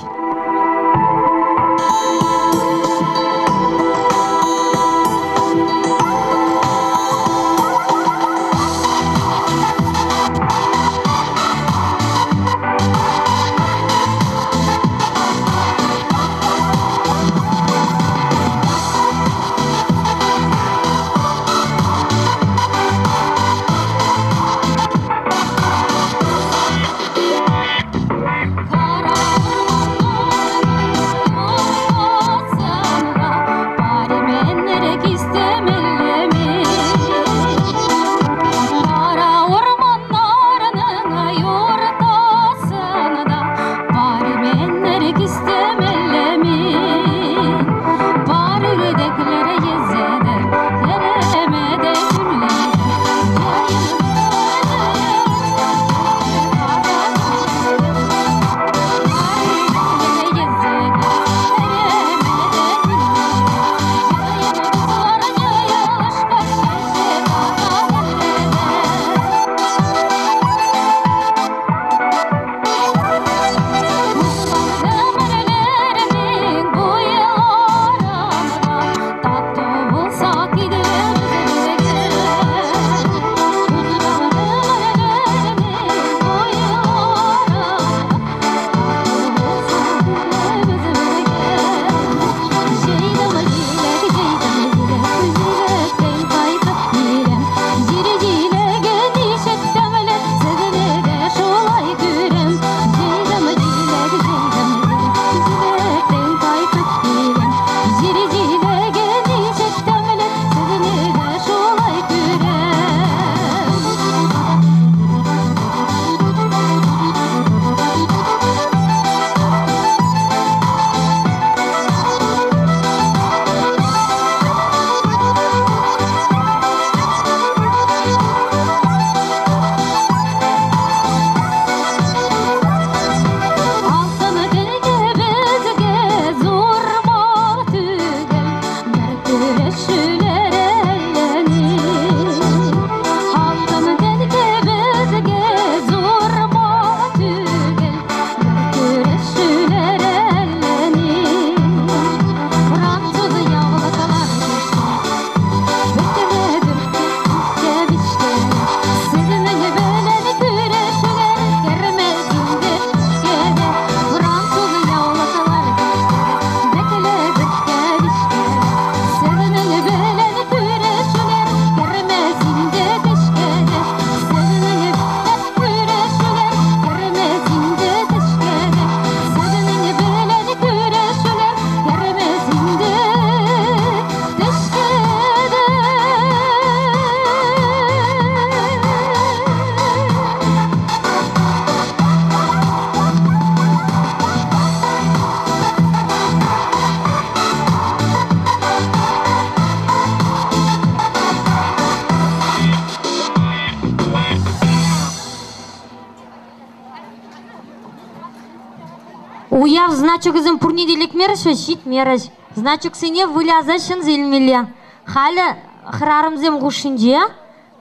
Уяв значокӗсем пурне те лекмерӗҫ, ҫитмерӗҫ. Значоксене выляса ҫӗнсе илмелле. Халӗ хӗрарӑмсем хушшинче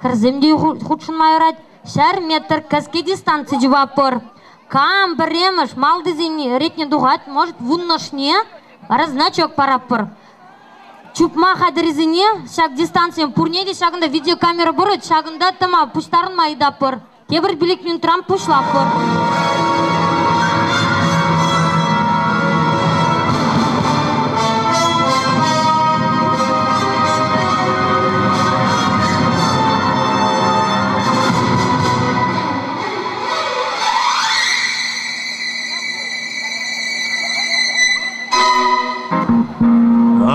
хӗрсем те хутшӑнма юрать. Ҫӗр метр кӗске дистанци чупатпӑр. Кам пӗрремӗш малтисен ретне тухать, может, вуннӑшне вара значок паратпӑр. Чупма хатӗррисене ҫак дистанцие пурне те ҫакӑнта видеокамера пур, ҫакӑнта тӑма пуҫтарӑнма ыйтатпӑр. Тепӗр 5 минутран пуҫлатпӑр.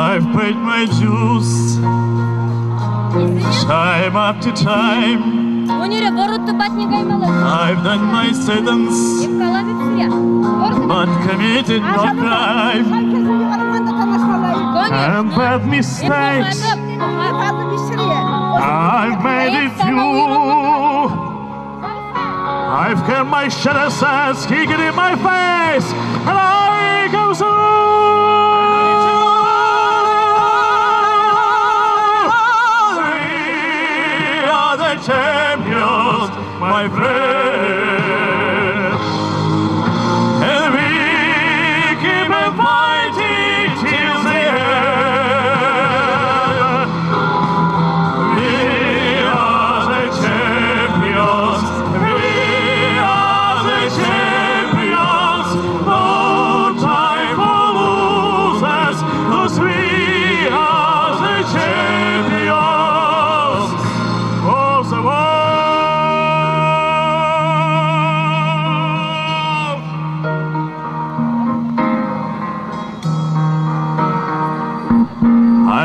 I've paid my dues time after time. I've done my sentence, but committed no crime. And bad mistakes, I've made a few. I've kept my shadow says kicking in my face, and I go through. We are the champions, my friends.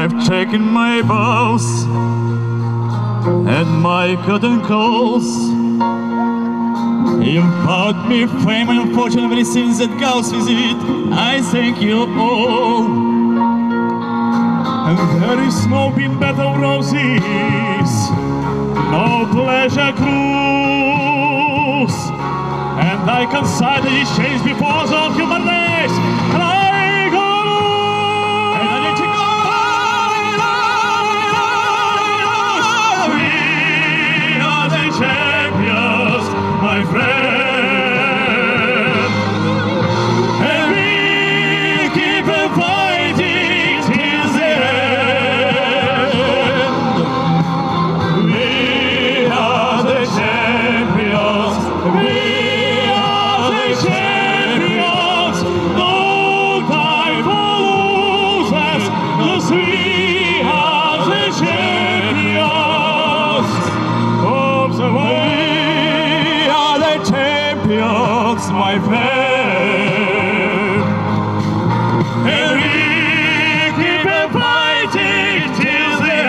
I've taken my bows and my curtain calls. You've brought me fame and fortune, everything that goes with it. I thank you all. And there is no been better roses, no pleasure cruise. And I consider these chains before the human race. And I go and I need to go. We are the champions, my friend. And we keep fighting till the end. We are the champions. We are the champions. No time for losers. 'Cause we are the champions of the world. We are the champions, my friend. And we keep fighting till the end.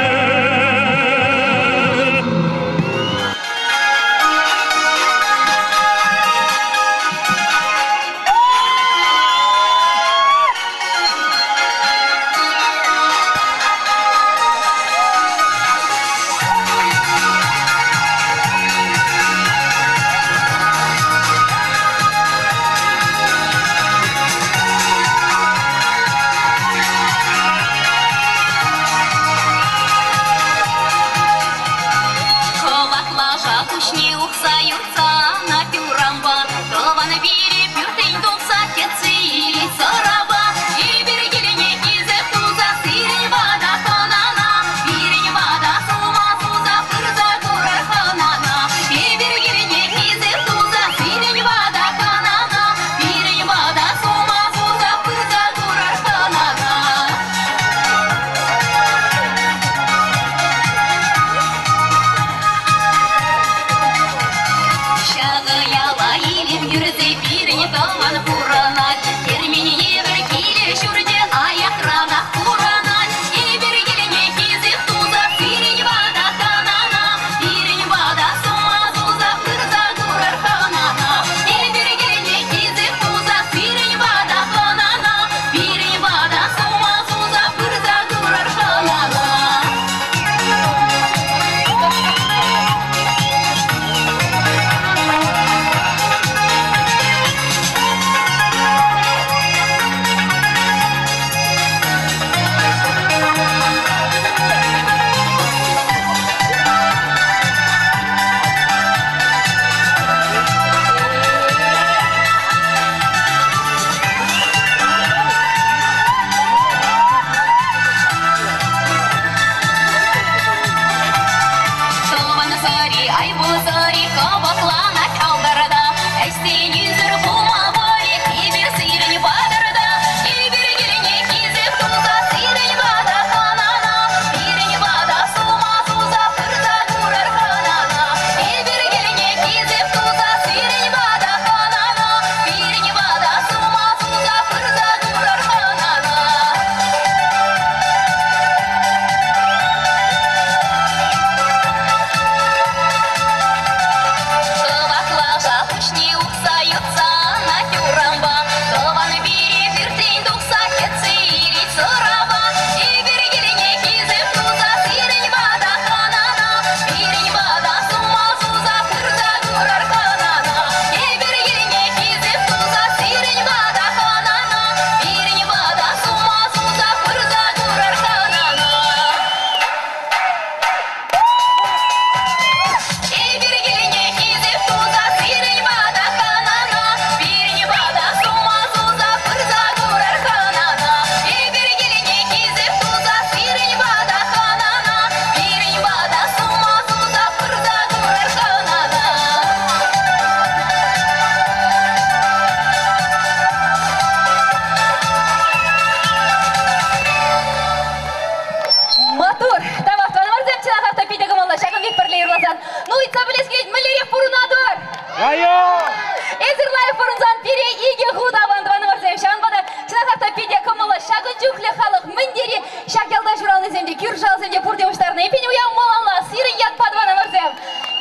тӑвансем те, кӳршӗ ялсем те пурте пуҫтарнӑ. Эппин уяв малалла сирӗн ятпа тӑванӑмӑрсем.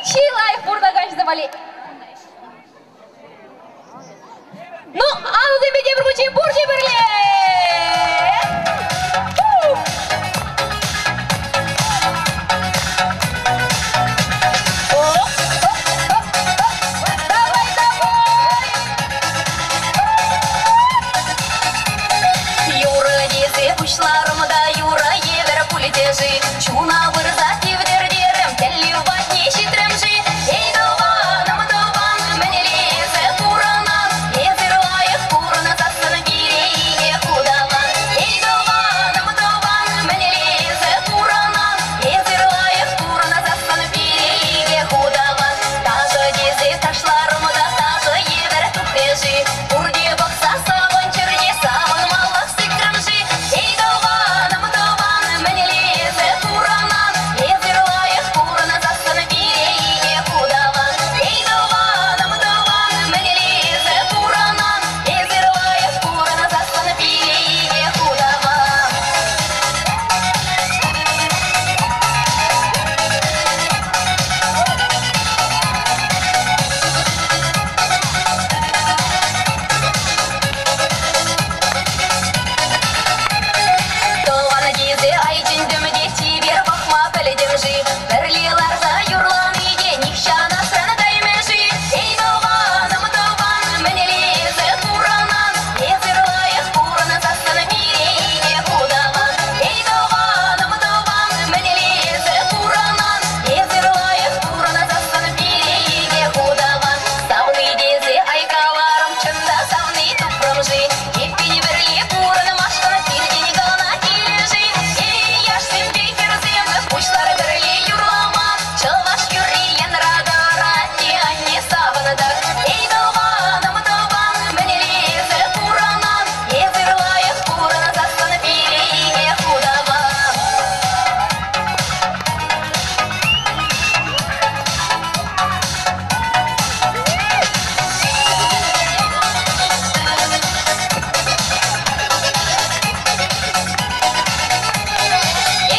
Чи лайӑх пурӑнакан ҫынсем валли. Ну, алӑсемпе тепӗр хутчен пурте пӗрле! Давай, давай! Юрӑ тесе пуҫларӑм та юрӑ евӗр пулчӗ-ши? Чуна пырса тивтерттерӗм, тӗллев патне ҫитрӗм-ши? Эй, тӑванӑм, тӑван, мӗнле эсӗ пурӑнан? Эсир лайӑх пурӑнсассӑн пире икӗ хуталан. Эй, тӑванӑм, тӑван, мӗнле эсӗ пурӑнан? Эсир лайӑх пурӑнсассӑн пире икӗ хуталан. Ташӑ тесе ташларӑм та ташӑ евӗр тухрӗ-ши? Пурте пӑхса савӑнчӑр те савӑнмалӑх сикрӗм-ши? Эй, тӑванӑм, тӑван, мӗнле эсӗ пурӑнан? Эсир лайӑх пурӑнсассӑн пире икӗ хуталан. Эй, тӑванӑм, тӑван, мӗнле эсӗ пурӑнан? Эсир лайӑх пурӑнсассӑн пире икӗ хуталан. Тӑван тесе ай чӗнтӗм те чипер пӑхма пӗлтӗм-ши? Пӗрле ларса юрлани те нихҫан асран каймӗ-ши? Эй, тӑванӑм, тӑван, мӗнле эсӗ пурӑнан? Эсир лайӑх пурӑнсассӑн пире икӗ хуталан. Эй, тӑванӑм, тӑван, мӗнле эсӗ пурӑнан? Эсир лайӑх пурӑнсассӑн пире икӗ хуталан. Савни тесе ай каларӑм, чӑн та савни тупрӑм-ши? Эппин пӗрле пурӑнмашкӑн пиртен кӑна килӗ-ши? Эй, яшсемпе хӗрсем, пуҫлар пӗрле юрлама, чӑваш юрри янратӑр, атте-анне савӑнтӑр. Эй, тӑванӑм, тӑван, мӗнле эсӗ пурӑнан? Эсир лайӑх пурӑнсассӑн пире икӗ хуталан.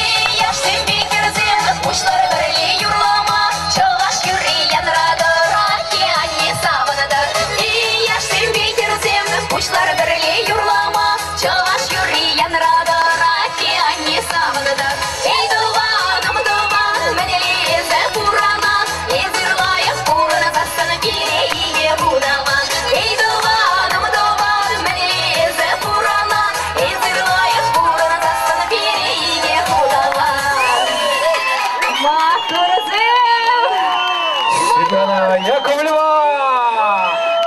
Эй, яшсемпе хӗрсем, пуҫлар пӗрле юрлама, чӑваш юрри янратӑр, атте-анне савӑнтӑр. Эй, яшсемпе хӗрсем, пуҫлар пӗрле юрлама, чӑваш юрри янратӑр, атте-анне савӑнтӑр. Эй, тӑванӑм, тӑван, мӗнле эсӗ пурӑнан? Эсир лайӑх пурӑнсассӑн пире икӗ хуталан. Эй, тӑванӑм, тӑван, мӗнле эсӗ пурӑнан? Эсир лайӑх пурӑнсассӑн пире икӗ хуталан. Маттурсем! Светлана Яковлева!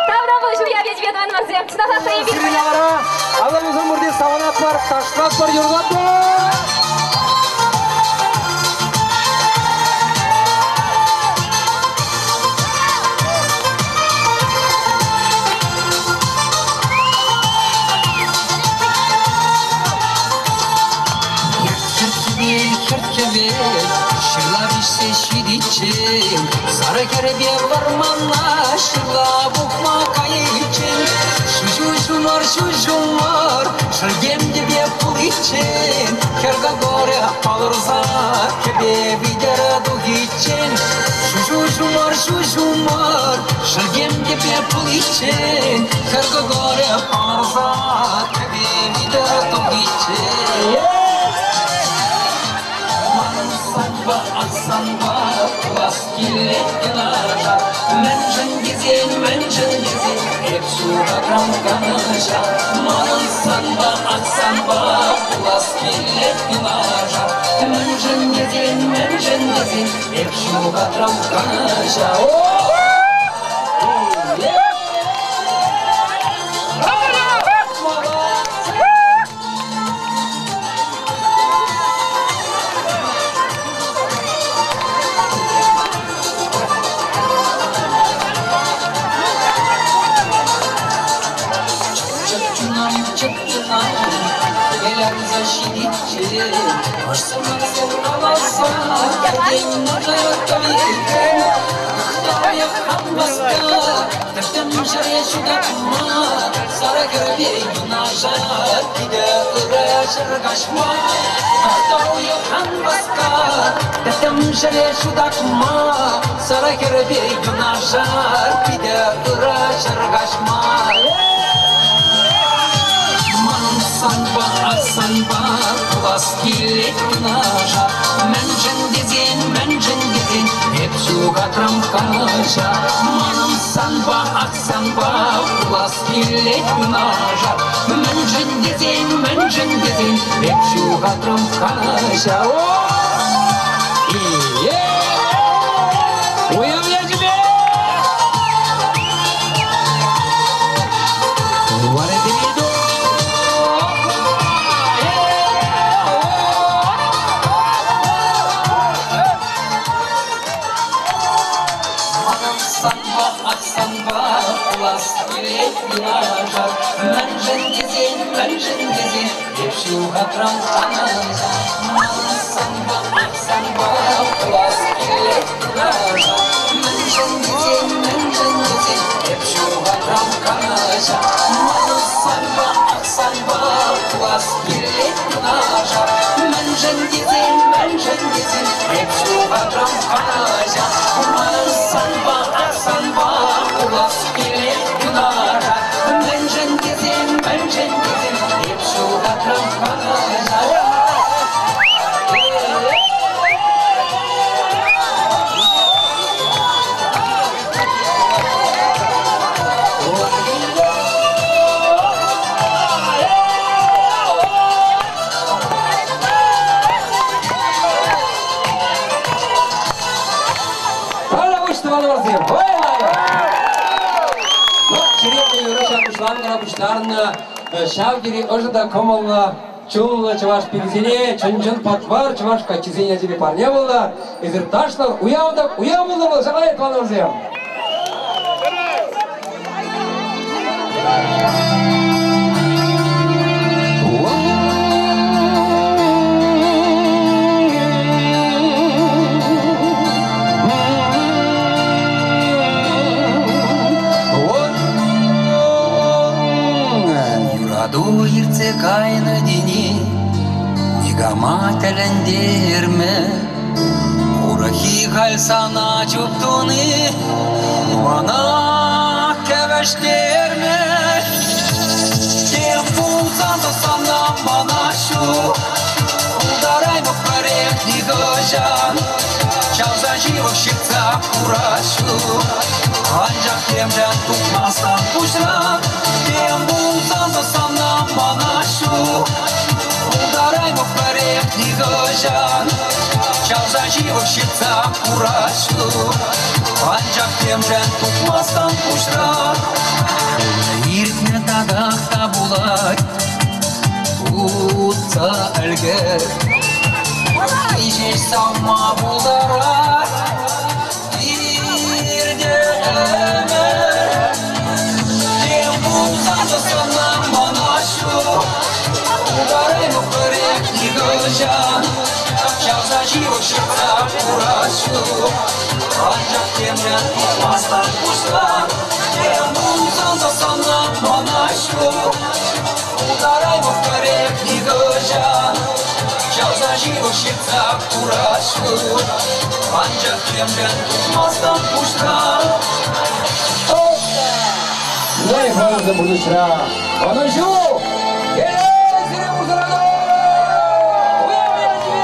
Тавра пуҫ уяв ячӗпе тӑванӑмӑрсем, чӑнахах та эпир Сирӗн алӑра алӑ пурте савӑнатпӑр, ташлатпӑр, юрлатпӑр! Хӗрт хӗвел, ҫырла пиҫсе ҫитиччен, сарӑ хӗрпе вӑрмана ҫырла пухма кайиччен, ҫу ҫумӑр, ҫу ҫумӑр, шӗлкем тӗпе пуличчен, хӗр кӑкӑрӗ палӑрса кӗпе витӗр тухиччен, ҫу ҫумӑр, ҫу ҫумӑр, шӗлкем тӗпе пуличчен, хӗр кӑкӑрӗ палӑрса кӗпе витӗр тухиччен. Манӑн санпа, ак санпа пулас килет юнашар. Мӗншӗн тесен, мӗншӗн тесен, эп ҫухатрам канӑҫа. Манӑн санпа, ак санпа пулас килет юнашар. Мӗншӗн тесен, мӗншӗн тесен, эп ҫухатрам канӑҫа. Чӑп-чунам, чӑп-чунам, хӗвел анса ҫитиччен, ӑш сӑмахсем каласа, кӗртен мӑшӑр тӑвиччен, тӑхтарах хам васка, тӗттӗм ҫӗре ҫутатма, сарӑ хӗрпе юнашар, питӗ ырӑ ҫӗр каҫма. Тӑхта уйӑх ан васка, тӗттӗм ҫӗре ҫутатма, сарӑ хӗрпе юнашар, питӗ ырӑ ҫӗр каҫма. Ман санпа, санпа пулас килет юнашар. Мӗншӗн тесен, мӗншӗн тесен, эп ҫухатрӑм канӑҫа. Манӑн санпа, ах санпа пулас килет юнашар. Мӗншӗн тесен, мӗншӗн тесен, эп ҫухатрӑм канӑҫа. Уяв ячӗпе! Манӑн санпа, ах санпа пулас килет юнашар. Мӗншӗн тесен, мӗншӗн тесен, эп ҫухатрӑм канӑҫа. Манӑн санпа, ах санпа пулас килет юнашар. Мӗншӗн тесен, мӗншӗн тесен, эп ҫухатрӑм канӑҫа. Манӑн санпа, ах санпа пулас килет юнашар. Мӗншӗн тесен, мӗншӗн тесен, эп ҫухатрӑм канӑҫа. Манӑн санпа, ах санпа пулас килет юнашар. Мӗншӗн тесен, мӗншӗн тесен, эп ҫухатрӑм канӑҫа. Пала пуҫ тӑванӑмӑрсем, вӑйлӑ! Ну, черетлӗ юрӑ ҫак уҫланкӑра пуҫтарнӑ ҫав тери ӑшӑ та кӑмӑллӑ чунлӑ чӑваш пикисене чӑн-чӑн патвар чӑваш каччисен ячӗпе парне пулнӑ. Эсир ташлӑр, уяв та уяв пултӑр вӑл, ҫапла тӑванӑмӑрсем! Юрату иртсе кайнӑ тени никама тӗлӗнтермӗ. Урӑххи халь сана чуптуни мана кӗвӗҫтермӗ. Тем пулсан та сана мана ҫук, пултараймӑп пӗрех нихӑҫан. Чавса ҫывӑх ҫыртса хурас ҫук, анчах темшӗн тухмастӑн пуҫран. Тем пулсан та сана мана ҫук, пултараймӑп пӗрех нихӑҫан. Чавса ҫывӑх ҫыртса хурас ҫук, анчах темшӗн тухмастӑн пуҫран. Иртнӗ татах та пулать, утса ӗлкӗр. Ҫеҫ савма пултарать иртӗ ӗмӗр. Тем пулсан та сана мана ҫук, пултараймӑп пӗрех нихӑҫан. Чавса ҫывӑх ҫыртса хурас ҫук, анчах темшӗн тухмастӑн пуҫран. Тем пулсан та сана мана ҫук, пултараймӑп пӗрех нихӑҫан. Чавса ҫывӑх ҫыртса хурас ҫук, анчах темшӗн тухмастӑн пуҫран. Лайӑх пурнӑҫра ӑнӑҫу! Телей сире пурсӑра! Уяв ячӗпе!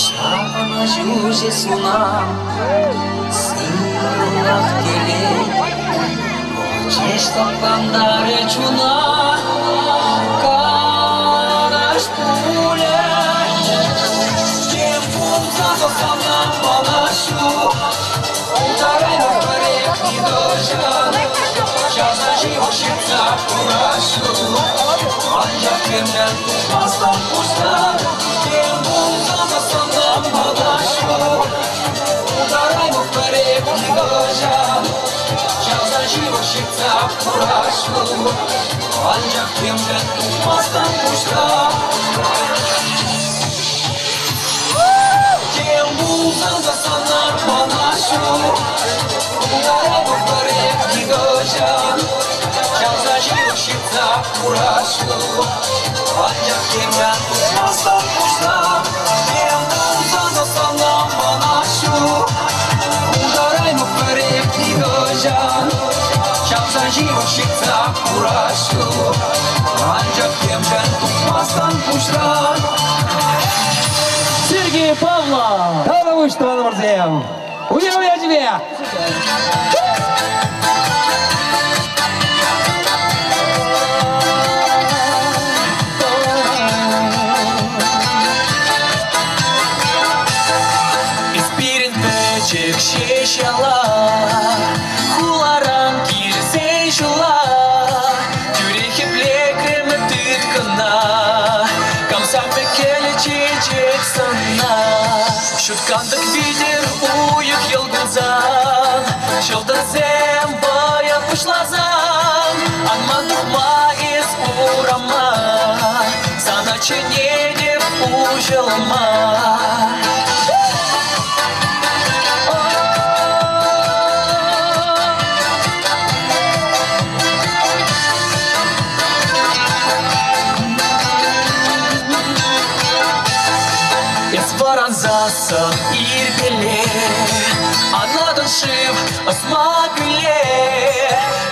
Ҫавӑнӑҫу сунам, сывлӑх телей. Ҫеҫ лӑплантарӗ чуна, канӑҫ пулӗ. Тем пулсан та сана мана ҫук, пултараймӑп пӗрех нихӑҫан. Чавса ҫывӑх ҫыртса хурас ҫук, анчах темшӗн тухмастӑн пуҫран. Тем пулсан та сана мана ҫук, пултараймӑп пӗрех нихӑҫан. Чавса ҫывӑх ҫыртса хурас ҫук, анчах темшӗн тухмастӑн пуҫран. курашу. Анчах темрен тухмасан пуҫна, тем пулсан та сана манаҫу. Пултараймӑп пӗрех нихӑҫан, чавса ҫывӑх ҫитса курашу. Анчах темшӗн тухмасан пуҫран. Сергей Павлов! Таврӑнуҫ тӑванӑмӑрсем! Уяв ячӗпе! Эс пирӗн пӗчӗк ҫеҫ яла, хуларан килсен ҫула, тӳрех лекрӗм тыткӑна, камсампе кӗлӗ чечек сӑнна. Ҫут кантӑк витӗр уйӑх йӑл кулсан, ҫӑлтӑрсем вӑйӑ пуҫласан, анман тухма эс урама, сана чӗнетӗп уҫӑлма. Эс вӑрансассӑн ирпеле, анатӑн шыв ӑсма кӳле,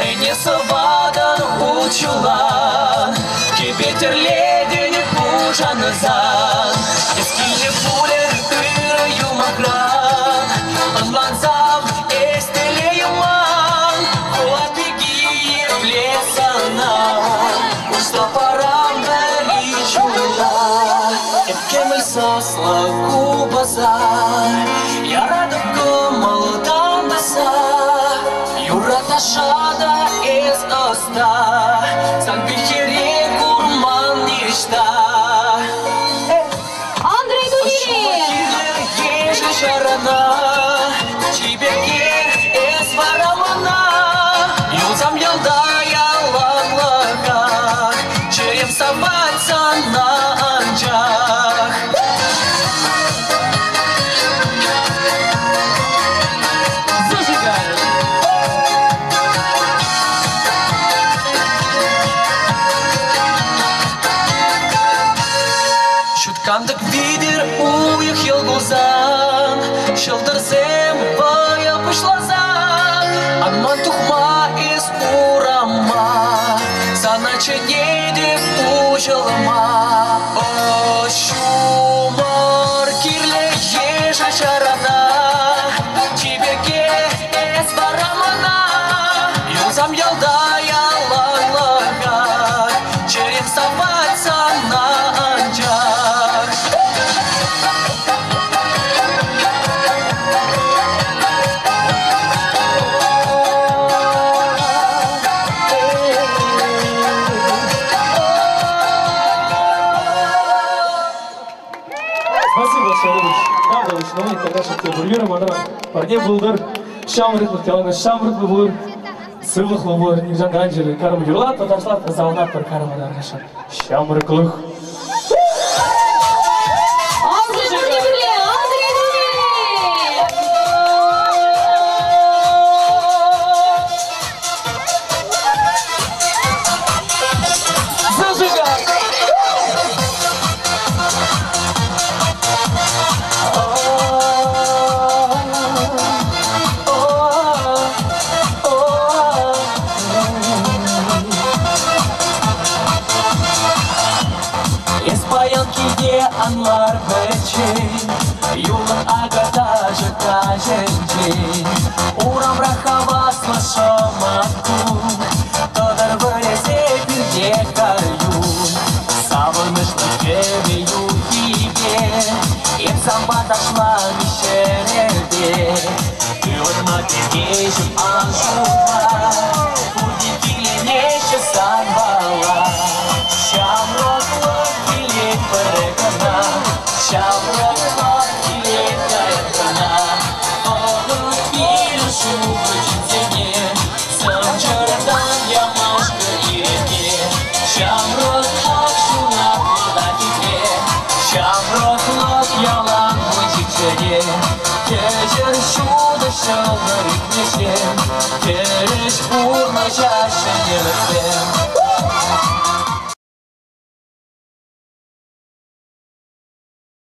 ӗне сӑватӑн ут ҫулан, кӗпе тӗрлетӗн пушансан. Эс килнӗ пулӗ ырӑ юмахран, ӑнлансам эс телейӗ ман, хула пики епле сана, уҫса парам вӗри чуна. Эп кӗмӗл саслӑ купӑса яратӑп кӑмӑлтан таса, юраташа та эс ӑста, сан пехере курман ниҫта. Андрей Дулин! Ешӗл ҫарана, чиперке эс вара мана, юлсам ялта яланлӑха, чӗрем савать сана анчах. Зажигай! Ҫут кантӑк витӗр уйӑх йӑл кулсан, ҫӑлтӑрсем вӑйӑ пуҫласан, анман тухма эс урама, сана чӗнетӗп уҫӑлма. О, ҫумӑр кирлӗ ешӗл ҫарана, чиперке эс вара мана, юлсам ялта яланлӑха, чӗрем савать сана анчах. Спасибо большое, Павлович. Ну, и тогда же тебе мана парне булдыр, шамрыклы теланы шамрыклы булыр, сывлыхлы булыр, нигжан ганжыры, карым юрлат, таташлат, залнат бір карым адаргаша. Шамрыклых. Андрей Дулин! Андрей Дулин! Зажигай! Эс паян килте анлар пӗччен, юлӑн агатажы каҫӗнчен. Урамра хаваслӑ шӑмат кун, тӑтӑр вӗресе пӳрте каюн. Савӑнӑҫлӑ кӗвӗ юххипе, эп санпа ташлани ҫӗрӗпе. Ывӑнма пиркеҫӗм ан шутла, пурте киленеҫҫӗ санпала. Ҫамрӑклӑх килет пӗрре кӑна, ҫамрӑклӑх килет кайӑк кӑна. Вӑхӑт пирӗн шухӑ ҫынсене, сӑнчӑртан ямашкӑ ирӗке. Ҫамрӑклӑх ҫунатлӑ та хитре, ҫамрӑклӑх ялан мӑн ҫитсене. Кӗҫӗр ҫутӑ ҫӑлтӑр ӳкмеҫе, кӗрӗш пурнӑҫа ҫӗнелӗхсем.